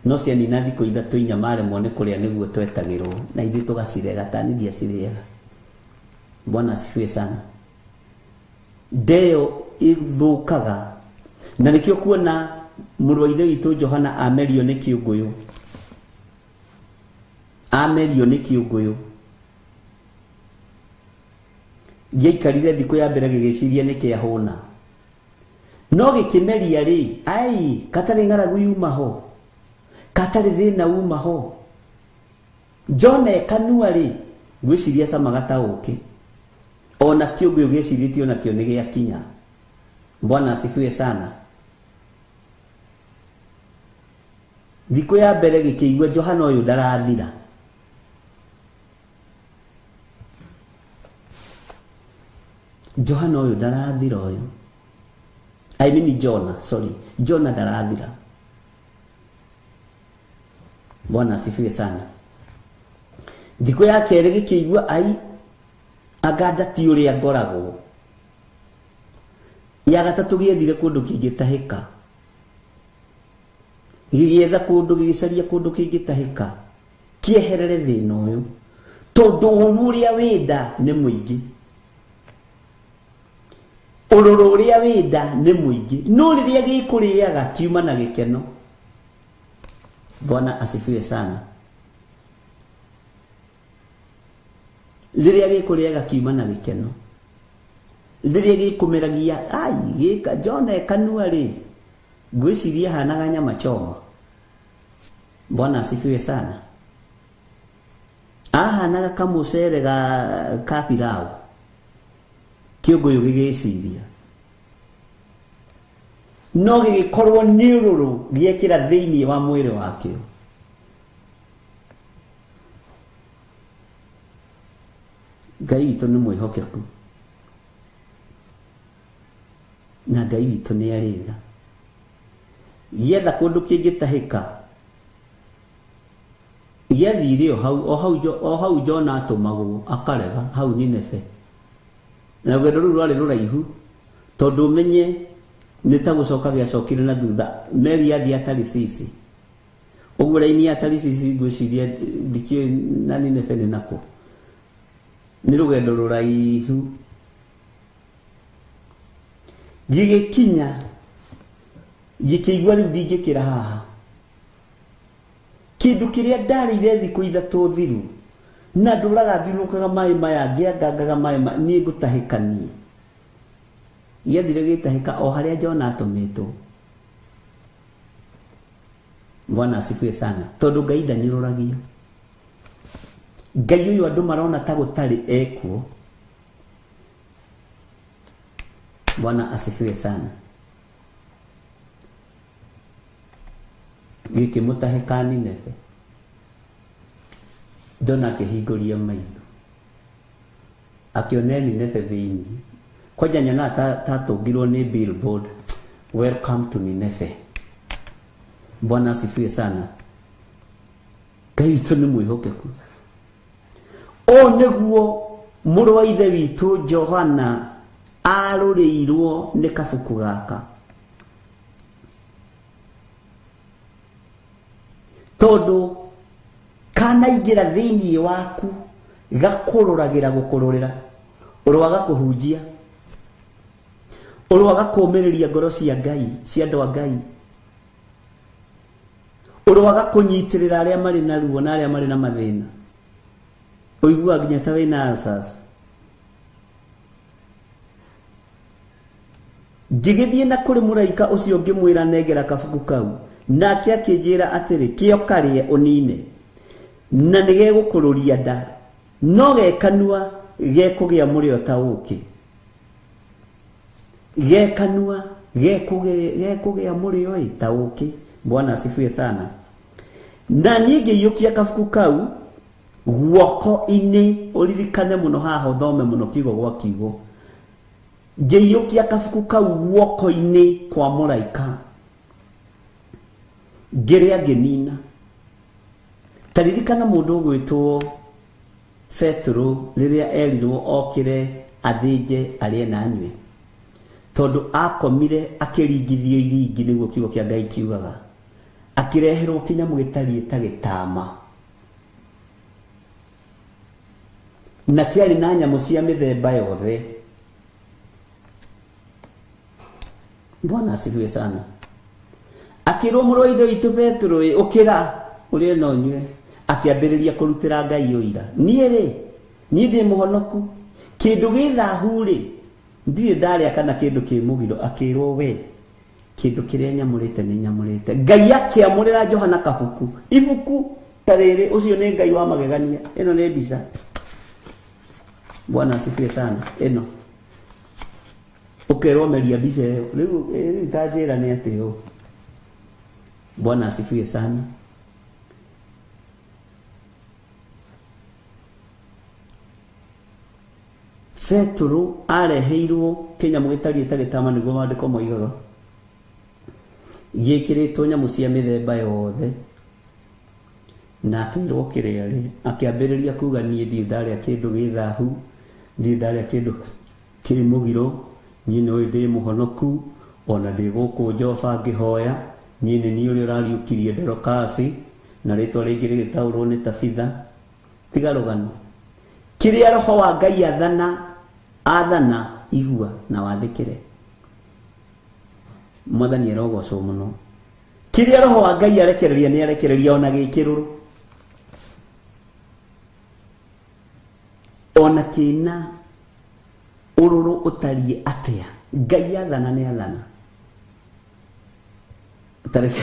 No cianina thikũ 3 inya maremwo nĩ kũrĩa nĩguo twetagĩrwo, na ithuĩ tũgacirega, ta niĩ ndiacirĩaga. Bwana asifiwe sana. Ndeo ĩthũkaga. Na nĩkĩo kuona mũrũ wa ithe witũ Johana amerio nĩ kĩũngũyũ. Amerio nĩ kĩũngũyũ. Gĩaikarire thikũ ya mbere gĩgĩciria nĩ kĩahũna. No gĩkĩmeria rĩ, ai, katarĩ ng'aragu yuma ho. Katarĩ thĩna uma ho. John ekanua rĩ, ngwĩciria camaga ta ũkĩ. Ona kĩũngũyũ gĩcirĩtie onakĩo nĩ gĩakinya. Bwana asifiwe sana. Thikũ ya mbere gĩkĩigua Johana ũyũ ndarathira. Johana ũyũ ndarathira ũyũ. I mean Jona, sorry, Jona ndarathira. Bwana asifiwe sana. Thikũ ya kerĩ gĩkĩigua ai anga nda ti ũrĩa ngoragwo. Ya gatatũ gĩethire kũndũ kĩngĩtahĩka, gĩgĩetha kũndũ, gĩgĩcaria kũndũ kĩngĩtahĩka kĩeherere thĩna ũyũ, tondũ ũru ũrĩa wĩnda nĩ mũingĩ, ũrũrũ ũrĩa wĩnda nĩ mũingĩ, no rĩrĩa gĩkũrĩaga kiuma na gĩkeno. Bwana asifiwe sana. Rĩrĩa gĩkũrĩaga kiuma na gĩkeno, rĩrĩa gĩkũmeragia ai gĩka Jona kanua rĩ, ngwĩciria hanaga nyama choma. Bwana asifiwe sana. Ahanaga kamũcere ga ka pilau, kĩũngũyũ gĩgĩciria, no gĩgĩkorwo nĩ ũrũrũ gĩekĩra thĩinĩ wa mwĩrĩ wakĩo. Ngai witũ nĩ mwĩhokeku, na Ngai witũ nĩ arĩ tha. Gĩetha kũndũ kĩngĩtahĩka, gĩathire o hau, o hau, o hau Jona atũmagwo akarega hau Nineve. Na rũgendo rũu rwarĩ rũraihu, tondũ ũmenye nĩ ta gũcoka gĩacokire na thutha. Meri yathiĩ ya Tarisisi, ũguo raini ya Tarisisi ngwĩciria ndikĩũĩ na Nineve nĩ nakũ, nĩ rũgendo rũraihu. Gĩgĩkinya gĩkĩigua rĩu ndingĩkĩra haha, kĩndũ kĩrĩa ndarĩire thikũ ithatũ thiru, na ndũraga thiũrũrũkaga maĩ maya ngĩangangaga maĩ maya, niĩ ngũtahĩka niĩ. Gĩathire gĩtahĩka o harĩa Jona atũmĩtwo. Bwana asifiwe sana. Tondũ Ngai ndanyũrũragio. Ngai ũyũ andũ marona ta gũtarĩ ekuo. Bwana asifiwe sana. Gĩkĩmũtahĩka Nineve. Jona akĩhingũria maitho, akĩona Nineve thĩinĩ. Kwanja nyonaga tatũngirwo nĩ billboard, welcome to Nineve. Bwana asifiwe sana. Ngai witũ nĩ mwĩhokeku. Ũũ nĩguo mũrũ wa ithe witũ Johana arũrĩirwo nĩ kabuku gaka, tondũ kanaingĩra thĩinĩ waku gakũrũragĩra gũkũrũrĩra, ũrwaga kũhunjia, ũrwaga kũũmĩrĩria ngoro cia Ngai, cia andũ a Ngai, ũrwaga kũnyitĩrĩra arĩa marĩ na ruo na arĩa marĩ na mathĩna, ũiguaga nginya ta wĩna ulcers. Ngĩgĩthiĩ na kũrĩ mũraika ũcio ngĩmwĩra nengera kabuku kau, nake akĩnjĩra atĩrĩ, kĩo karĩe ũnine, na nĩgegũkũrũria nda, no gekanua gekũgĩa mũrĩo ta ũkĩ. Gekanua gekũgĩa mũrĩo ĩ ta ũkĩ. Bwana asifiwe sana. Na niĩ ngĩiyũkia kabuku kau guoko-inĩ, ũririkane mũno haha, ũthome mũno kiugo gwa kiugo. Ngĩiyũkia kabuku kau guoko-inĩ kwa mũraika, ngĩrĩa ngĩnina. Ta ririkana mũndũ ũgwĩtwo Petero rĩrĩa erirwo okĩre athĩnje arĩe na anyue, tondũ akomire akĩringithio iringi, nĩguo kiugo kĩa Ngai kiugaga, akĩreherwo kĩnyamũ gĩtariĩ ta gĩtama, na kĩarĩ na nyamũ cia mĩthemba yothe. Bwana asifiwe sana. Akĩrwo mũrũ wa ithe witũ Petero, ĩ ũkĩra ũrĩe na ũnyue. Akĩambĩrĩria kũrutĩra Ngai ũira, niĩ rĩ, niĩ ndĩ mũhonoku, kĩndũ gĩ thahu rĩ ndirĩ ndarĩa kana kĩndũ kĩ mũgiro. Akĩrwo we, kĩndũ kĩrĩa nyamũrĩte nĩ nyamũrĩte. Ngai akĩamũrĩra Johana kabuku, ibuku ta rĩrĩ. Ũcio nĩ Ngai wa magegania. Ĩno nĩ mbica. Bwana asifiwe sana. Ĩno ũkerwo meria mbica ĩyo rĩu, rĩu ta njĩra nĩ atĩ ũũ. Bwana asifiwe sana. Petũrũ areheirwo kĩnyamũ gĩtariĩ ta gĩtama nĩguo maandĩko moigaga gĩkĩrĩtwo nyamũ cia mĩthemba yothe na akĩrwo kĩrĩa rĩ akĩambĩrĩria kuga niĩ ndirĩ ndarĩa kĩndũ gĩ thahu ndirĩ ndarĩa kĩndũ kĩ mũgiro niĩ nĩũĩ ndĩ mũhonoku ona ndĩ gũkũ Joba ngĩhoya niĩ nĩ niĩ ũrĩa ũrariũkirie Dorokasi na rĩtwa rĩngĩ rĩgĩtaũrwo nĩ Tabitha tiga rũgano kĩrĩa roho wa Ngai athana athana igua na wathĩkĩre mwathani arogocwo mũno kĩrĩa roho wa Ngai arekereria nĩ arekereria ona gĩkĩrũrũ ona kĩna ũrũrũ ũtariĩ atĩa Ngai athana nĩ athana tareke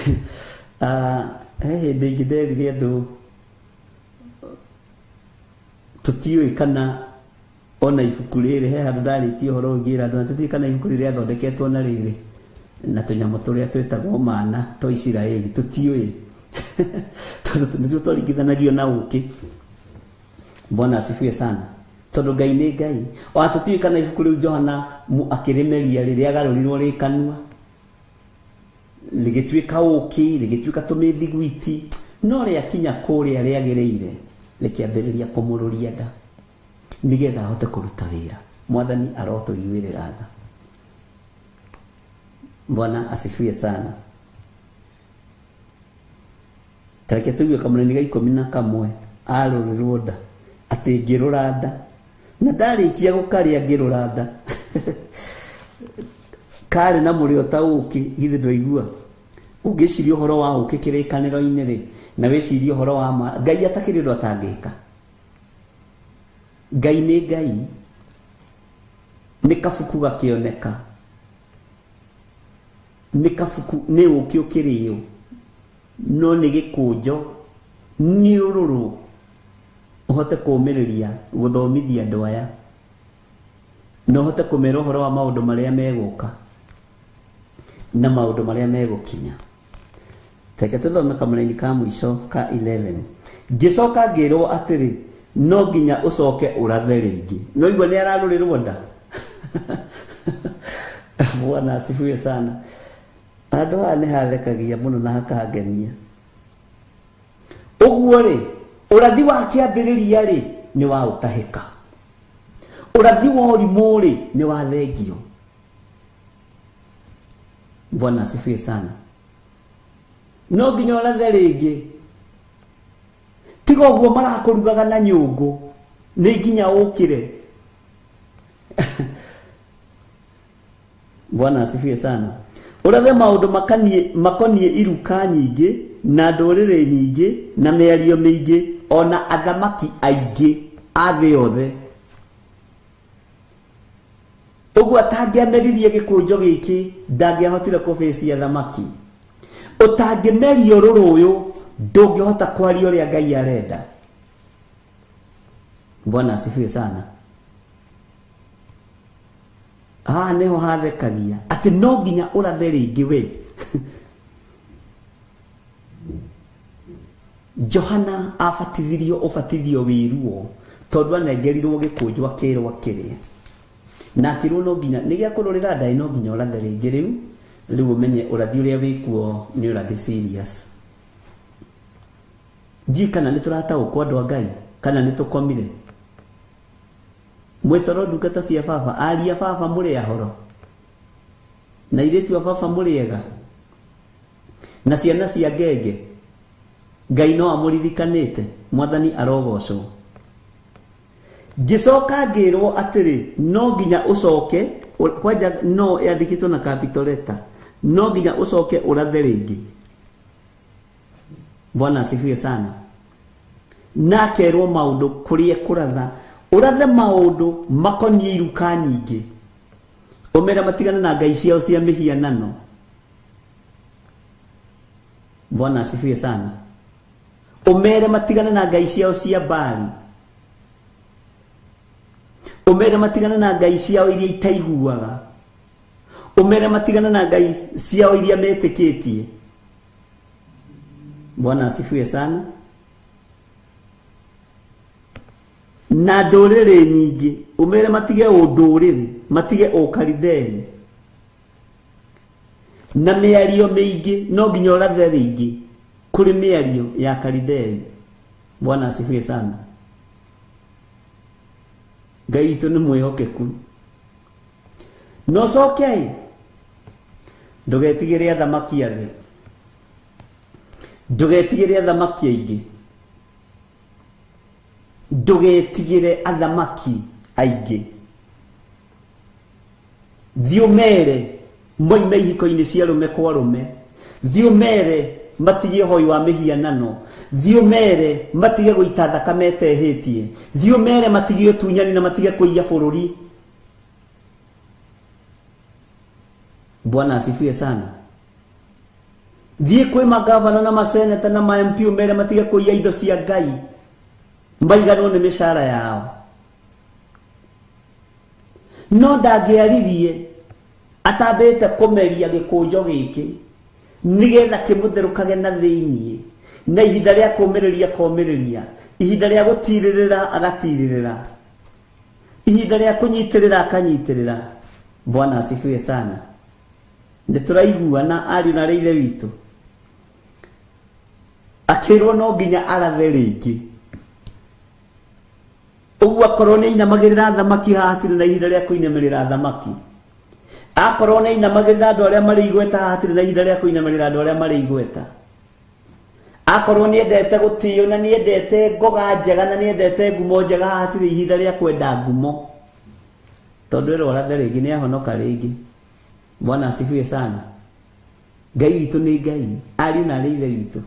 he hĩndĩ ĩngĩ nderire andũ tũtiũĩ kana ona ibuku rĩrĩ he handũ ndarĩtie ũhoro ũngĩra andũ na tũtiũĩ kana ibuku rĩrĩ rĩathondeketwo na rĩrĩ na tũnyamũ tũrĩa twĩtagwo mana twa Isiraeli tũtiũĩ tondũ nĩtuo twaringithanagio na ũkĩ Bwana asifiwe sana tondũ Ngai nĩ Ngai ona tũtiũĩ kana ibuku rĩu Johana akĩrĩmeria rĩrĩa agarũrirwo rĩ kanua rĩgĩtuĩka ũkĩ rĩgĩtuĩka tũmĩthiguiti no rĩakinya kũrĩa rĩagĩrĩire rĩkĩambĩrĩria kũmũrũria nda nĩgetha ahote kũruta wĩra mwathani arotũiguĩrĩra tha Bwana asifiwe sana tareke tũigue kamũnini ga 11 arũrĩrwo nda atĩ ngĩrũra nda na ndarĩkia gũkarĩa ngĩrũra nda karĩ na mũrĩo ta ũkĩ githĩ ndwaigua ũngĩciria ũhoro wa ũkĩ kĩrĩkanĩro-inĩ rĩ na wĩcirie ũhoro wa ma Ngai atakĩrĩ ũndũ atangĩka Ngai nĩ Ngai nĩ kabuku gakĩoneka nĩ kabuku nĩ ũkĩ ũkĩrĩo no nĩ gĩkũnjo nĩ ũrũrũ ũhote kũũmĩrĩria gũthomithia andũ aya na ũhote kũmera ũhoro wa maũndũ marĩa megũka na maũndũ marĩa megũkinya Reke tũthome kamũraini ka mũico ka 11 ngĩcoka ngĩrwo atĩrĩ no nginya ũcoke ũrathe rĩngĩ no igua nĩ ararũrĩrwo nda Bwana asifiwe sana handũ haha nĩ hathekagia mũno na hakangenia ũguo rĩ ũrathi wa kĩambĩrĩria rĩ nĩ wa ũtahĩka ũrathi wa ũrimũ rĩ nĩ wa thengio Bwana asifiwe sana no nginya ũrathe rĩngĩ tiga ũguo marakũrugaga na nyũngũ nĩ nginya ũkĩre Bwana asifiwe sana ũrathe maũndũ makoniĩ iruka nyingĩ na ndũrĩrĩ nyingĩ na mĩario mĩingĩ ona athamaki aingĩ a thĩ yothe ũguo atangĩameririe gĩkũnjo gĩkĩ ndangĩahotire kũbĩcia athamaki ũtangĩmeria ũrũrũ ũyũ ndũngĩhota kwaria ũrĩa Ngai arenda Bwana asifiwe sana haha nĩho hathekagia atĩ no nginya ũrathe rĩngĩ we Johana abatithirio ũbatithio wĩ ruo tondũ anengerirwo gĩkũnjo akĩrwo akĩrĩe na akĩrwo no nginya nĩ gĩa kũrũrĩra ndaĩ no nginya ũrathe rĩngĩ rĩu rĩu ũmenye ũrathi ũrĩa wĩkuo nĩ ũrathi serious ndiũĩ kana nĩ tũrataũkwo andũ a Ngai kana nĩ tũkomire mwĩtoro ndungata cia baba aria baba mũrĩ ahoro na airĩtu a baba mũrĩ ega na ciana cia ngenge Ngai no amũririkanĩte mwathani arogocwo ngĩcoka ngĩrwo atĩrĩ no nginya ũcoke kwanja no yandĩkĩtwo na capital letter no nginya ũcoke ũrathe rĩngĩ Bwana asifiwe sana na akerwo maũndũ kũrĩa kũratha ũrathe maũndũ makoniĩ iruka nyingĩ ũmere matigane na ngai ciao cia mĩhianano Bwana asifiwe sana ũmere matigane na ngai ciao cia Baali ũmere matigane na ngai ciao iria itaiguaga ũmere matigane na ngai ciao iria metĩkĩtie Bwana asifiwe sana Na ndũrĩrĩ nyingĩ, ũmere matige ũndũrĩrĩ, matige ũkaridei. Na mĩario mĩingĩ no nginya ũrathe rĩngĩ kũrĩ mĩario ya Kalidei. Bwana asifiwe sana. Ngai witũ nĩ mwĩhokeku. No coke ndũgetigĩre athamaki a thĩ, ndũgetigĩre athamaki aingĩ, ndũgetigĩre athamaki aingĩ. Thiĩ ũmere moime ihiko-inĩ cia rũme kwa rũme, thiĩ ũmere matige ũhoi wa mĩhianano, thiĩ ũmere matige gũita thakame ĩtehĩtie, thiĩ ũmere matige ũtunyani na matige kũiya bũrũri. Bwana asifiwe sana. Thiĩ kwĩ magavana na maseneta na ma MP ũmere matige kũiya indo cia Ngai, maiganwo nĩ mĩcara yao. No ndangĩaririe atambĩte kũmeria gĩkũnjo gĩkĩ nĩgetha kĩmũtherũkage na thĩiniĩ, na ihinda rĩa kũmĩrĩria komĩrĩria, ihinda rĩa gũtirĩrĩra agatirĩrĩra, ihinda rĩa kũnyitĩrĩra akanyitĩrĩra. Bwana asifiwe sana. Nĩ tũraiguana ariũ na arĩ ithe witũ. Akĩrwo no nginya arathe rĩngĩ. Ũguo akorwo nĩ ainamagĩrĩra thamaki haha hatirĩ na ihinda rĩa kũinamĩrĩra thamaki. Akorwo nĩ ainamagĩrĩra andũ arĩa marĩ igweta haha hatirĩ na ihinda rĩa kũinamĩrĩra andũ arĩa marĩ igweta. Akorwo nĩ endete gũtĩo na nĩ endete ngoga njega na nĩ endete ngumo njega haha hatirĩ ihinda rĩa kwenda ngumo. Tondũ ĩrwo arathe rĩngĩ nĩ ahonoka rĩngĩ. Bwana asifiwe sana. Ngai witũ nĩ Ngai, ariũ na arĩ ithe witũ.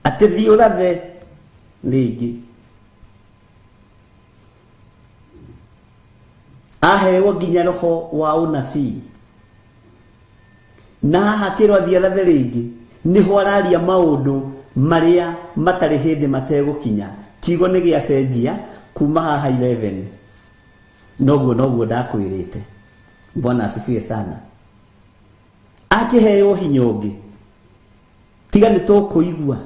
Atĩ thiĩ ũrathe rĩngĩ. Aheo nginya roho wa ũnabii. Na haha akĩrwo athiĩ arathe rĩngĩ, nĩho araria maũndũ marĩa matarĩ hĩndĩ mategũkinya. Kiugo nĩ gĩacenjia kuma haha 11. Noguo noguo ndakwĩrĩte. Bwana asifiwe sana. Akĩheo hinya ũngĩ. Tiga nĩ tũkũigua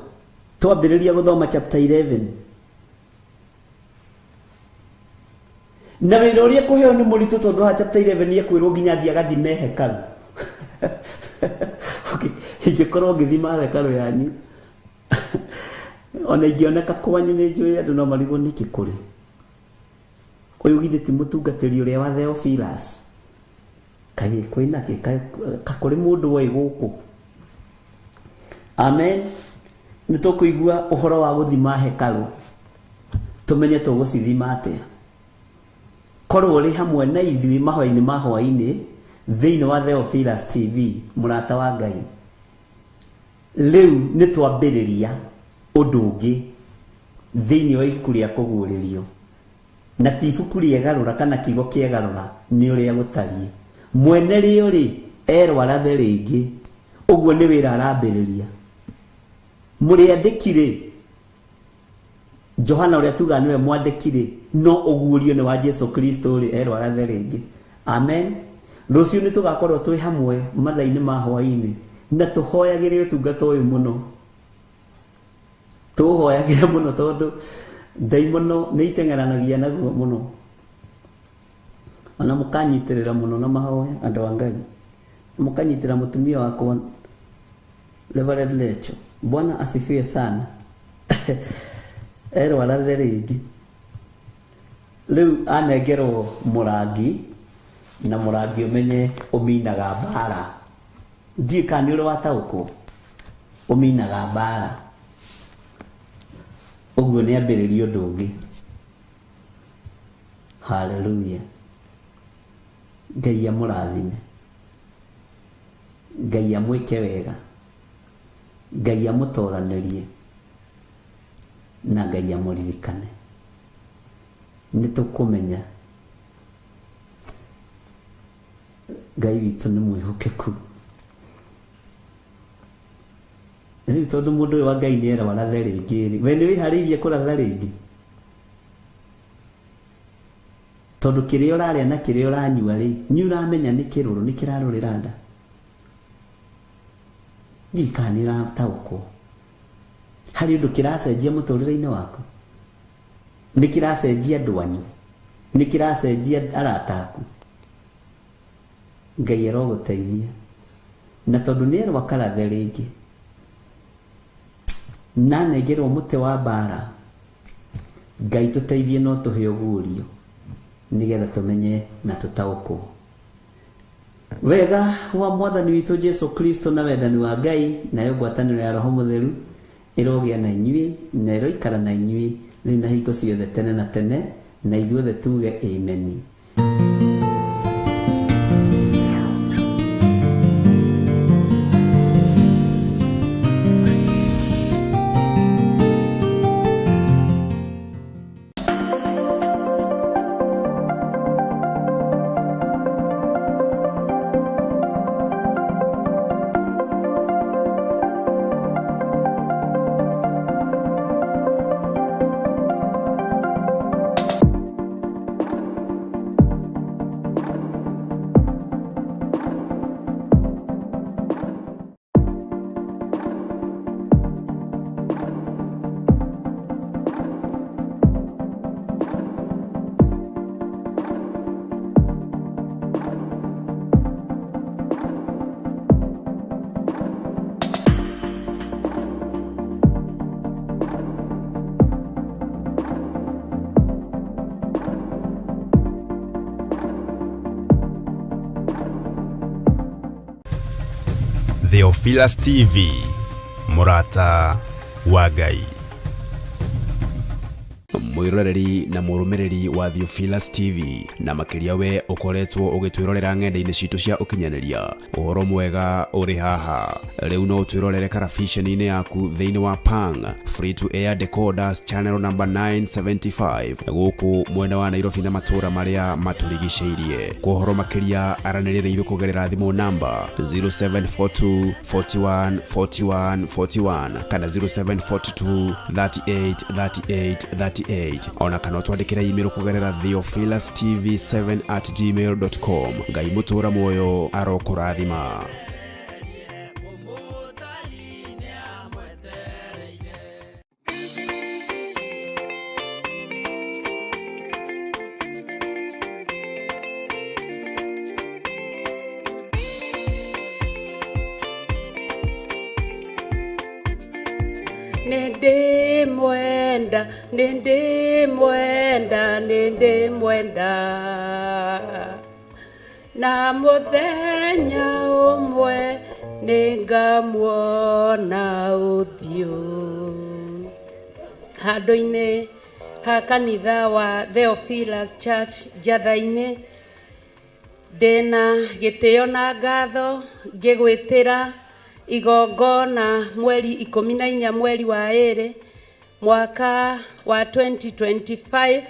twambĩrĩria gũthoma chapter 11. Na wĩra ũrĩa kũheo nĩ mũritũ tondũ haha chapter 11 ekwĩrwo nginya athiĩ agathime hekarũ. Okay, ingĩkorwo ngĩthima hekarũ yanyu ona ingĩoneka kwanyu nĩ njũĩ andũ no marigwo nĩkĩ kũrĩ. Ũyũ githĩ ti mũtungatĩri ũrĩa wa Theophilus? Kaĩ kwĩna kĩ? Ka kũrĩ mũndũ woĩ gũkũ? Amen. Nĩ tũkũigua ũhoro wa gũthima hekarũ, tũmenye tũgũcithima atĩa. Korwo ũrĩ hamwe na ithuĩ mahoya-inĩ ma hwaĩ-inĩ thĩinĩ wa Theophilus TV, mũrata wa Ngai. Rĩu nĩ twambĩrĩria ũndũ ũngĩ thĩinĩ wa ibuku rĩa kũguũrĩrio. Na ti ibuku rĩegarũra kana kiugo kĩegarũra, nĩ ũrĩa gũtariĩ. Mwene rĩo rĩ, erwo arathe rĩngĩ. Ũguo nĩ wĩra arambĩrĩria. Mũrĩandĩki rĩ, Johana ũrĩa tugaga nĩwe mwandĩki rĩ, no ũguũrio nĩ wa Jesu Kristo rĩ, erwo arathe rĩngĩ. Amen. Rũciũ nĩ tũgakorwo twĩ hamwe mathaa-inĩ ma hwaĩ-inĩ na tũhoyagĩre ũtungata ũyũ mũno. Tũũhoyagĩre mũno tondũ ndaimono nĩ iteng'eranagia naguo mũno. Ona mũkanyitĩrĩra mũno na mahoya andũ a Ngai. Mũkanyitĩrĩra mũtumia wakwa Reverend Lecho. Bwana asifiwe sana. Erwo arathe rĩngĩ. Rĩu anengerwo mũrangi, na mũrangi ũmenye ũminaga mbara. Ndiũĩ kana nĩ ũrĩ wataũkwo. Ũminaga mbara. Ũguo nĩ ambĩrĩria ũndũ ũngĩ. Hallelujah. Ngai amũrathime. Ngai amwĩke wega. Ngai amũtoranĩrie. Na Ngai amũririkane. Nĩ tũkũmenya Ngai witũ nĩ mwĩhokeku. Rĩu tondũ mũndũ ũyũ wa Ngai nĩ erwo arathe rĩngĩ rĩ, we nĩ wĩharĩirie kũratha rĩngĩ? Tondũ kĩrĩa ũrarĩa na kĩrĩa ũranyua rĩ, nĩ ũramenya nĩ kĩrũrũ, nĩ kĩrarũrĩra nda. Ndiũĩ kana nĩ ũrataũkwo. Harĩ ũndũ kĩracenjia mũtũrĩre-inĩ waku. Nĩ kĩracenjia andũ anyu? Nĩ kĩracenjia arata aku? Ngai arogũteithia. Na tondũ nĩ erwo akarathe rĩngĩ, na anengerwo mũtĩ wa mbara, Ngai tũteithie no tũhe ũguũrio nĩgetha tũmenye na tũtaũkwo. Wega wa Mwathani witũ Jesu Kristo na wendani wa Ngai nayo ngwatanĩro ya Roho Mũtheru ĩrogĩa na inyuĩ na ĩroikara na inyuĩ rĩu na hingo ciothe tene na tene, na ithuothe tuge ameni. Theophilus TV, mũrata wa Ngai. Mwĩroreri na mũrũmĩrĩri wa Theophilus TV, na makĩria we ũkoretwo ũgĩtwĩrorera ng'enda-inĩ citũ cia ũkinyanĩria, ũhoro mwega ũrĩ haha. Rĩu no ũtwĩrorere karabiceni-inĩ yaku thĩinĩ wa Pang Free to Air Decoders channel number 975 gũkũ mwena wa Nairobi na matũũra marĩa matũrigicĩirie. Kwa ũhoro makĩria aranĩria na ithuĩ kũgerera thimũ namba 0742 41 41 41 kana 0742 38 38 38, ona kana ũtwandĩkĩre email kũgerera theophilustv7@gmail.com. Ngai mũtũũra muoyo arokũrathima. Nĩndĩmwenda, nĩndĩmwenda, nĩndĩmwenda, na mũthenya ũmwe nĩngamuona ũthiũ. Handũ-inĩ ha kanitha wa Theophilus Church Njatha-inĩ, ndĩna gĩtĩo na ngatho ngĩgwĩtĩra igongona mweri 14 mweri wa 2 mwaka wa 2025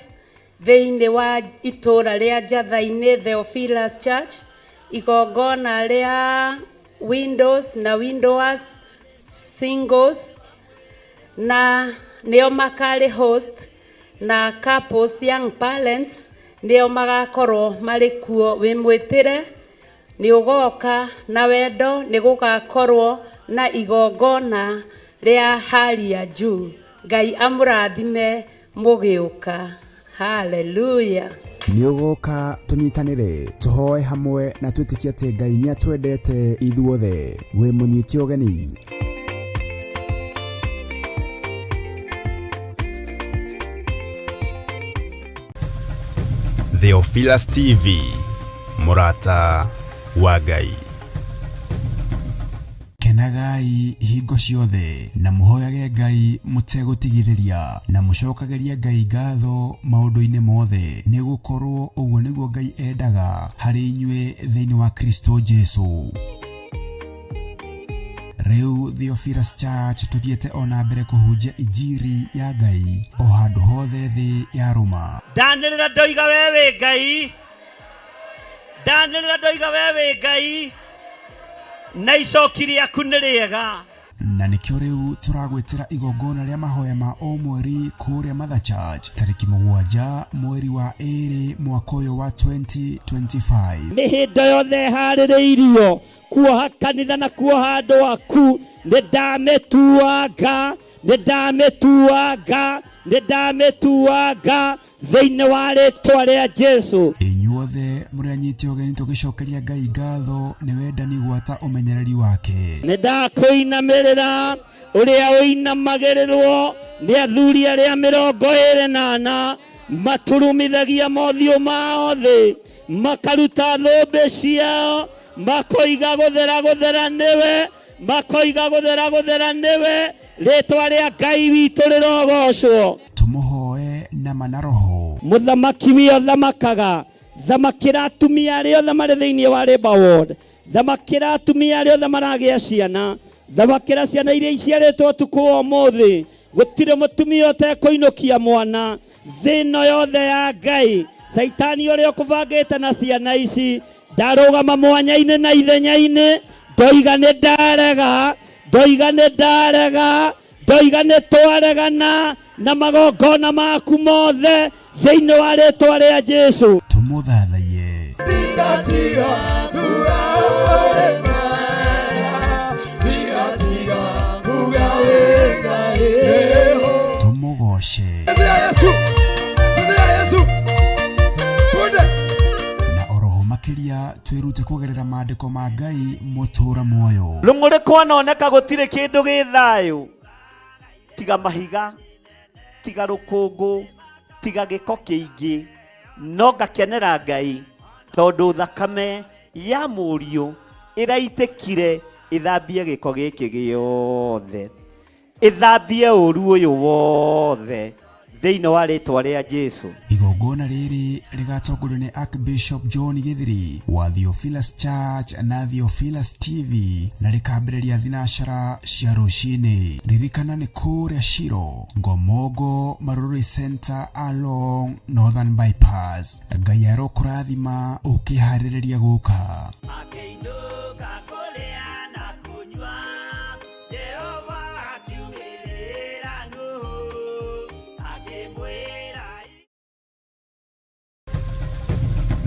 thĩinĩ wa itũũra rĩa Njatha-inĩ Theophilus Church, igongona rĩa windows na widowers, singles na nĩo makarĩ host, na couples, young parents nĩo magakorwo marĩ kuo. Wĩ mwĩtĩre, nĩ ũgoka na wendo, nĩ gũgakorwo na igongona rĩa hali ya juu. Ngai amũrathime mũgĩũka. Haleluya. Nĩ ũgoka tũnyitanĩre, tũhoe hamwe na twĩtĩkie atĩ Ngai nĩ atwendete ithuothe. Wĩ mũnyite ũgeni. Theophilus TV, mũrata wa Ngai. Kenagai hingo ciothe na mũhoyage Ngai mũtegũtigithĩria, na mũcokagĩrie Ngai ngatho maũndũ-inĩ mothe, nĩ gũkorwo ũguo nĩguo Ngai endaga harĩ inyuĩ thĩinĩ wa Kristo Jesu. Rĩu Theophilus Church tũthiĩte ona mbere kũhunjia injiri ya Ngai o handũ hothe thĩ ya rũma. Ndanĩrĩra ndoiga we wĩ Ngai, ndanĩrĩra ndoiga we wĩ Ngai, na icoki rĩaku nĩ rĩega. Na nĩkĩo rĩu tũragwĩtĩra igongona rĩa mahoya ma o mweri kũrĩa Mother Church tarĩki 7 mweri wa 2 mwaka ũyũ wa 2025. Mĩhĩndo yothe ĩharĩrĩirio kuoha kanitha na kuoha andũ aku, nĩ ndamĩtuanga, nĩ ndamĩtuanga, nĩ ndamĩtuanga thĩinĩ wa rĩtwa rĩa Jesu. Inyuothe mũrĩ anyite ũgeni tũgĩcokeria Ngai ngatho nĩ wendani gwata ũmenyereri wake. Nĩ ndakũinamĩrĩra ũrĩa ũinamagĩrĩrwo nĩ athuri arĩa 24 maturumithagia mothiũ mao thĩ, makaruta thũmbĩ ciao, makoiga gũthera gũthera nĩwe, makoiga gũthera gũthera nĩwe, rĩtwa rĩa Ngai witũ rĩrogocwo. Tũmũhoe nama na roho. Mũthamaki wio thamakaga, thamakĩra atumia arĩa othe marĩ thĩinĩ wa Labour Ward, thamakĩra atumia arĩa othe maragĩa ciana, thamakĩra ciana iria iciarĩtwo ũtukũ wa ũmũthĩ. Gũtirĩ mũtumia ũtekũinũkia mwana thĩ ĩno yothe ya Ngai. Caitani ũrĩa ũkũbangĩte na ciana ici ndarũgama mwanya-inĩ na ithenya-inĩ, ndoiga nĩ ndarega, ndoiga nĩ ndarega, ndoiga nĩ twaregana na magongona maku mothe thĩinĩ wa rĩtwa rĩa Jesu. Tũmũthathaiye. Tũmũgoce. Na oroho makĩria twĩrute kũgerera maandĩko ma Ngai mũtũra muoyo. Rũng'ũrĩ kwanoneka gũtirĩ kĩndũ gĩ thayũ tiga mahiga, tiga rũkũngũ, tiga gĩko kĩingĩ, no ngakenera Ngai tondũ thakame ya mũriũ ĩraitĩkire ĩthambie gĩko gĩkĩ gĩothe, ĩthambie ũru ũyũ wothe thĩinĩ wa rĩtwa rĩa Jesu. Igongona rĩrĩ rĩgatongorio nĩ Archbishop John Githiri wa Theophilus Church na Theophilus TV na rĩkambĩrĩria thinacara cia rũcinĩ. Ririkana nĩ kũrĩa Shiro, Ngomongo, Marurui Center along Northern Bypass. Ngai arokũrathima ũkĩharĩrĩria gũka. Akĩinũka kũrĩa na kũnyua, Jehova akiumĩrĩra Nuhu, akĩmwĩra.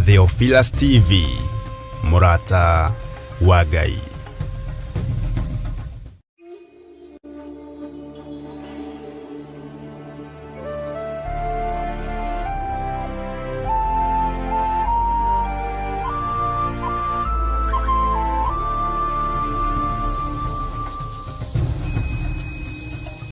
Theophilus TV, mũrata wa Ngai.